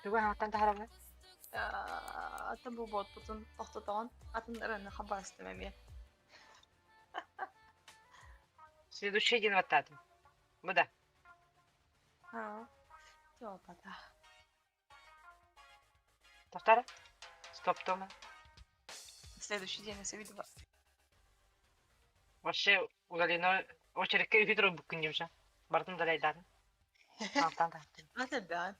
Тугу ааттан таһараҕын? Атын бу буотпутун тохтотоҕун атын ырыаны хабаастым эмиэ. Следующий день баттаатым. Бу да. Аа. Туолбата. Тохтор. Стоп тома. Следующий день видео. Вообще удалено очередке үһү турбуккун дьимше. Бартын далайдаатын. Алтан таһтын. Ата бэҕэн.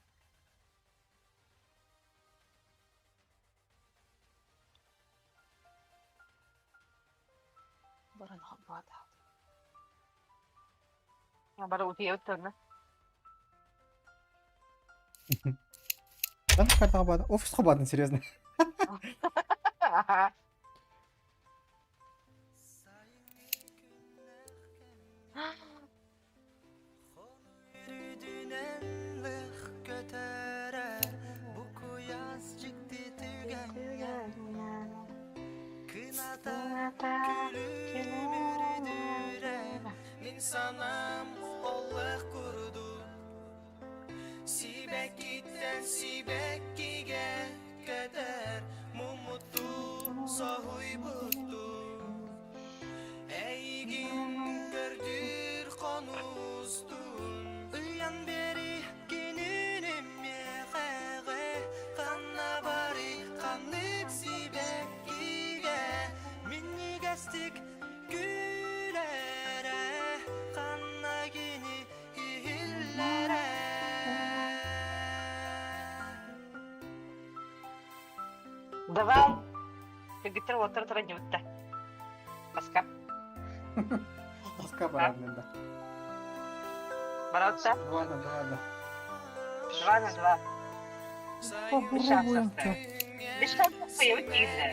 Баран хабаата. Бары утуйабыт турна. Там карта хабаатын. Офис хабаатын, серьезно. Мин санам олох курдук Сибэккиттэн сибэккигэ көтөр Муммуттуу соһуйбуттуу Эйигин көрдүүр хонустун Ыйан бери кинини миэхэҕэ Ханна барый ханнык сибэккигэ Минньигэстик күлэрэ Ханна кини иһиллэрэ Давай. Кыргыттар уоттара туран дьыбытта. Баска. Баска барабын да. Барабытта? Два на два, да. Два на два. Попробуем. Беш шанс кыйыбыт дигиннэ.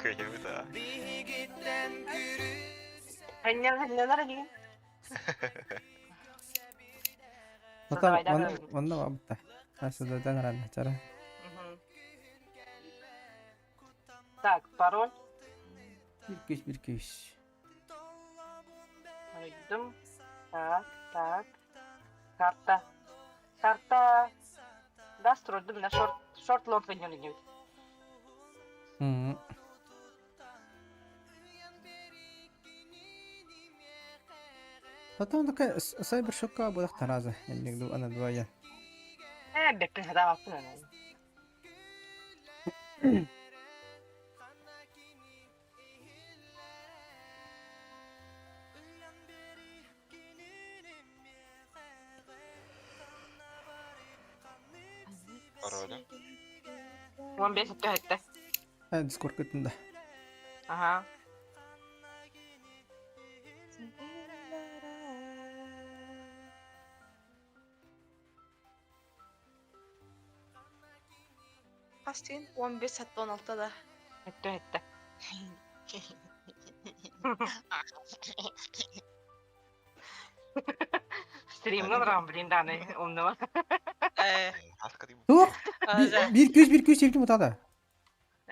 Кыйыбыт а. Ханньалар дигин. Онно бабытта. Асыдадан рано чара. Так, пароль. Bir күс, bir күс. Айдым. Так, так. Карта. Карта. Да, стройдум на шорт. Шорт лонг венюр Потом такая сайбершокка буолах тараза. Инник ана двое. Э, бэппин хатаабаппын аны. Пароля. 15 өттө Э, Дискорд кытында. Ага. Хас дигин 15 сатта 16 да. Өттө өттө. Стримнан рам, блин, даны, умного. Э, Туох? Bir күс, bir күс епті мұтада.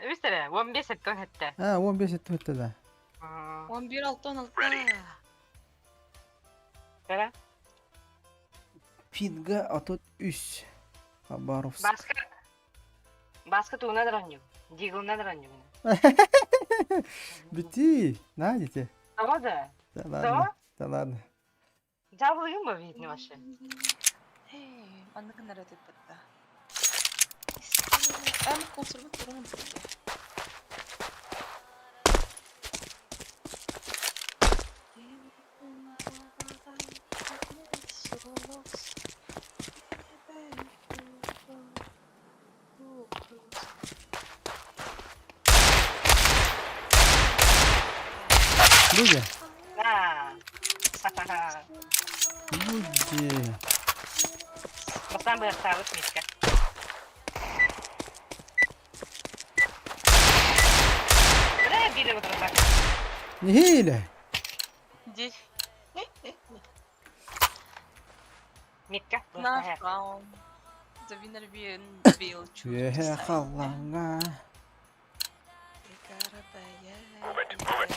Үстере, 15 өттө өттө. А, 15 өттө өттө да. 11 6 16. Бера. Пинга, а тут үс. Хабаровск. Баска. Баска тугунан ранню. Диглынан ранню. Бити, на, дите. Того да. Да ладно. Да ладно. Жабылыгын ба видно вообще. Ээ, маннык гынар этиппит да. Эн кулсурбут турун Люди. Да. Люди. Бастаан быһахтаабыт Мишка. Бля, биир отырса. Нихиле. Ди. Микка. На фаун. The winner will choose to Үөһэ sign. халлаҥҥа. Move it, move it.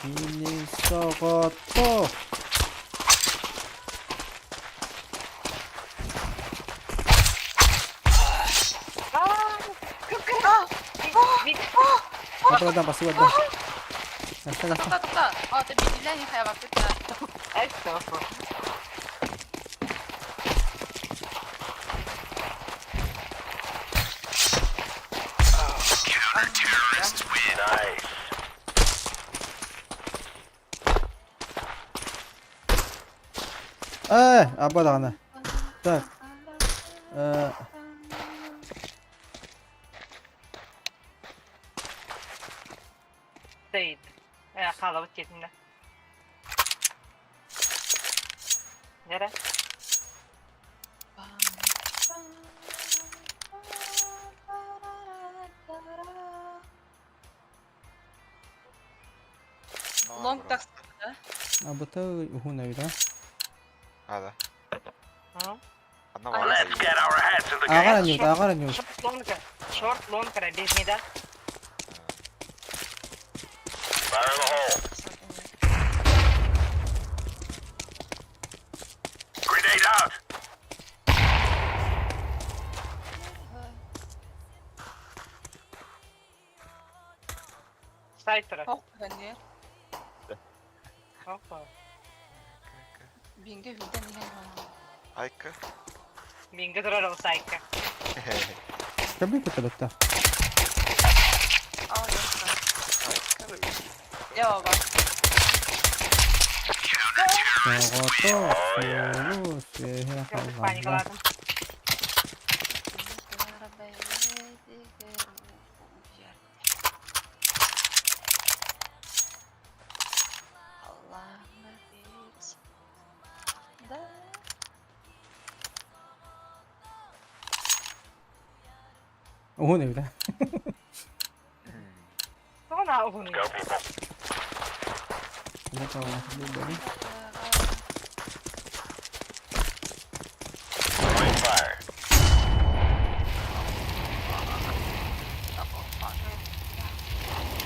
Кини соҕотох. Апарадан басып да. Таста таста. Тоқта, тоқта. А, ты билен хайвакыт да. Это. Counter-terrorists win. Nice. Э, аба даҕаны. Так. Э, Стоит. Хаалабыт тиэтиннэ. Нера? Лонг так да? абыта уһун эбит, а? Ада. Одна Let's get our heads in the game. Ааҕар анньыбыт, ааҕар анньыбыт. Шорт лонг. Шорт лонг без меда. Fire in the hole. Grenade out. Сайт турар. Ох, не. Опа. Бинге хүдэн иһэн Айка. Минге турар ол сайтка. Кэби көтөлөттө. Аа, ясно. Я ба. Соҕотох сулус үөһэ халлааҥҥа. Паникаладым. Да. Уһун эбит, а? Она угун. Go, people. Бу талаах бу Throwing fire.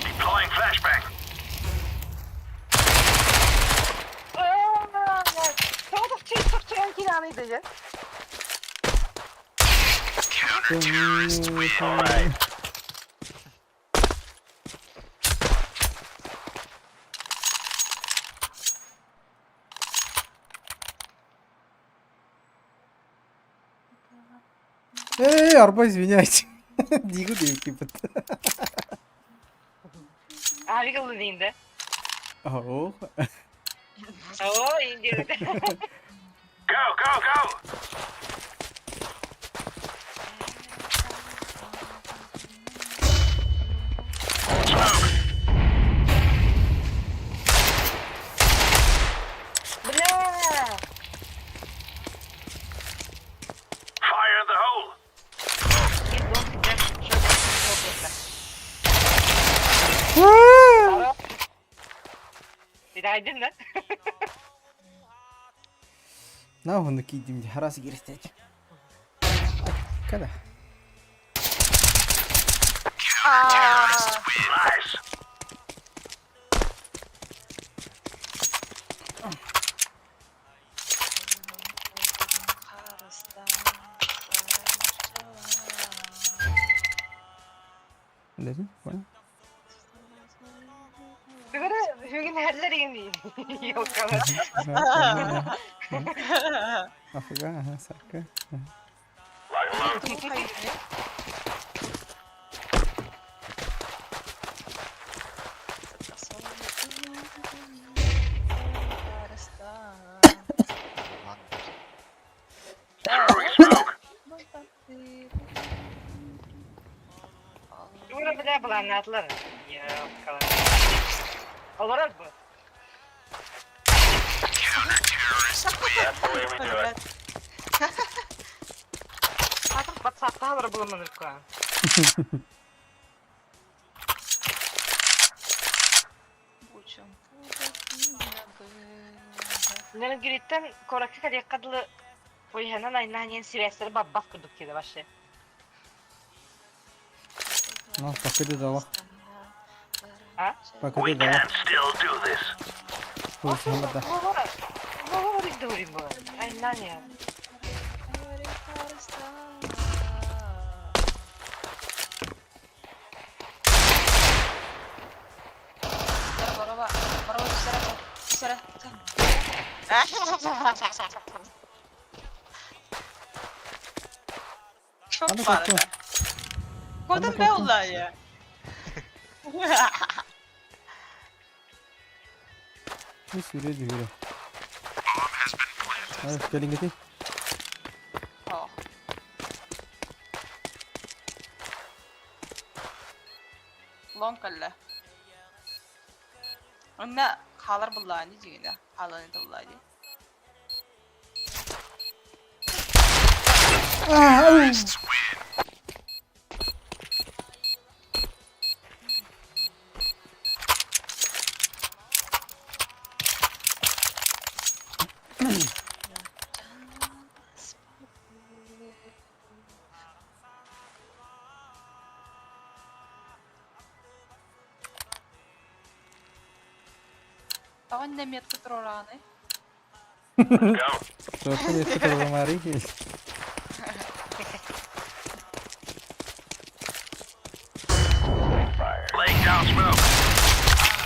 Deploying flashbang. Тоғыз чей тоқ Counter-terrorists win. All right. Эй, арба, извиняйте. Дигу дейки бит. А, викыл дейінде. Ох. О, инде. Go, go, go. Smoke. Бля! Fire in the hole. Кет лонг, кет, шорт, шорт, шорт. Айдын да? На уһунну киидим ди харасы киристээч. Када. Counter-terrorists win. Nice. Десин? Понял? Бүгүн бүгүн эһэллэр игин елкалар. Нафига, ага, сарка. Дура бля былааннаатылар. Елкалар. Олорор бу. That's the way we do it. Атах батсааттаһалар буламанырка. Нерюнгриттэн куоракка кэлиэххэ дылы Уйһанан айнаан диэн сибээстэри барбах курдук диэтэ вообще. Ну, покиды дала. А? Покиды дала. Хуй да. Çok var. Kodum be olayı. Bir sürü düğürü. Evet, gelin gidin. Oh. Long кэллэ. Онно хаалар буллаҕа дии дьиҥинэ. Хаалан этэ буллаҕа дии. Тоҕо иннэ метка туруораҕыный? Туохха метка туруорумаарый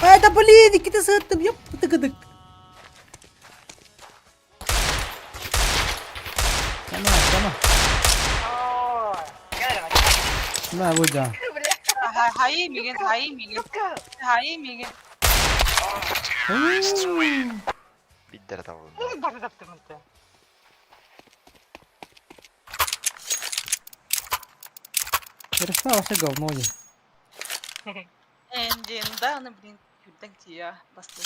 Это блин, иккитэ сыттым, ёп, тыкыдык. Сама, сама. На, вот да. Хайы мигин, хайы мигин, хайы мигин. Биирдэрэ табылынна. Ярослав вообще говно не. Эндин, да, аны блин, күрдәң тия бастым.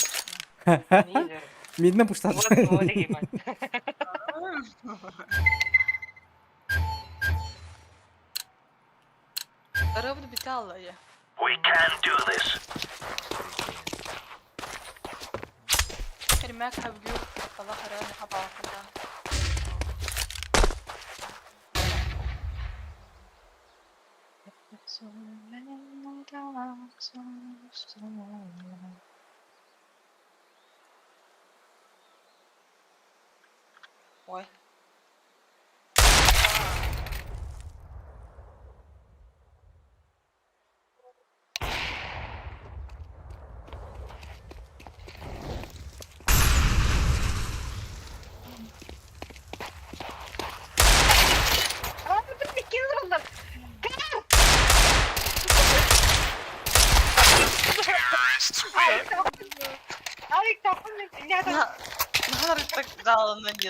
Видно пуштат. Ырыбыт бүтэ аллайа. We can do this. Эрмэк хабгю, тала харан хабааката. Ой.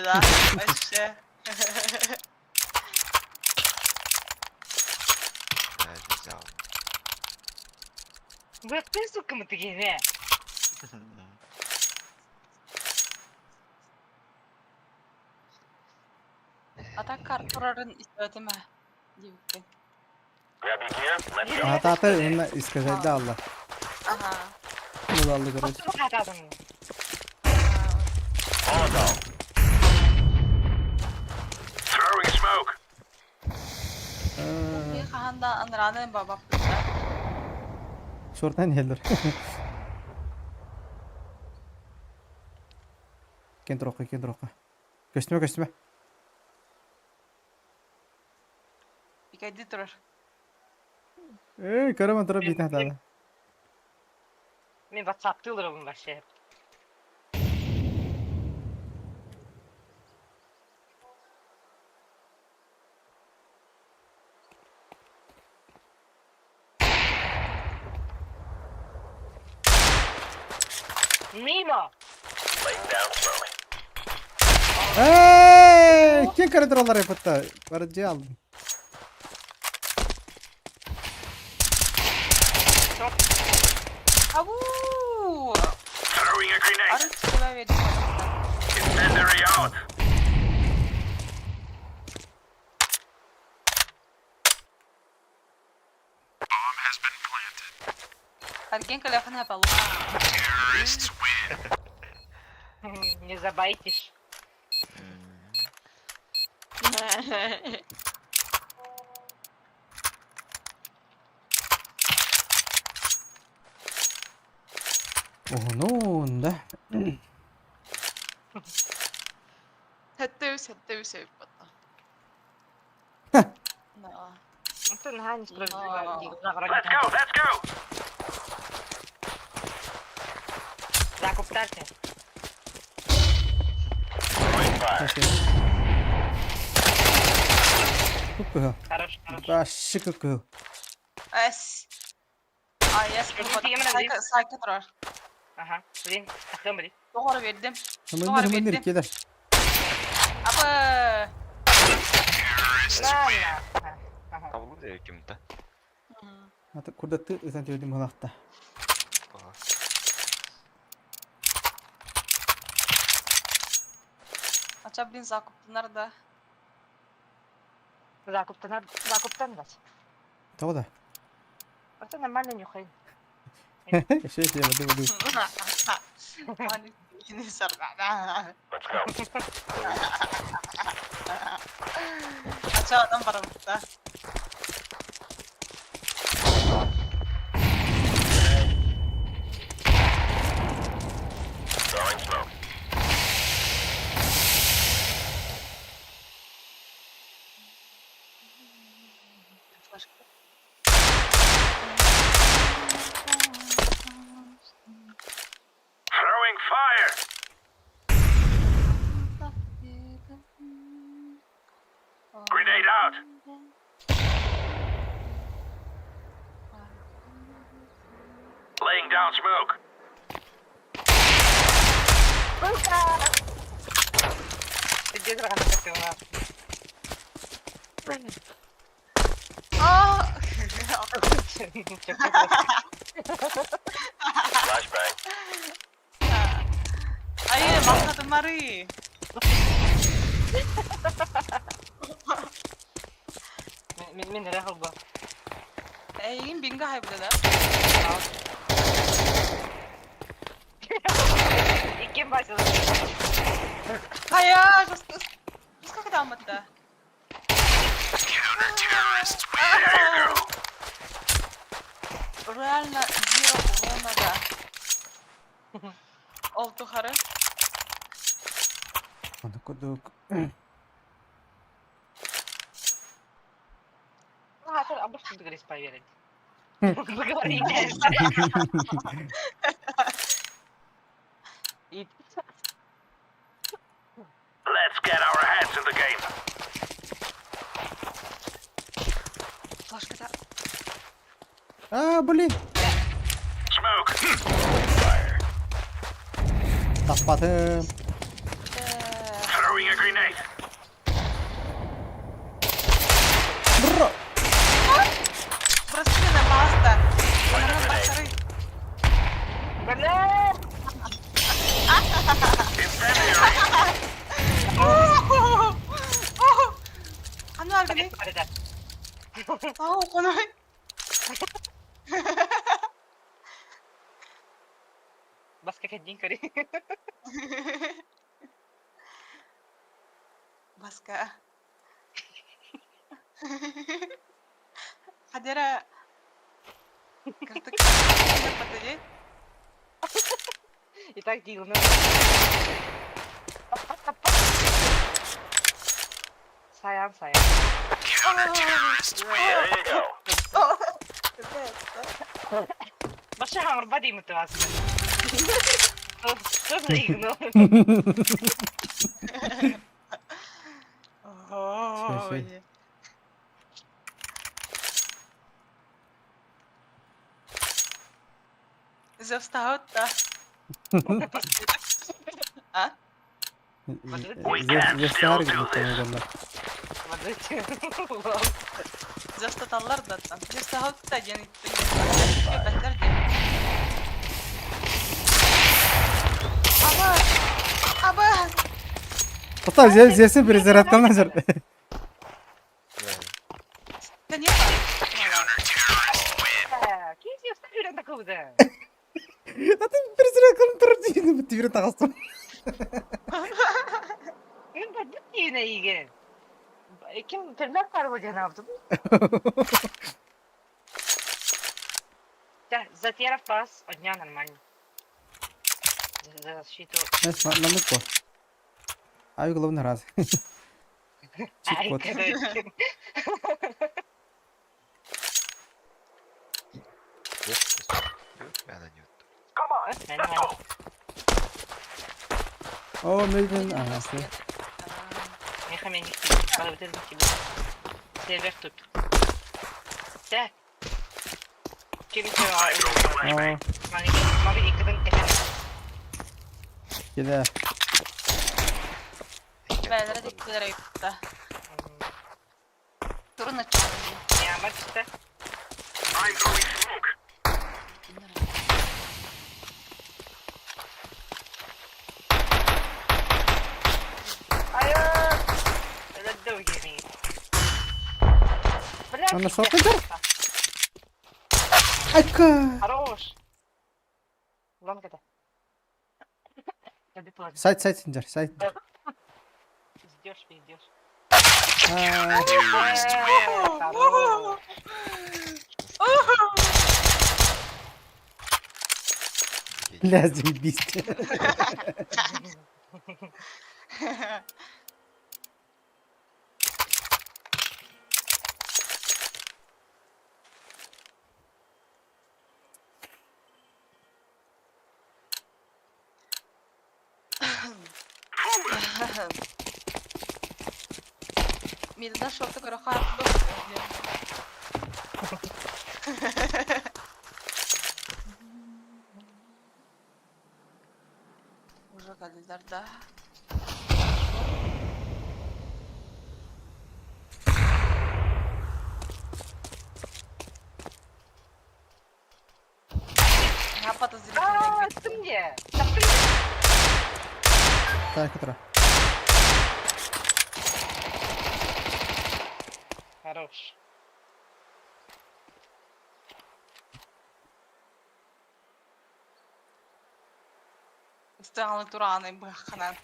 Да, вообще. Быттын сука мытыгине. А так карт турарын истебетим ээ диэбиппин. Атаата инна искажайда алла. Ага. Булаллы короче. Throwing smoke. Хаһан да анараны бабаппыт да. Шортан иһэллэр. Киэн турукка, киэн турукка. Көстүмэ, көстүмэ. Икайды турар. Эй, көрөмөн турар биитин хатаада. Мин ватсаптыы олоробун вообще. Мимо! Эй, ким коридорлары yapıttı? Барыcı aldım. Ау! Throwing a grenade. Арыт человек. Incendiary out. Bomb has been planted. Арген каляхана пала. Terrorists win. Не забайтишь. Уһунуун да. Хэттэ үс, хэттэ үс өйбөт. Да. Это наһаа несправедливо. Let's go, let's go. Закуптарте. Throwing fire. Кукку. Хорош, хорош. Вообще кукку. Эс. А, я Скажите, Сайка турар. Ага. Блин, тахтым блин. Доҕор бердим. Командир, командир, кида. Абы. Terrorists На, win. на. Ага. Табылды да ким-то. Аты курдатты ытан түйдім халақта. Ача, блин, закуптынар да. Закуптан, закуптан вас. Того да. Это нормально нюхай. Еще я воды воды. Let's go. Ача адам барабытта. Throwing smoke. Флешка. Throwing fire. Grenade out. Laying down smoke. Где закуптан? Аа! Flashbang. Айы, махтадымары. Мин мин нэрэ холбо. Эйин бинга хайбыда да. Икким басыл. Хая, жестко. Жестко кадамытта. Counter-terrorists win. There you go. Реально zero урона да. Ол тухары. Аны курдук. Ну, а то обычно договорились поверить. Договорились. И Let's get our heads in the game. Флешката. А, блин. Smoke. Fire. Таппатым. Throwing a grenade. Бро. Прости меня, пожалуйста. Бахары. Блин! Incendiary. Аны арганы. Ау, коной. Баска кадин кори. Баска. Хадера. Картык. Патыри. И так дилно. Саян, саян. Counter-terrorists win. There you go. Баша хамыр бадимы ты вас. Что за игнор? Ой. Зевстаутта. А? Зевстаар гына Зевстаталлар да там. Зевстаутта диэн Бэттэр диэн. Аба! Аба! Ота Зевсин перезарядкалана жүр. Конечно. Ким Зевстар үрэн такыбыда? Аты перезарядкалан турар диэн бит таҕыстым. Мен бардык диэн эйиге. Ким тырнак бар диэн аптым. Да, за пас, одня нормально. За защиту. Маннык по. Ай главный раз. Ай, Чит-код. короче. Come on, let's go. О, мейден. Ага, все. Сервер тут. Да. Ким О, кеде. Бәлere диктилер айыпта. Турун ачып. Ямачта. I'm throwing smoke. Айо! Бля, Ана шокер? Айка. Хорош. Лонг это. Сайт, сайт, синжар, сайт. Пиздешь, пиздешь. А, Хорош. Бля, заебись. Мидда шорты көрө хааппы. Уже калилер да. Я А, подозрительный. ты мне. Таптым. Так, которая. Хорош. Сталы тураны баханан.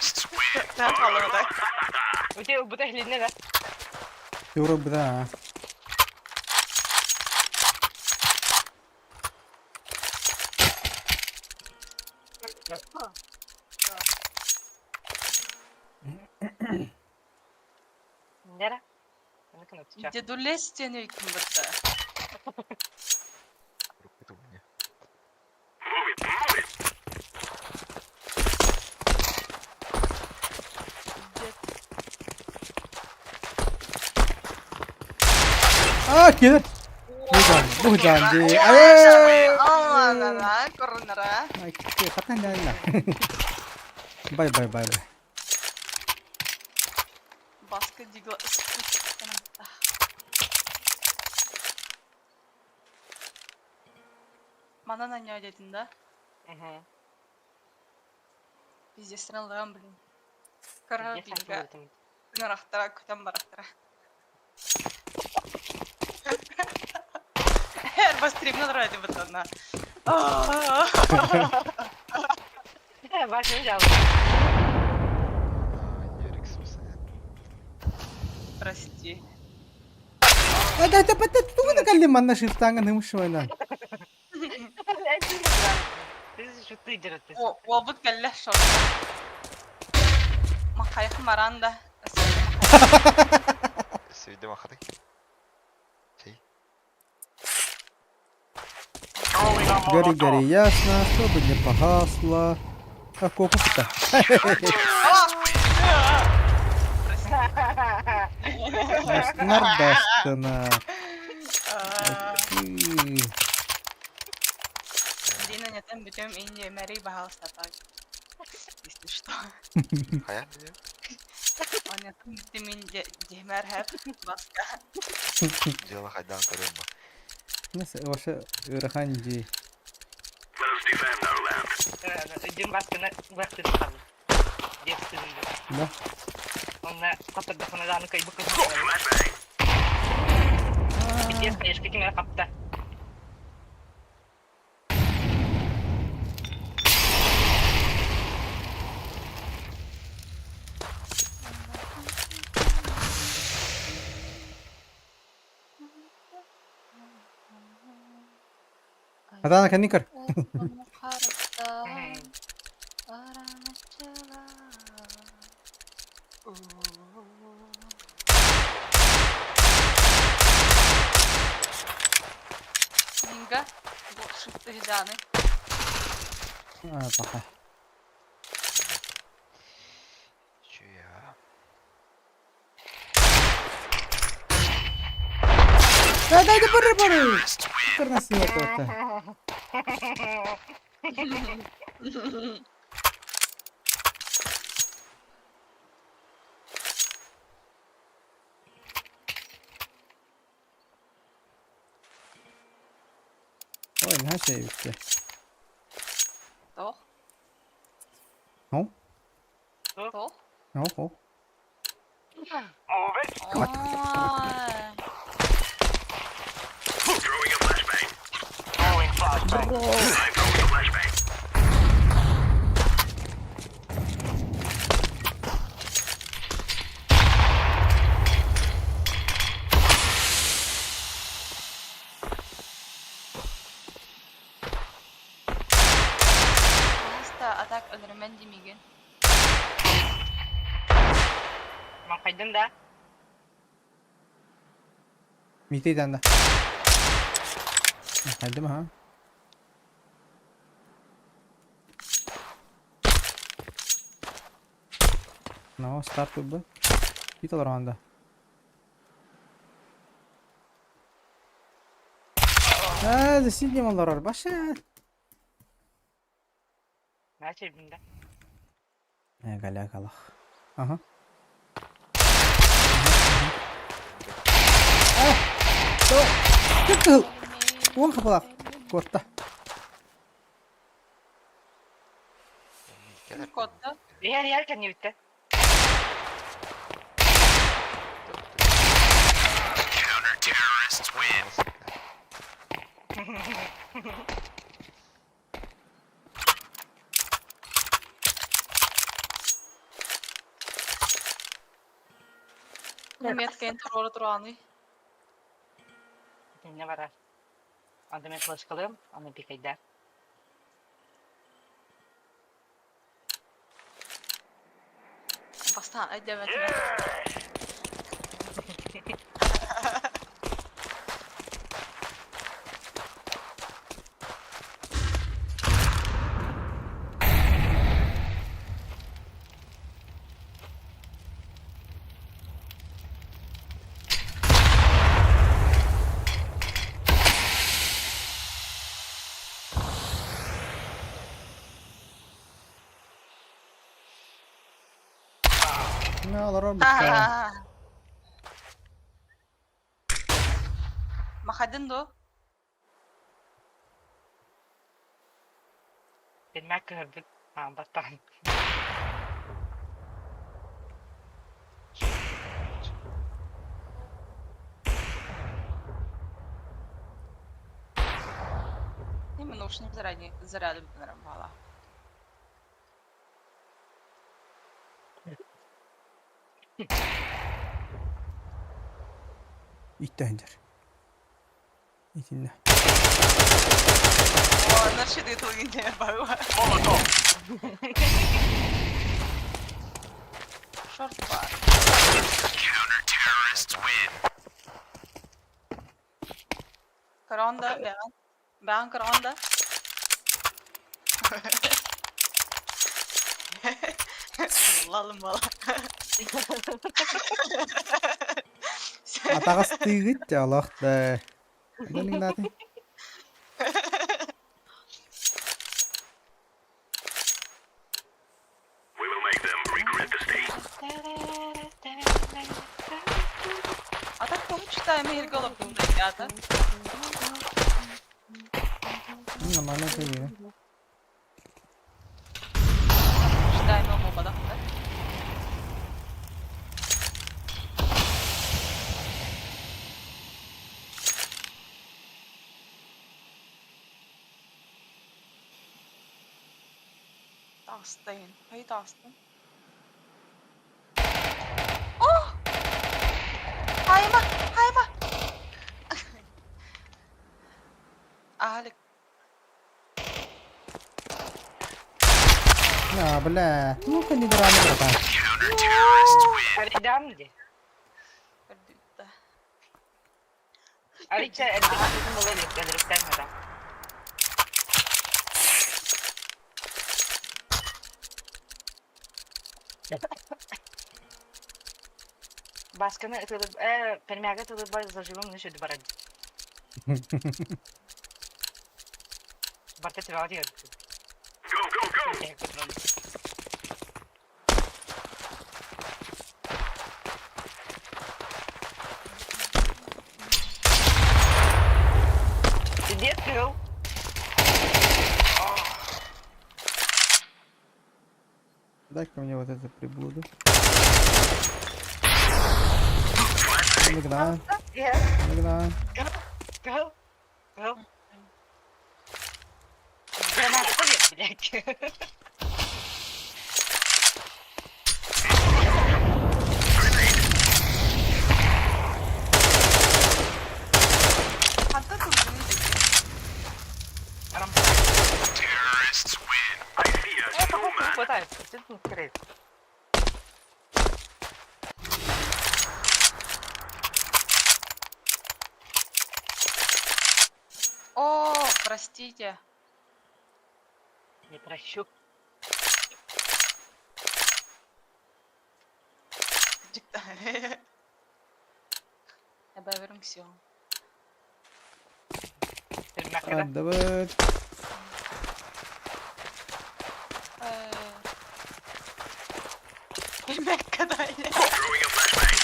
Terrorists win. Так, алло, так. У тебя бутыль длинная, да? Юра, да. Нера? Дедуле стене кимбетте. Move it, move it. А, кеде. Бу жан, бу жан ди. Ай! Алла, коронара. Ай, хатан да. Бай, бай, бай, бай. Баска дигла. Манан аня дедин да? Угу. Пиздец, блин. Карабинга. Нарахтара, күтәм барахтара. Эрба стримна ради бутана. Вася взял. Прости. Тугу да кэллим манна шифтааҥҥа нымышмайнан. Уолбут кэллэ шорта. Махайх маранда. Сүйдім ақыры. Чей. Гори, гори ясно, чтобы не погасло. А копа-то. Нардастана. Дина, не там бүтем Индия, Мэри, пожалуйста, так. Если что. Хайа? Онятым бүтем Индия, Димер хэп, баска. Дьыала хайдаан көрөм ба. Несе, вообще, ыарахан дии. Дим басканы бахтын қалды. Девственный. Да? Онна катырдахына кайбы Пиздец, конечно, кимер капта. Атана кэнни көр. Инга, бу шифтыгданы. А, паха. Чуя. Да, дай, да, бары, бары. Көрнәсін өтті. Ой, her şey bitti. Toch? Oh. Toch? Oh, oh. Ой. Throwing a flashbang. Throwing flashbang. I'm throwing a flashbang. Пожалуйста, а так өлөрүмэн димигин. Маңқайдың да. Митейден да. Хайдым ha. No, start бы. Бит анда. А, за сиднем олар баша. Начал да. Э, галя галах. Ага. Кыл. Уон хапалак. Корта. Кодда. Яр яр кәне битте. Counter-terrorists win. Метка турора тураны. Не бар. Анда мен флешкалым, аны пикайда. Бастан айдемет. Не олар битте. Махадын до. Bilmek көрдүк. А, баттан. Эми наушник заранее заряды нормала. Итте хинжер. Итиннэ. Шорт баар. Көрөҕүн да бэҕэн. Бэҕэн көрөҕүн да. Лалым бала. Атаҕастыыгыт дьэ олох да. Дэнигнааты. We will make them regret this day. А так получится, мы эрголов ребята. Нормально söylüyor. Читаем оба да? Таҕыстайын. Хайы таҕыстын? О! Хайма! Хайма! Алик. На, бля. Ну-ка не драма, братан. Арыйдаан дии. Көрдүүттэ. Арыйча эрдэ буолан өлөрүктэн хата. Баасканы ытылып, э, пермяга ытылып заживым ну сүдү баран. Барта төбөҕө тиийэр. Go, go, go! Иди открыл. Дай-ка мне вот это приблуду. Нагнал, нагнал. Go, go, go. Граната побед, блядь. Хантан тылгын Terrorists win. I see a snowman. О, простите. Не прощу. Эбэбэрим все. Отдавай. Throwing a flashbang.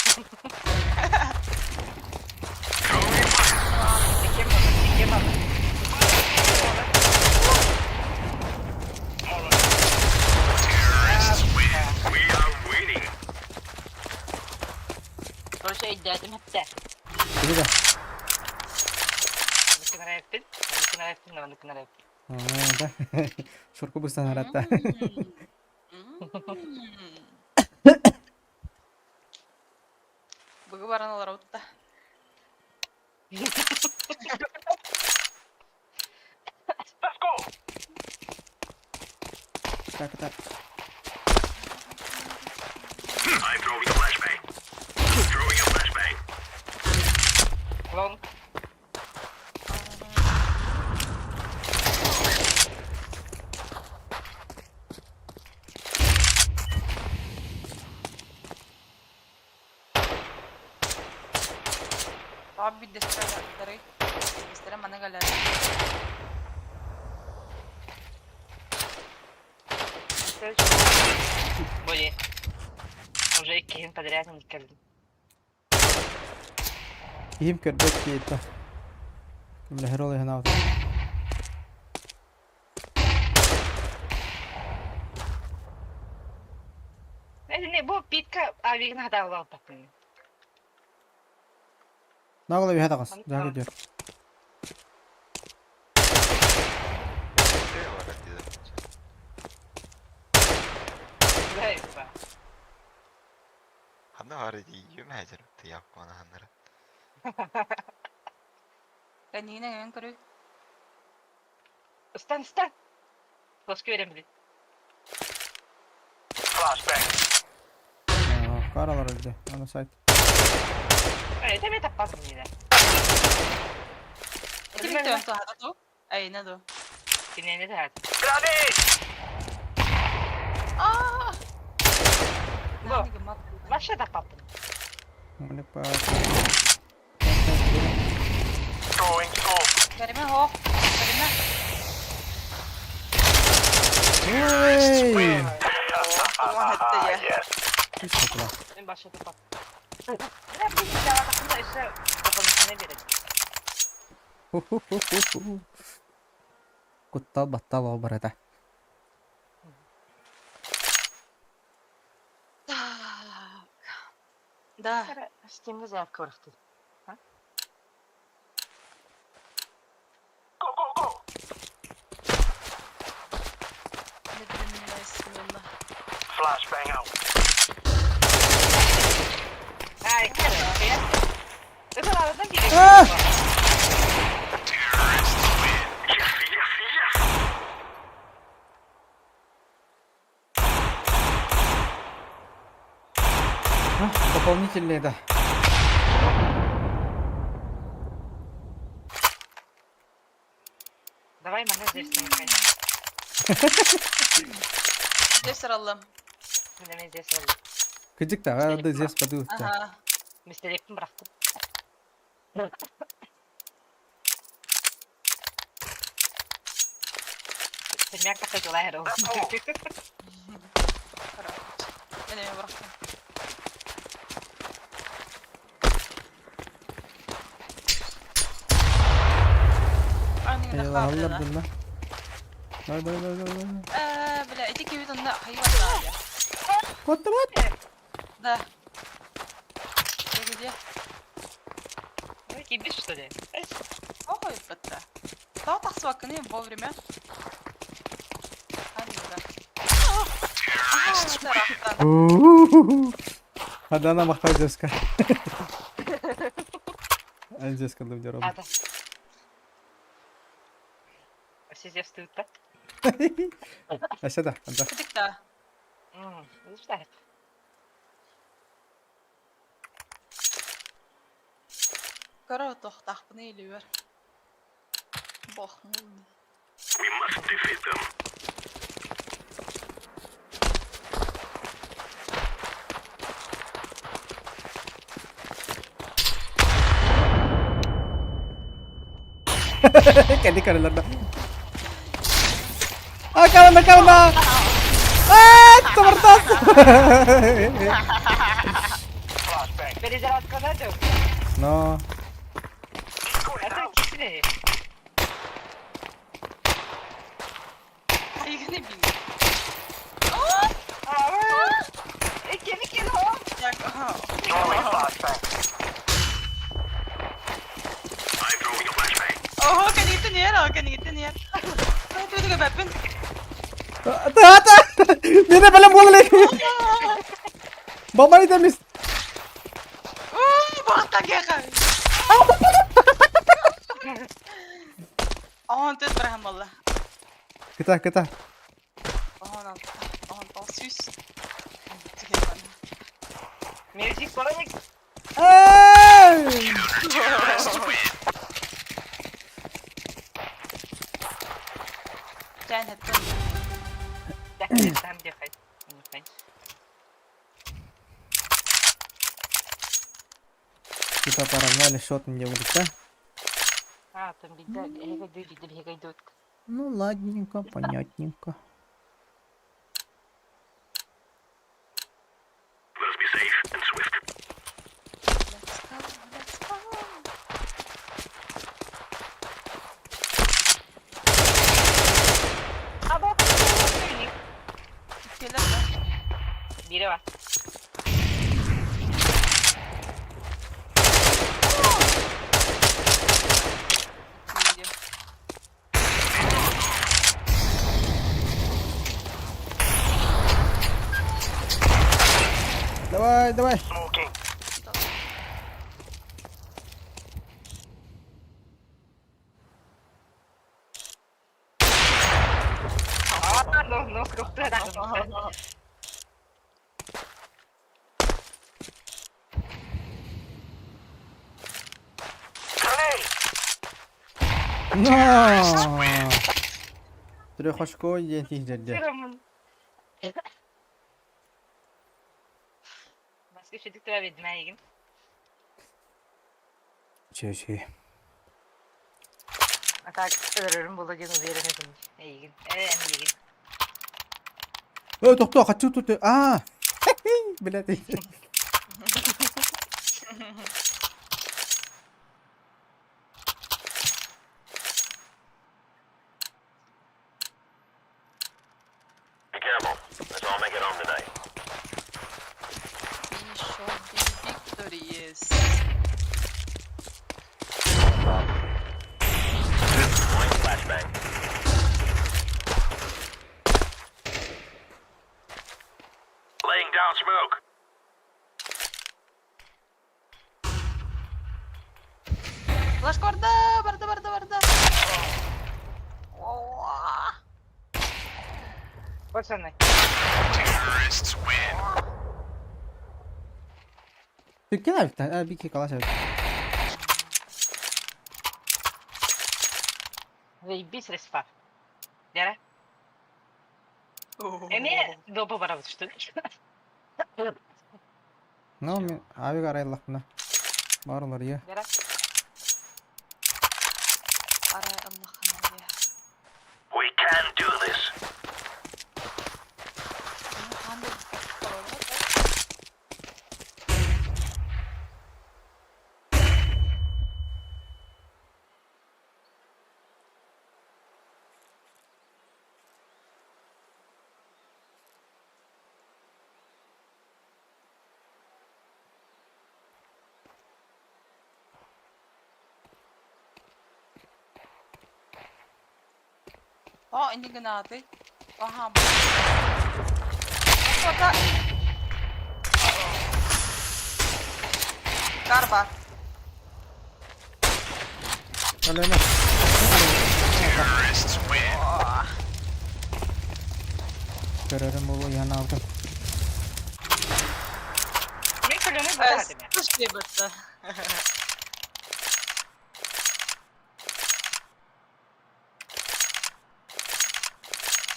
Throwing fire. Terrorists win. We are winning. Короче, өйдөөтүм хэттэ. Киһи да. Ныкынар эппин, ныкынар эппин, ныкынар эппин. Да. Шурку быстан аратта. Бүгү баран олоробут да. Let's go. Так, так. I'm throwing a flashbang. Throwing a flashbang. Long. Тоҕо биирдэстэрэ биирдэстэрэ маны галер. Были. Уже иккиһин подряд кэллим. Киһим көрбөт диэтэ. Кимлэһэр ол иһин аҕата. Не, бу питка авигин хатаалааппын. Нагола үһэ таҕыс. Дьаһы диэр. Ханна баар дии, юм хажар тыяп мана ханнара. Кэннигин өҥөйөн көрүй. Ыстан, ыстан! Плоский берем, блин. Каралар өлдө. Аны сайт. Это мен таппадым мені. Эти бүттөн туһата ту. Айна ду. Кинени да. Аа! Бу. Вообще таппаппын. Міне па. Кәриме хоқ. Кәриме. Эй! Уон этте я. Түс хотла. Мен башы таппаппын. Бля, блин, жабатақында еще дополнительно береді. Ху-ху-ху-ху-ху. Куттал баттал ол бар это. Так. Да. Стимге заявка барықты. Медленная смена. Ай, кәрі. Это ладно, керек. А! А, дополнительные, да. Давай мана здесь снимай. Здесь аллам. Міне мен здесь алып. Кыдык та, да здесь подуют. Ага. Мистелектің бұрақтым. Сенмек тақай жолай әрі. Мен эми бырактым. Аны Алла бұнна. Давай, давай, давай, давай. Э, бля, эти кибит онда хайван да. Вот, вот. Да. Ты где? Ой, кибиш, что ли? Ой, бата. Таа тахсвакны вовремя. Адана махтай деска. Ан деска дым дером. Ада. Все здесь да? А сюда, да. Кытыкта. Ждать. Көрө тохтахпыны илүүр. Бох мул. We must defeat them. Kendi karılarına. Aa kalma kalma. Aa тормоз. Перезарядка надо. Но. Это кисли. Айгыны би. Кеми кило. Яг. I'm throwing a flashbang. Ого, кэнигитен яра, кэнигитен яр. Түдүгө бэппин. Ата ата. Мені білім болы. Бабай демес. Уу, багта геха. Оон төт барахам болла. Кыта кыта. Оон ал. Оон тол сүс. Мюзик короник. Эй! Жан хэттэн. Там дехай. Типа поравняли счет мне будет, да? А, там беда, бегай, Ну ладненько, понятненько. Let us be safe and swift. Let's go, let's go. А вот Келер да. Бири бар. Видео. Давай, давай. Онно куруктура. Но! Трехочковый диэн тиһдэрдэ. Баска үчүгдүк төрөөбүт эйигин. Чэ-чэ. А так өлөрөрүм буолуо диэн уверен этим эйигин. Э, эн миигин. Ой, тохтоо, хочу тут. А! Блядь. Be careful. Let's all make it home tonight. Еще big victory is. Deploying flashbang. Laying down smoke. Флешка барда, барда, барда, барда. О, Пацаны. Terrorists win. Tykkää yhtään. Ää, Viki kalas. Заебись респа. Дера? Эмиэ допу барабыт что ли? Ну, мен авик арайлахпына. Барлар я. Дера? Арай Аллахана We can do this. Ну, ханды король. О, не гнаты. Ага. Пока. Карба. Алена. Terrorists win. Көрөрүм болу яна алдым. Мен көлөмү барат эме. Слушай, бата.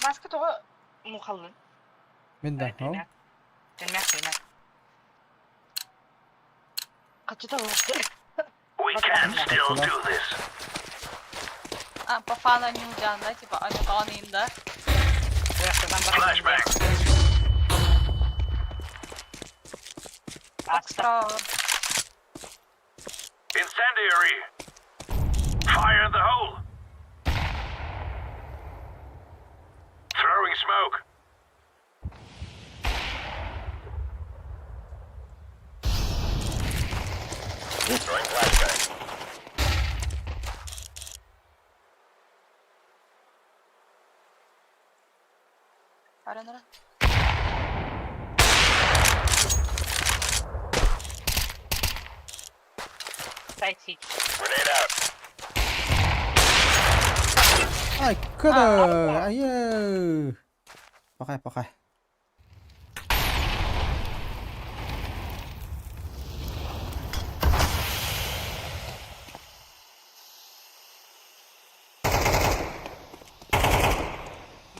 Маска тоҕо мухаллын. Мен да. Ол. Тэмэк, тэмэк. Хачыта We can still do this. А, по фану не удян, да? Типа, они да? Flashbang. Экстра. Incendiary. Fire in the hole. Throwing smoke. Throwing flashbang. Арена. Сайт Grenade out. Ай, кыда. Айы. Пока, пока.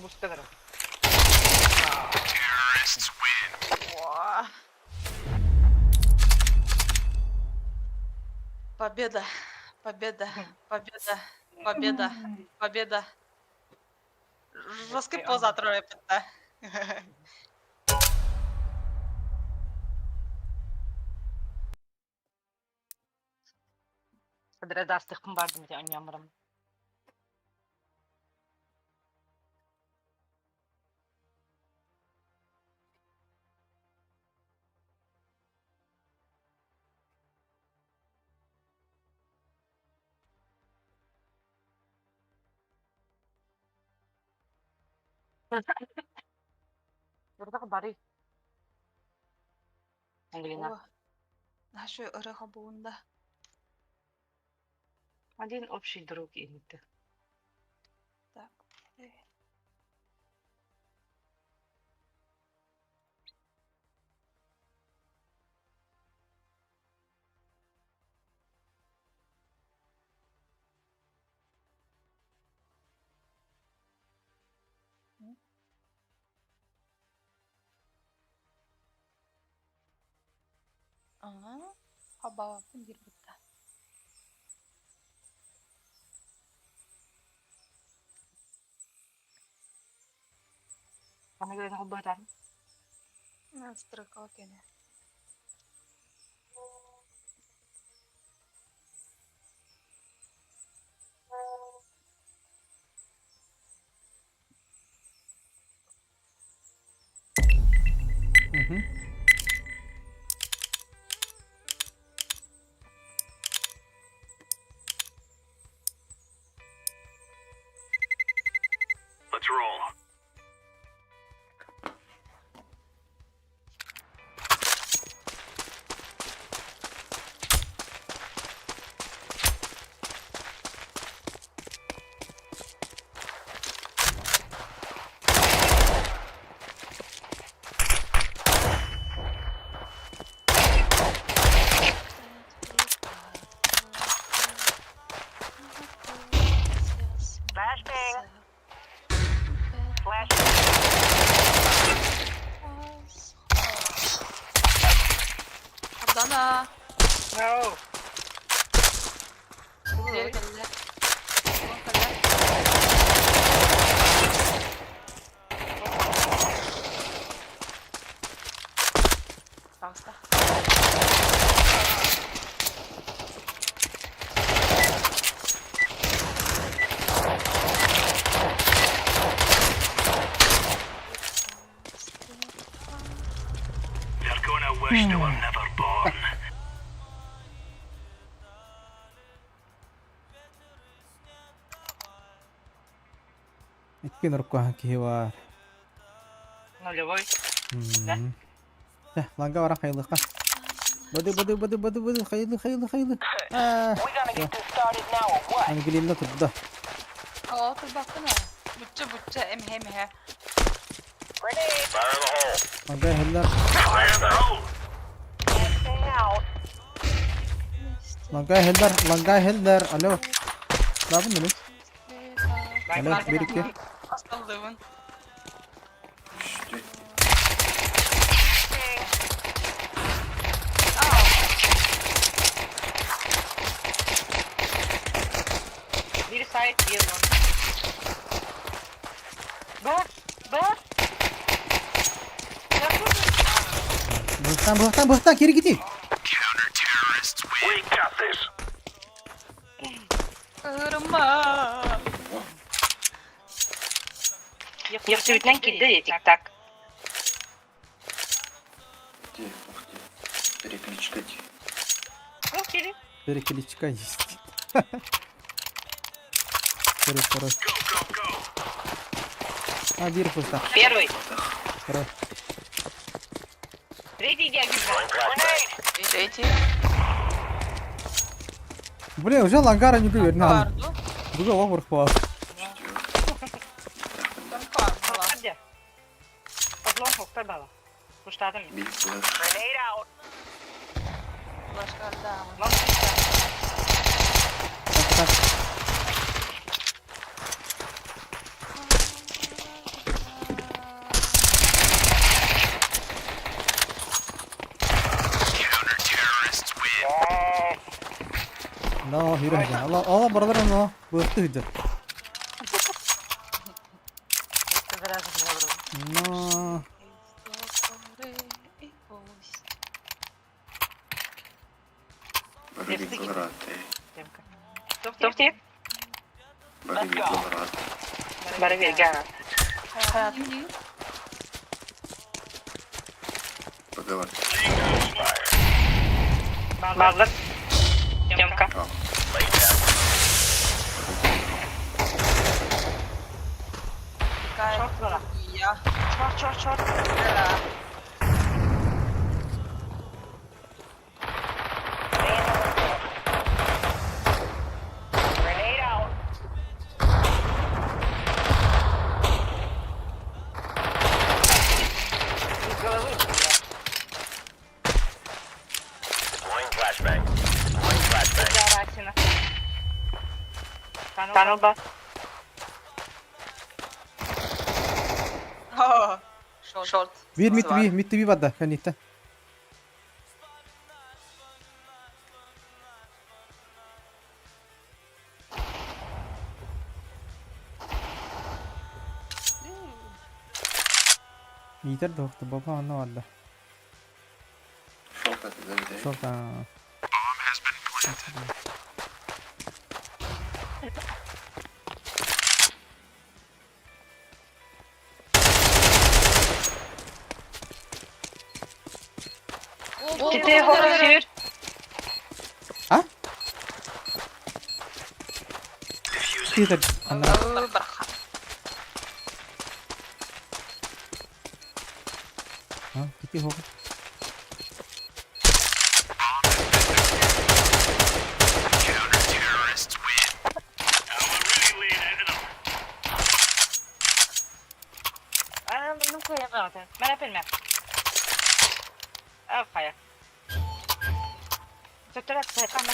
Бускалар. Terrorists win. О. Победа, победа, победа, победа, победа. Жесткий поза трое пятна. Кыдырадастыкпын бардым де аньямырым. Бурдак бары. Ангелина. Нашу ырыха буунда. Один общий друг инте. Так. Аа, хабааппын диир бытта. Аны гынан холбоотаан. Настройка кene. Мгм. Let's roll. Flashbang. Ардана. No. Дьиэ кэллэ. Уон кэллэ. Таҕыста. They're gonna wish they were never born. Икки нуркуахан киһи баар. Нулевой. Да? М. Чэ, ланга баран хайылыхха. Бады бады бады бады бады хайылы хайылы хайылы. Аа, We gonna всё. get this started now or what? Ангелина турда. Оо, турбаккын аа. Бучча бучча эмиһэ эмиһэ. Grenade. Fire in the hole. Ланга иһэллэр. Fire in the hole. Flashbang out. Ланга иһэллэр. Ланга иһэллэр. Алло. Лабын мини. Алло, бир икки. Асталлыбын. Bir side bir long. Бар, бар. Быһыттан быһыттан быһыттан кири кити. We got this. Кырма. Ехсүтүнэн киирдэ дии тик-так. Где? Ух ты. Перекличка где? Ол кири. Перекличка есть. Второй, второй. Go, go, go. А, биир пуста. Первый. Второй. Третий я вижу. Grenade. Третий. Блин, уже лангара не говорит, надо. Барду. Буга лохур хвал. Там Где? Подлон хоктор бала. Куштадым. Биг флэш. Grenade out. Флешкарда. Лонг Так, так. Counter-terrorists win. No, yürü hadi. Allah Allah buralar no. Bıktı hüdü. No. И пусть. Бары Белораты. Тофти? Бары Белораты. Бары берген. Хайатын Поговор. Баллар. Демка. А, Какая Шорт бала. я. Шорт, шорт, шорт. Да. Grenade out. Из головы. Deploying flashbang. Deploying flashbang. Зарасина. Танылба. О, Шорт. Bir mid bir mid bir vardı. Kanita. Иитэр да охто баба онно барда. Шорт это да, Шорт. Кити хорсүүр. А? Иитэр. Анна. А, кити хох. Counter-terrorists win. Now we're really laying into them. Ну кыайа Мен билмем. Хайа. Сөттөрө сайкама.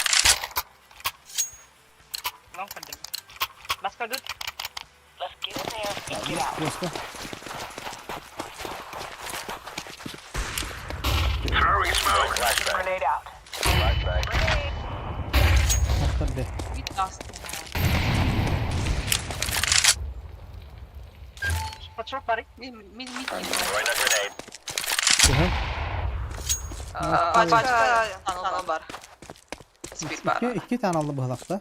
Лон кырдым. Баска тут. Let's get in there and get out. Просто. Throwing smoke. Grenade out. Охтор де. Патшок бары. Төһө? Пачка бар. Икки икки таан алды быһылахта.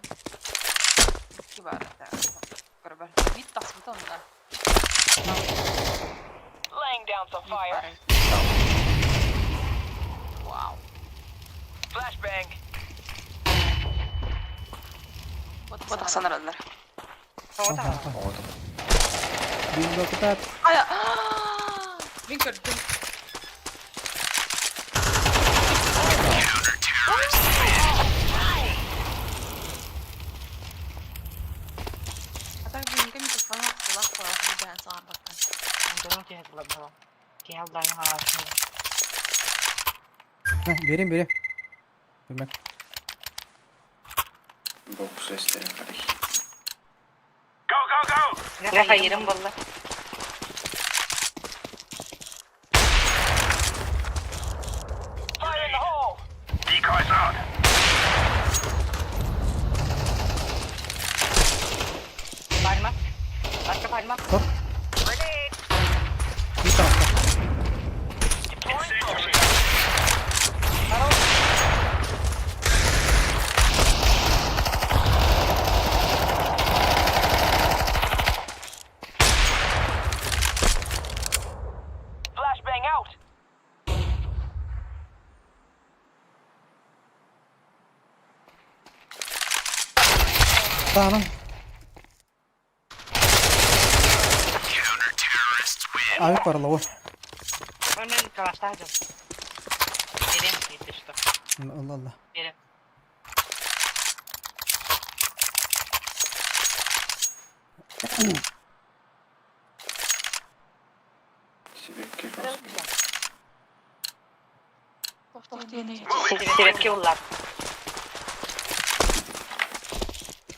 Laying down some fire. Wow. Flashbang. Вот санаралар. Оҕото. Бинго кытаат. Ая. Мин көрдүм. А так блин, микрофон кулак кулак диэн саҥарбаккын. Донун киһи булар. Киһи алдан хаасın. Берем берем. Bilmem. Бок сестерин карай. Go, go, go! Ne hayırım valla. Fire in the hole. Decoys out. Parmak. Başka parmak. Hop. Grenade. Bir tarafta. Incendiary. Flashbang out. Tamam. Counter-terrorists win. Abi parla o. Hemen kalaştaydım. Benim yetişti. Allah Allah. Benim. Сибекке жорстко. Sebepki ullar.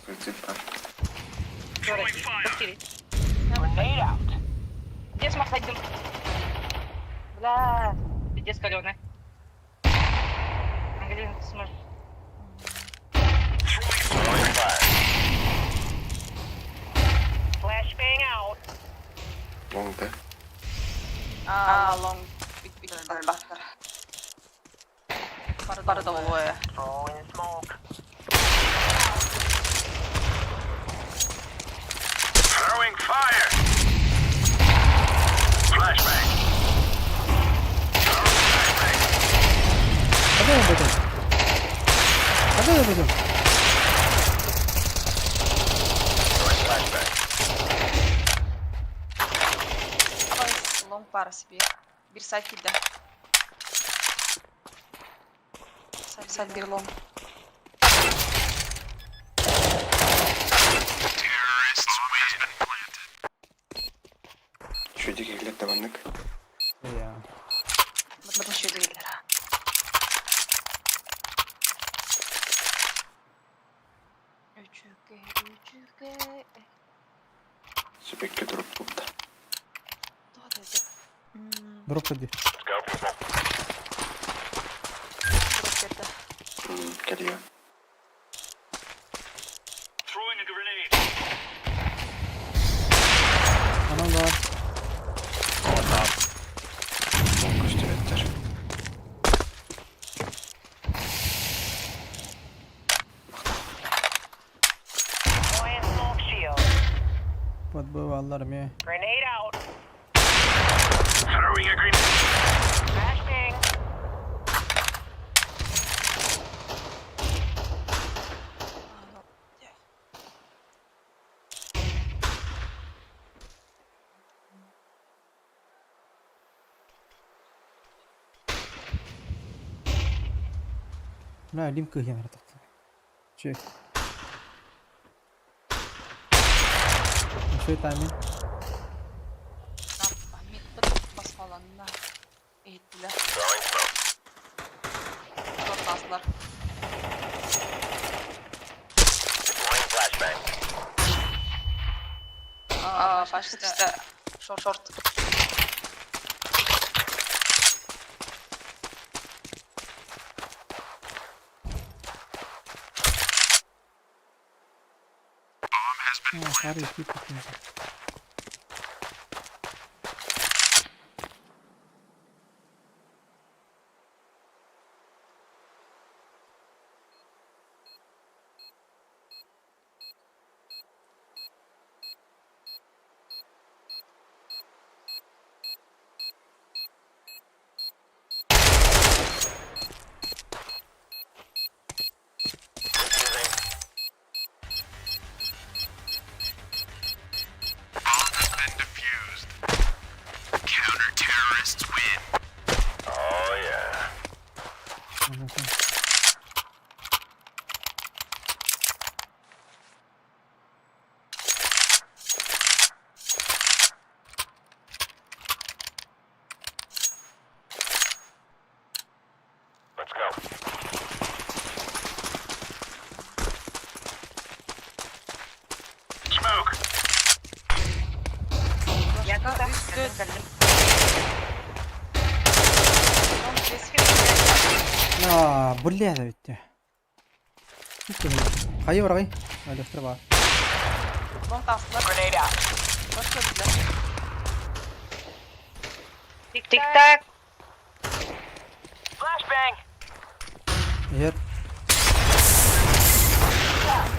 Прицеп бар. Throwing fire. Grenade out. Дес махайдым. Бля. Пиздец каленый. Ангелина, ты сможешь. Throwing fire. Flashbang out. Long да. А, long big big бар. Бары да болуя. Throwing smoke. Throwing fire. Flashbang. Throwing flashbang. Hadi bakalım. Hadi bakalım. Throwing flashbang. Long бар себе. Бир сайт килде. Сайт бир long. Terrorists win. Has been planted. Чүдик иглет табаннык. Ya. Батын шөйдө келер. Үчүгө, үчүгө. Сибекке туруп тупта. Туа деди. Drop hadi. Let's go, people. Drop берди. Geliyor. Throwing a grenade. Anam var. Подбываллар эмиэ. Grenade out. Throwing a grenade. Flashbang. Мына илим кыыһын аратахтар. Чү. Үчүгэй тайминг. Басқаланна. Иһиттилэр. Тортаслар. А, Почти. Шорт. Хары кип. Bomb has been defused. Counter-terrorists win. Oh yeah. Let's go. Smoke. Ятта. Үстү. Аа, бля да бүттэ. Хайы барай. Александр бар. Long таслар. Grenade out. Шорт көрдүлэр. Тик-так. Flashbang. Егер Блядь.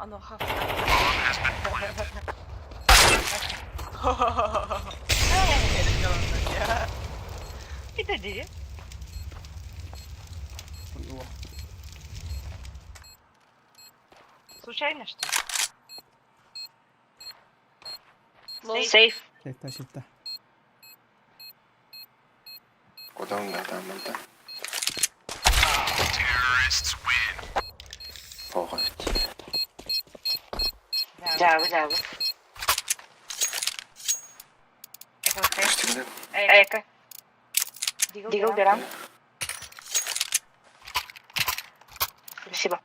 Оно хав. Ити Случайно, что ли? Сейф. Шекта, шекта. Куда он да, там, да. Terrorists win. Ого. Жабы, жабы. Үстүгүнэн. Эка. Дигл берам. Спасибо.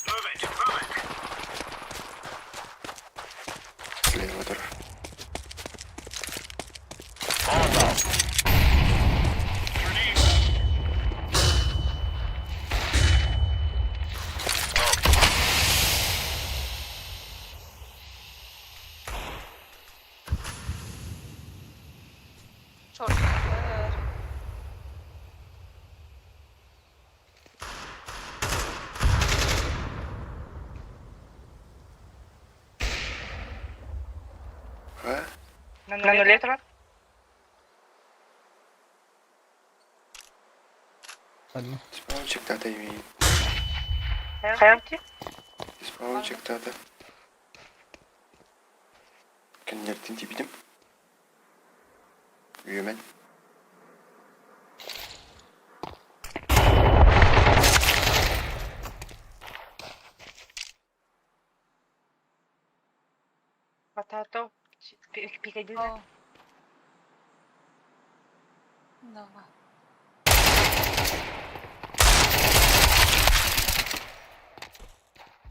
Move it. Move it. Слева тұр. Grenade. Шорт. А? На нуле тұр. Ладно. Спаунчик тата имеет. Хайрти. Спаунчик тата. Кеннертин тибидим. Үйөмөн. Потато. Пикадилли. Давай.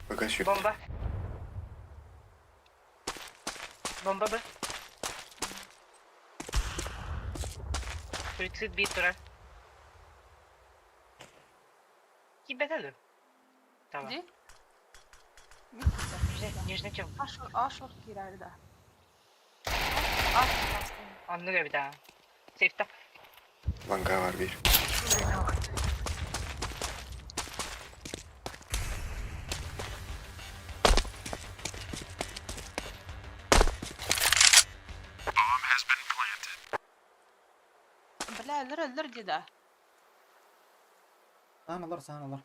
Пока сюда. Бомба. Бомба Б. Суицид бит тұра. Кибетеді. Tamam. Ди? Нижний чем? Ашор киирээри да. Ашор Оннук эбит аа. Сейфта. Ланга бар бир. Bomb has been planted. Бля, өлөр өлөр дии да. Саан олор, саан олор.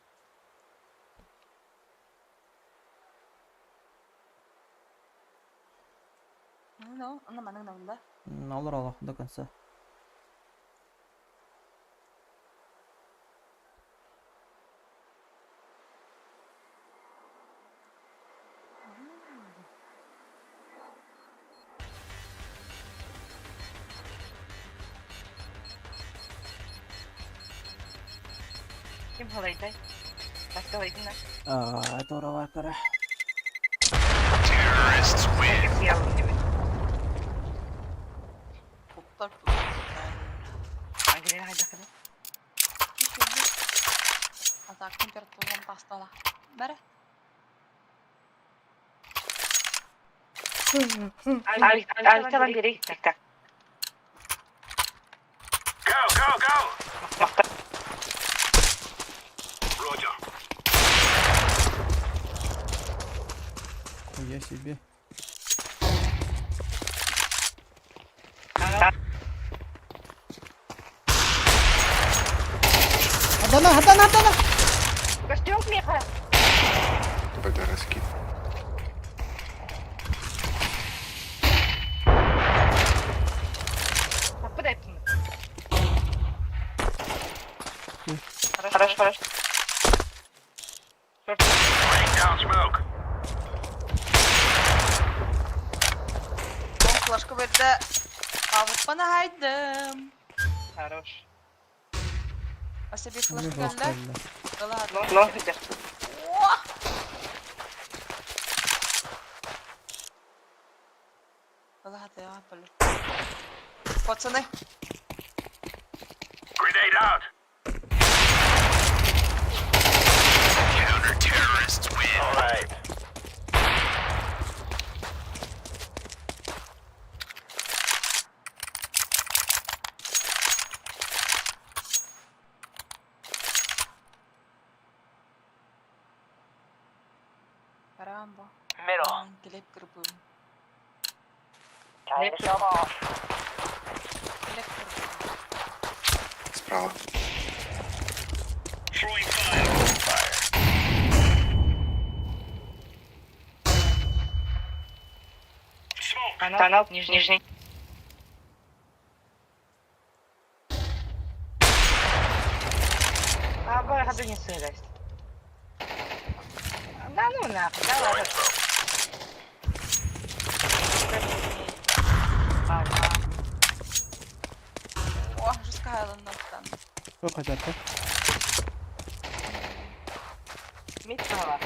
Ну, ну, маннык да. Олор олох до конца. Ким халайдай? Баска халайдын да. Аа, туора бар кара. Terrorists win. Топтар тут. Ангелина хайдахына. А так температурам тастала. Бәрі. Альталан бери. Так. Go, go, go! Roger. Хуя себе. Хадана, хадана, хадана! Костюм меха. Тогда раскид. Куда это? Хорошо, хорошо. Laying down smoke. Ол флешка берді. Авыппана хайдым. Хорош. Аса bir Мне флешка жестко, келді. бля. Ладно. Лонг идет. Ладно, я блин. Пацаны, Grenade out. Counter terrorists win. All right. Рамбо. Middle. Глеб Горбун. Time to shove off. Глеб Горбун. Справа. Throwing fire. Fire. Smoke. Канал нижний. Нижний. А, бархату не сырость. Да ну нахуй, давай. О, жестко Айлен там. Что хотят, а? Металла.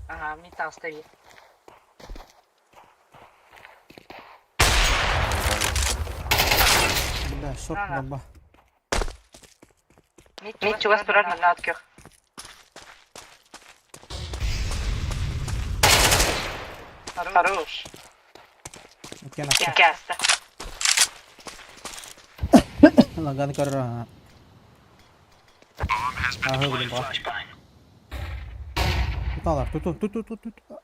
Ага, металл стоит. Бля, шорт Ага. баба. Митч у вас турар на отких. Хорош. Окей, нахуй. Кяста. Лаган кара. Bomb has been Ага, planted. блин, ба. Flashbang. Тут тут, тут, тут, тут, тут, тут.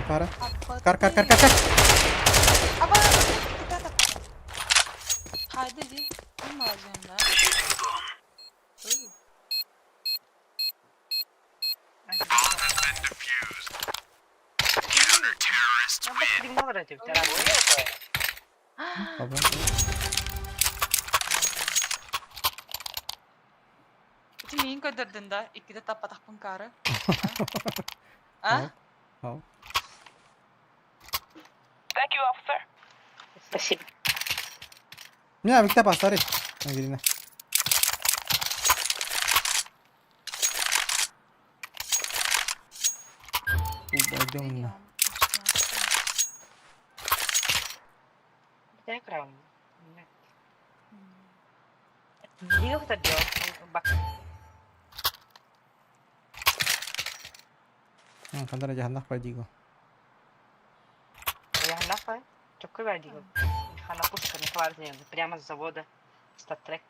Пара. Кар, кар, кар, кар, кар. Аба, ребята. Хайды ди. Не молодец, да? Bomb has been defused. Counter terrorists Я win. бы Баба. Ити миин көдөрдүн да, иккиде таппатахпын кары. А? Хау. Thank you, officer. Спасибо. Не, Виктор, посмотри. Ангелина. Упадем на. Дай экран. Диго хытар бак. Ханна дьаһаннах бар диго. Дьаһаннах бар. Чоккой бар диго. Хана пушка не хватит прямо с завода. Статрек.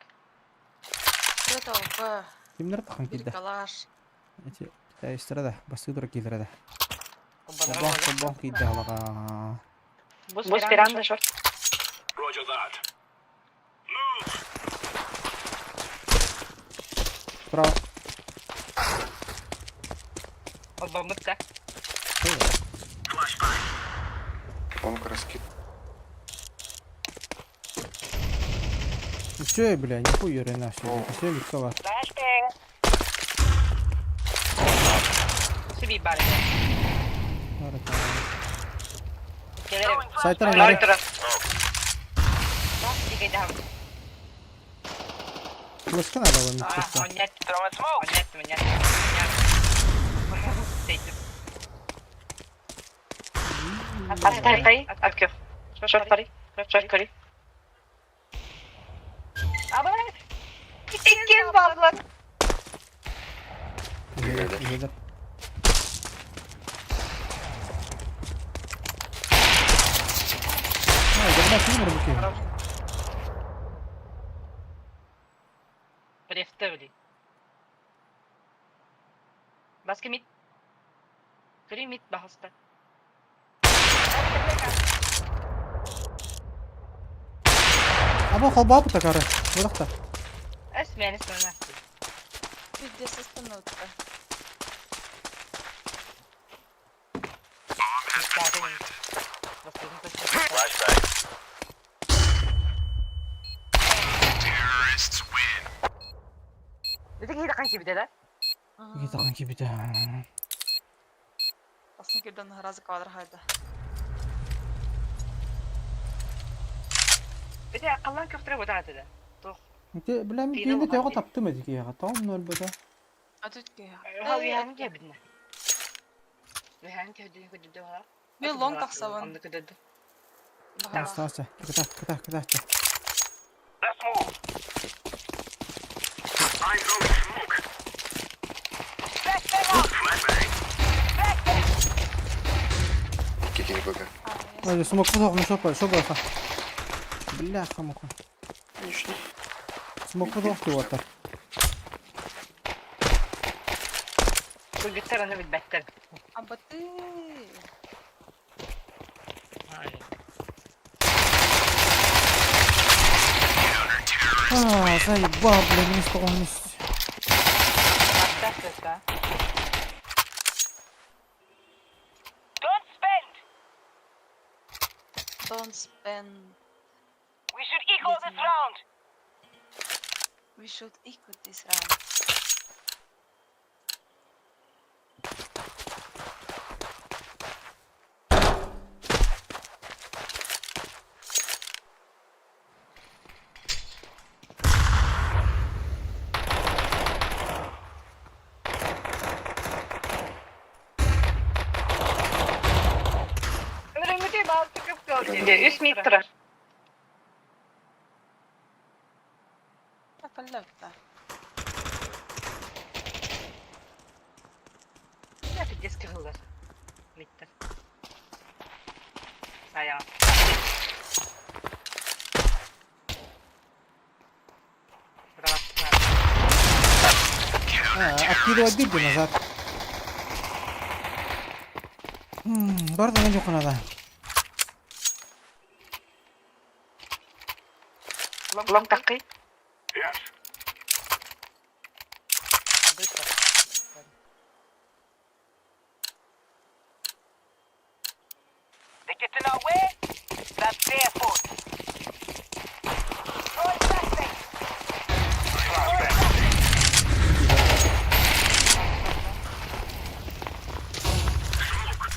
Это ОП. Кимнер тахан киирдэ? Калаш. Эти китайстара да, бастыы тура киирдэрэ да. Холбоон холбоон киирдэ халаға. Бус веранда шорт. Roger that. Move. Справа. Холбоммут да. Flashbang. Лонг раскид. Ну чё я, бля, нихуя рена все. Все легко. Сиби бар. Сайтар нары. Флешка надо было не чисто. Оннет, оннет. Открой. Шорт пари. Шорт пари. Абы! Иккен баллар. Иһилэр. А, дьэ, ким рыбки? Префтевли. Баска мид. Кри мид бахаста. Аба холбаа такары. Бырахта. Эс мен эс мен. Пиздец, остановка. Bomb has been planted. Flashbang. Terrorists win. Это киһи тахан кибите да? Гитахан кибите. Асын кирден разы квадр хайда. Это акыллан көптөрө бутан да. Тох. Те бля мен кейинде тойго таптым эди кияга. Тоом нөл бөтө. А тут ки. Ха уян кебидне. Уян кебидне көдөдө ха. Мен лонг тахсабын. Онды көдөдө. Астаача. Кыта кыта кыта. Let's move. I'm throwing smoke. Flashbang. Икки киһи БГ. Ой, смок кудок, ну шопа, шопа. Бляха муха. Нижний. Смок кудок ти отар. Көлгөттөр аны билбэттер. Аба ты. А, заебал, бля, не что Да. Don't spend. Don't spend. We should equal this round. We should equal this round. Үс метр. Паллавта. Я пиздец кырылар. Метр. Ая. А, откидывать дырки назад. Барда на нюху надо. Лонг такый. Yes. They get in our way. That's their fault. Throwing flashbang. Flashbang. Smoke.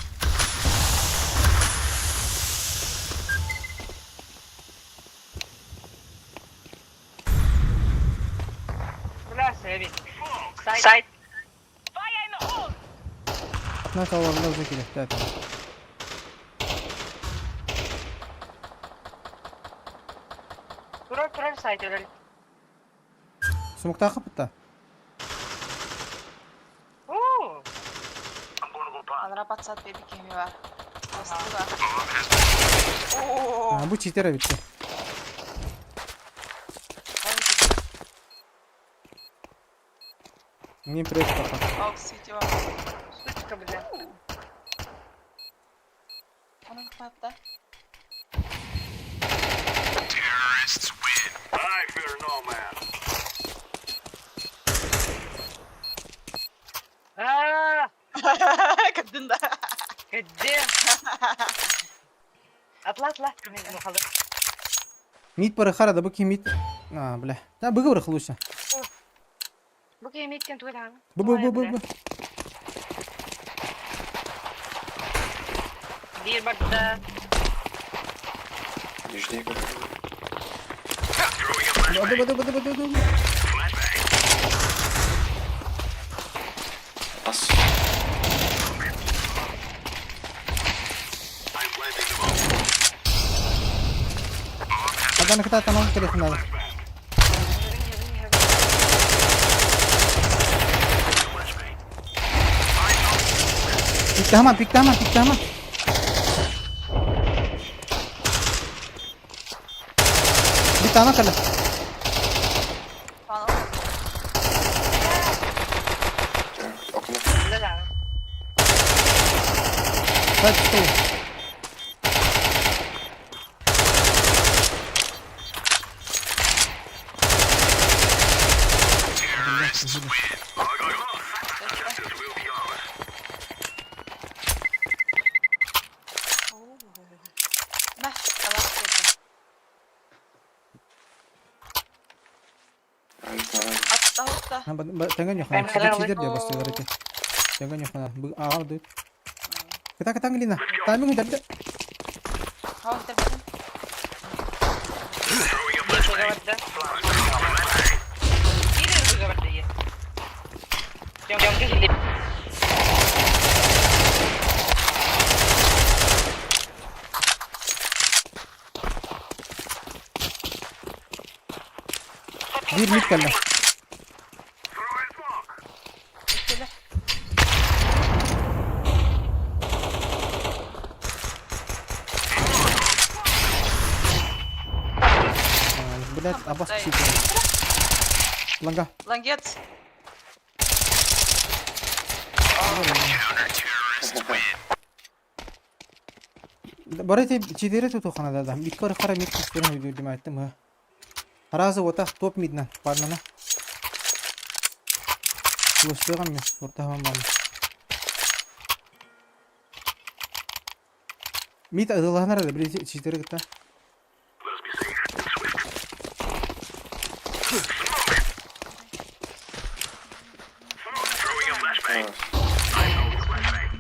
Бля, сэби. Сайт. Fire in the hole. На таларында уже керек, да, там. Турар турар сайт өлөр. Смоктаахха бытта. Оо! Анара пацан бэби кими бар. Бастыга. Оо. А, бу читер эбит. Не пресс пока. Ок, светила. Сучка, бля. Onun хватта. Terrorists win. I fear no man. Аа! Кадында. Где? Атла, атла. Мухалы. Мид барыхара да бу ким мид. А, бля. Да быгы барых лучше. Бу ким мидтен туган. Бу бу бу бу бу. Биир барда. Нижний как. Баду баду баду баду баду. Ас. I'm planting the bomb. Адан кыта тамам телефон надо. Пиктама, пиктама, пиктама. Биттама кала. Панал. Окно. Да-да. Так, что? Terrorists win. Justice will be ours. Мә, алас кетті. Атта хутта. Тәңгән яхана. Чидер дә бастылар ите. Тәңгән яхана. Ага ды. Кыта кыта Глина. Тайминг дәрдә. Хау тербедим. Барда. Биир барда. Жам жам Бир мид калла. Өткелі. Блять, абас читер. Ланга. Лангет. Барайте чидере туту хана да. Мид кор хара мид кистерин видео димайттым ха. Харазы ота топ мидна парнана. Лустыган ми орта хаман бам. Мид адылахнар да били чидере гыта. Let us be safe and swift. Throwing a flashbang. I'm throwing a flashbang.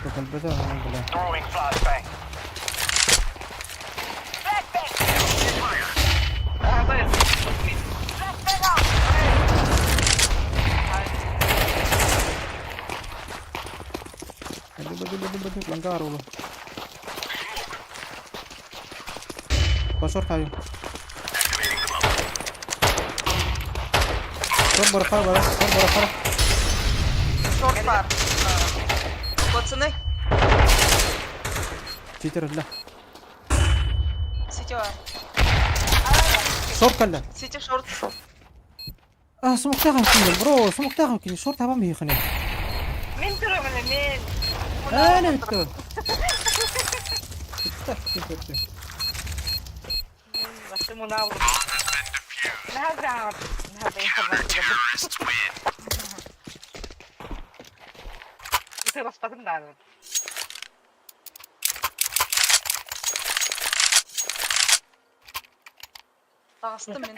Токон бета бля. Throwing flashbang. Аа, бай. Баду баду баду баду ланга арулу. Пошор хаю. Шор бархар бара, шор бархар. Шорт бар. Пацаны. Читер ля. Сити бар. Шор калла. Сити шорт. А, смоктагам кин бро, смоктагам кин шор табам хихне. Мен турамын, мен. Ана битте. Так, битте. Басы мунау. Нахаза. Нахаза информация. Terrorists win. Ты да. Тағысты мен.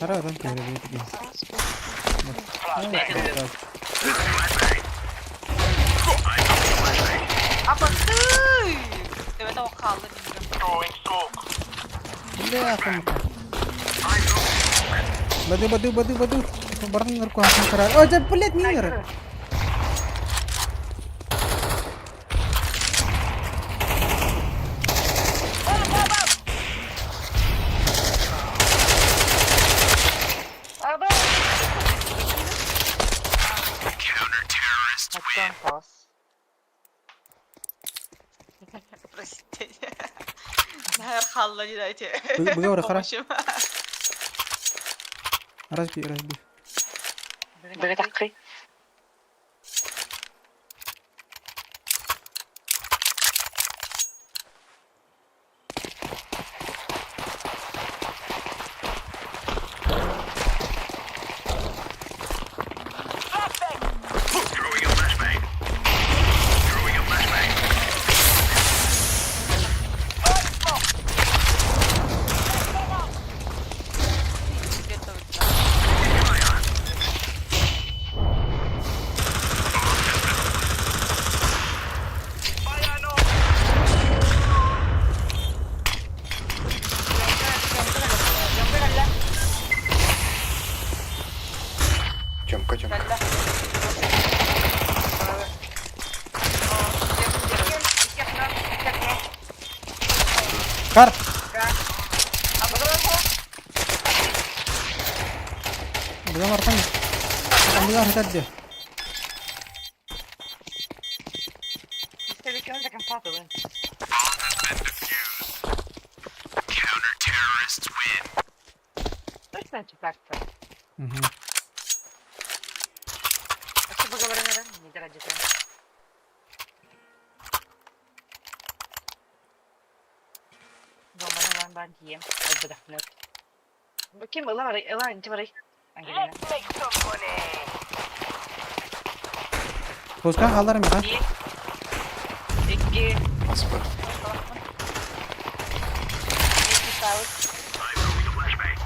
Хара адам кире бит. Апа, ты! Evet o kaldı bilmiyorum. Throwing smoke. Бля, там. Баду баду баду баду. Барнар ку хасан кара. О, да, блядь, минер. Простите. Наһаар хаалла дии да ити. Быга ора хара. Помощь. Разбей, разбей. Быга таккый. Throwing a flashbang. Throwing a flashbang. Тёмка, Тёмка. Кар! Быга мартан. Быга хатар Counter-terrorists win. Точно четвертая. Угу. А что поговорим, Не ради Ким ыла барый, ыла инчи барый. Ангелина. Пускай халлар миха. Биир, икки, Аспар. икки саут. I'm throwing a flashbang.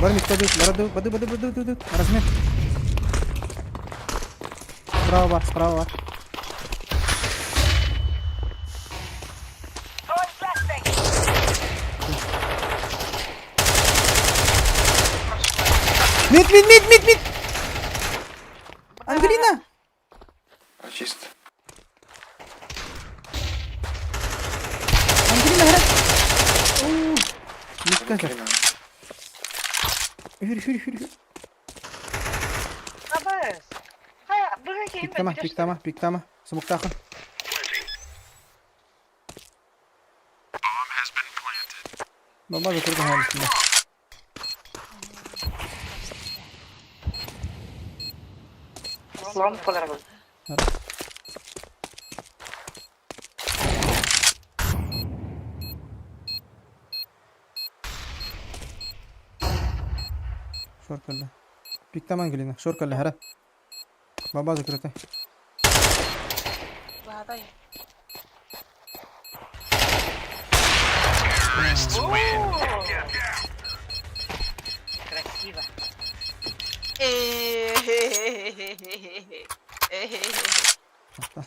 Бар микто ду, бара ду, баду баду баду ду ду. Размер. Справа бар, справа бар. Мид, мид, мид, мид, мид! Ангелина! А чисто. Ангелина, хара! Оо! Мидка Ангелина. Хүр, хүр, хүр, хүр. Абыс. Хайа, быга ким Пиктама, пиктама, пиктама. Смоктахан. Planting. Bomb has been planted. Бомба закрыта на Слон поларабыл. Шоркалла. Пиктама Ангелина, шоркалла, хара. Бомба закрыта. Баадай. Terrorists win. Get down. Красиво. Апта.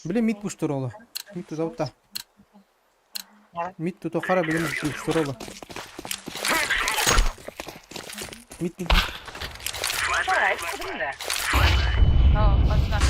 Блин, мид пуштурола. Мид тузаута. Мид тутохара, блин, пуштурола. Мид, мид, мид. Давай, это да. О, одна.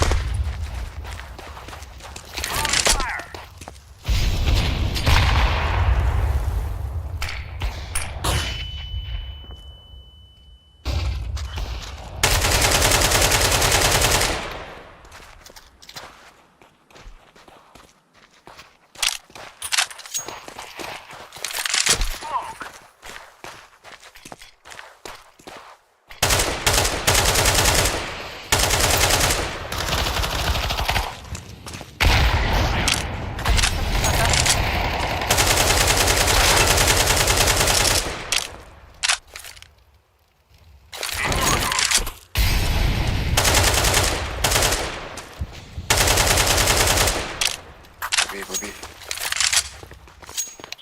Бей, бей.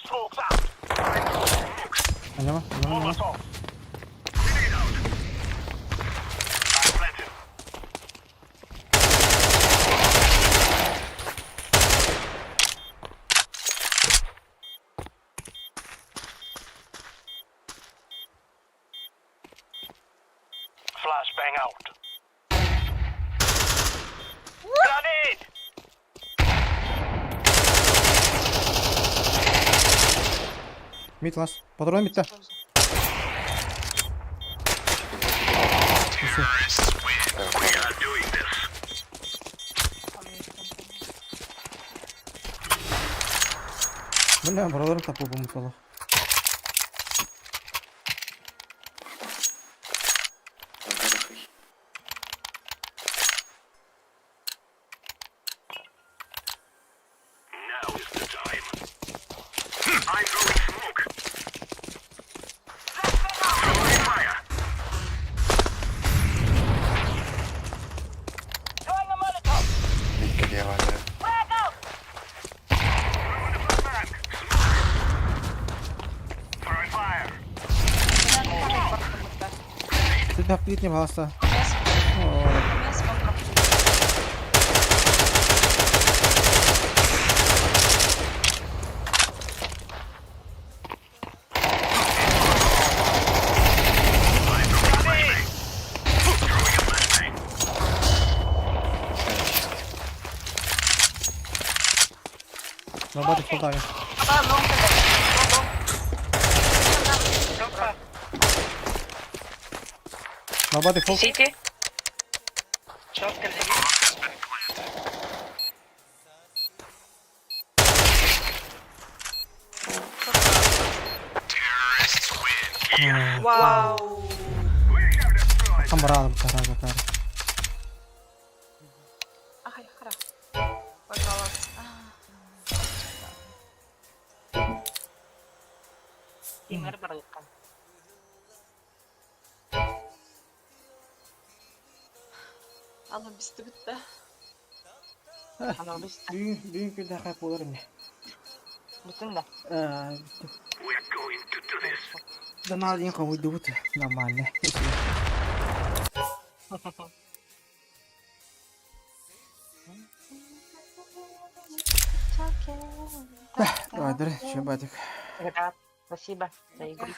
Smoke's out. Анема, анема, анема. Molotov. Grenade out. I'm planted. Flashbang out. Grenade! Мид лас. Патрон мидта. Все. Бля, барыларын таппыппын солох. Now is the time. I'm throwing smoke. Throwing fire. Throwing a Molotov. Иккилиэ баара. Frag out. Throwing a flashbang. Smoke. Throwing fire. Ты таптык не пожалуйста. Throwing a flashbang. Набаты в Полтаве. Набаты фол. Сити. Четко Вау! Хамралым кара кара. Ай, хара. Пожалуйста. Тимир барылыккан. Аны бисти битте. Аны бисти. Бүгүн бүгүн күндә хәп булыр инде. Бүтүн да. We're going to do this. Да надо инком уйдут. Нормально. Давай, дөрес, Чебатик. Да, спасибо за игру.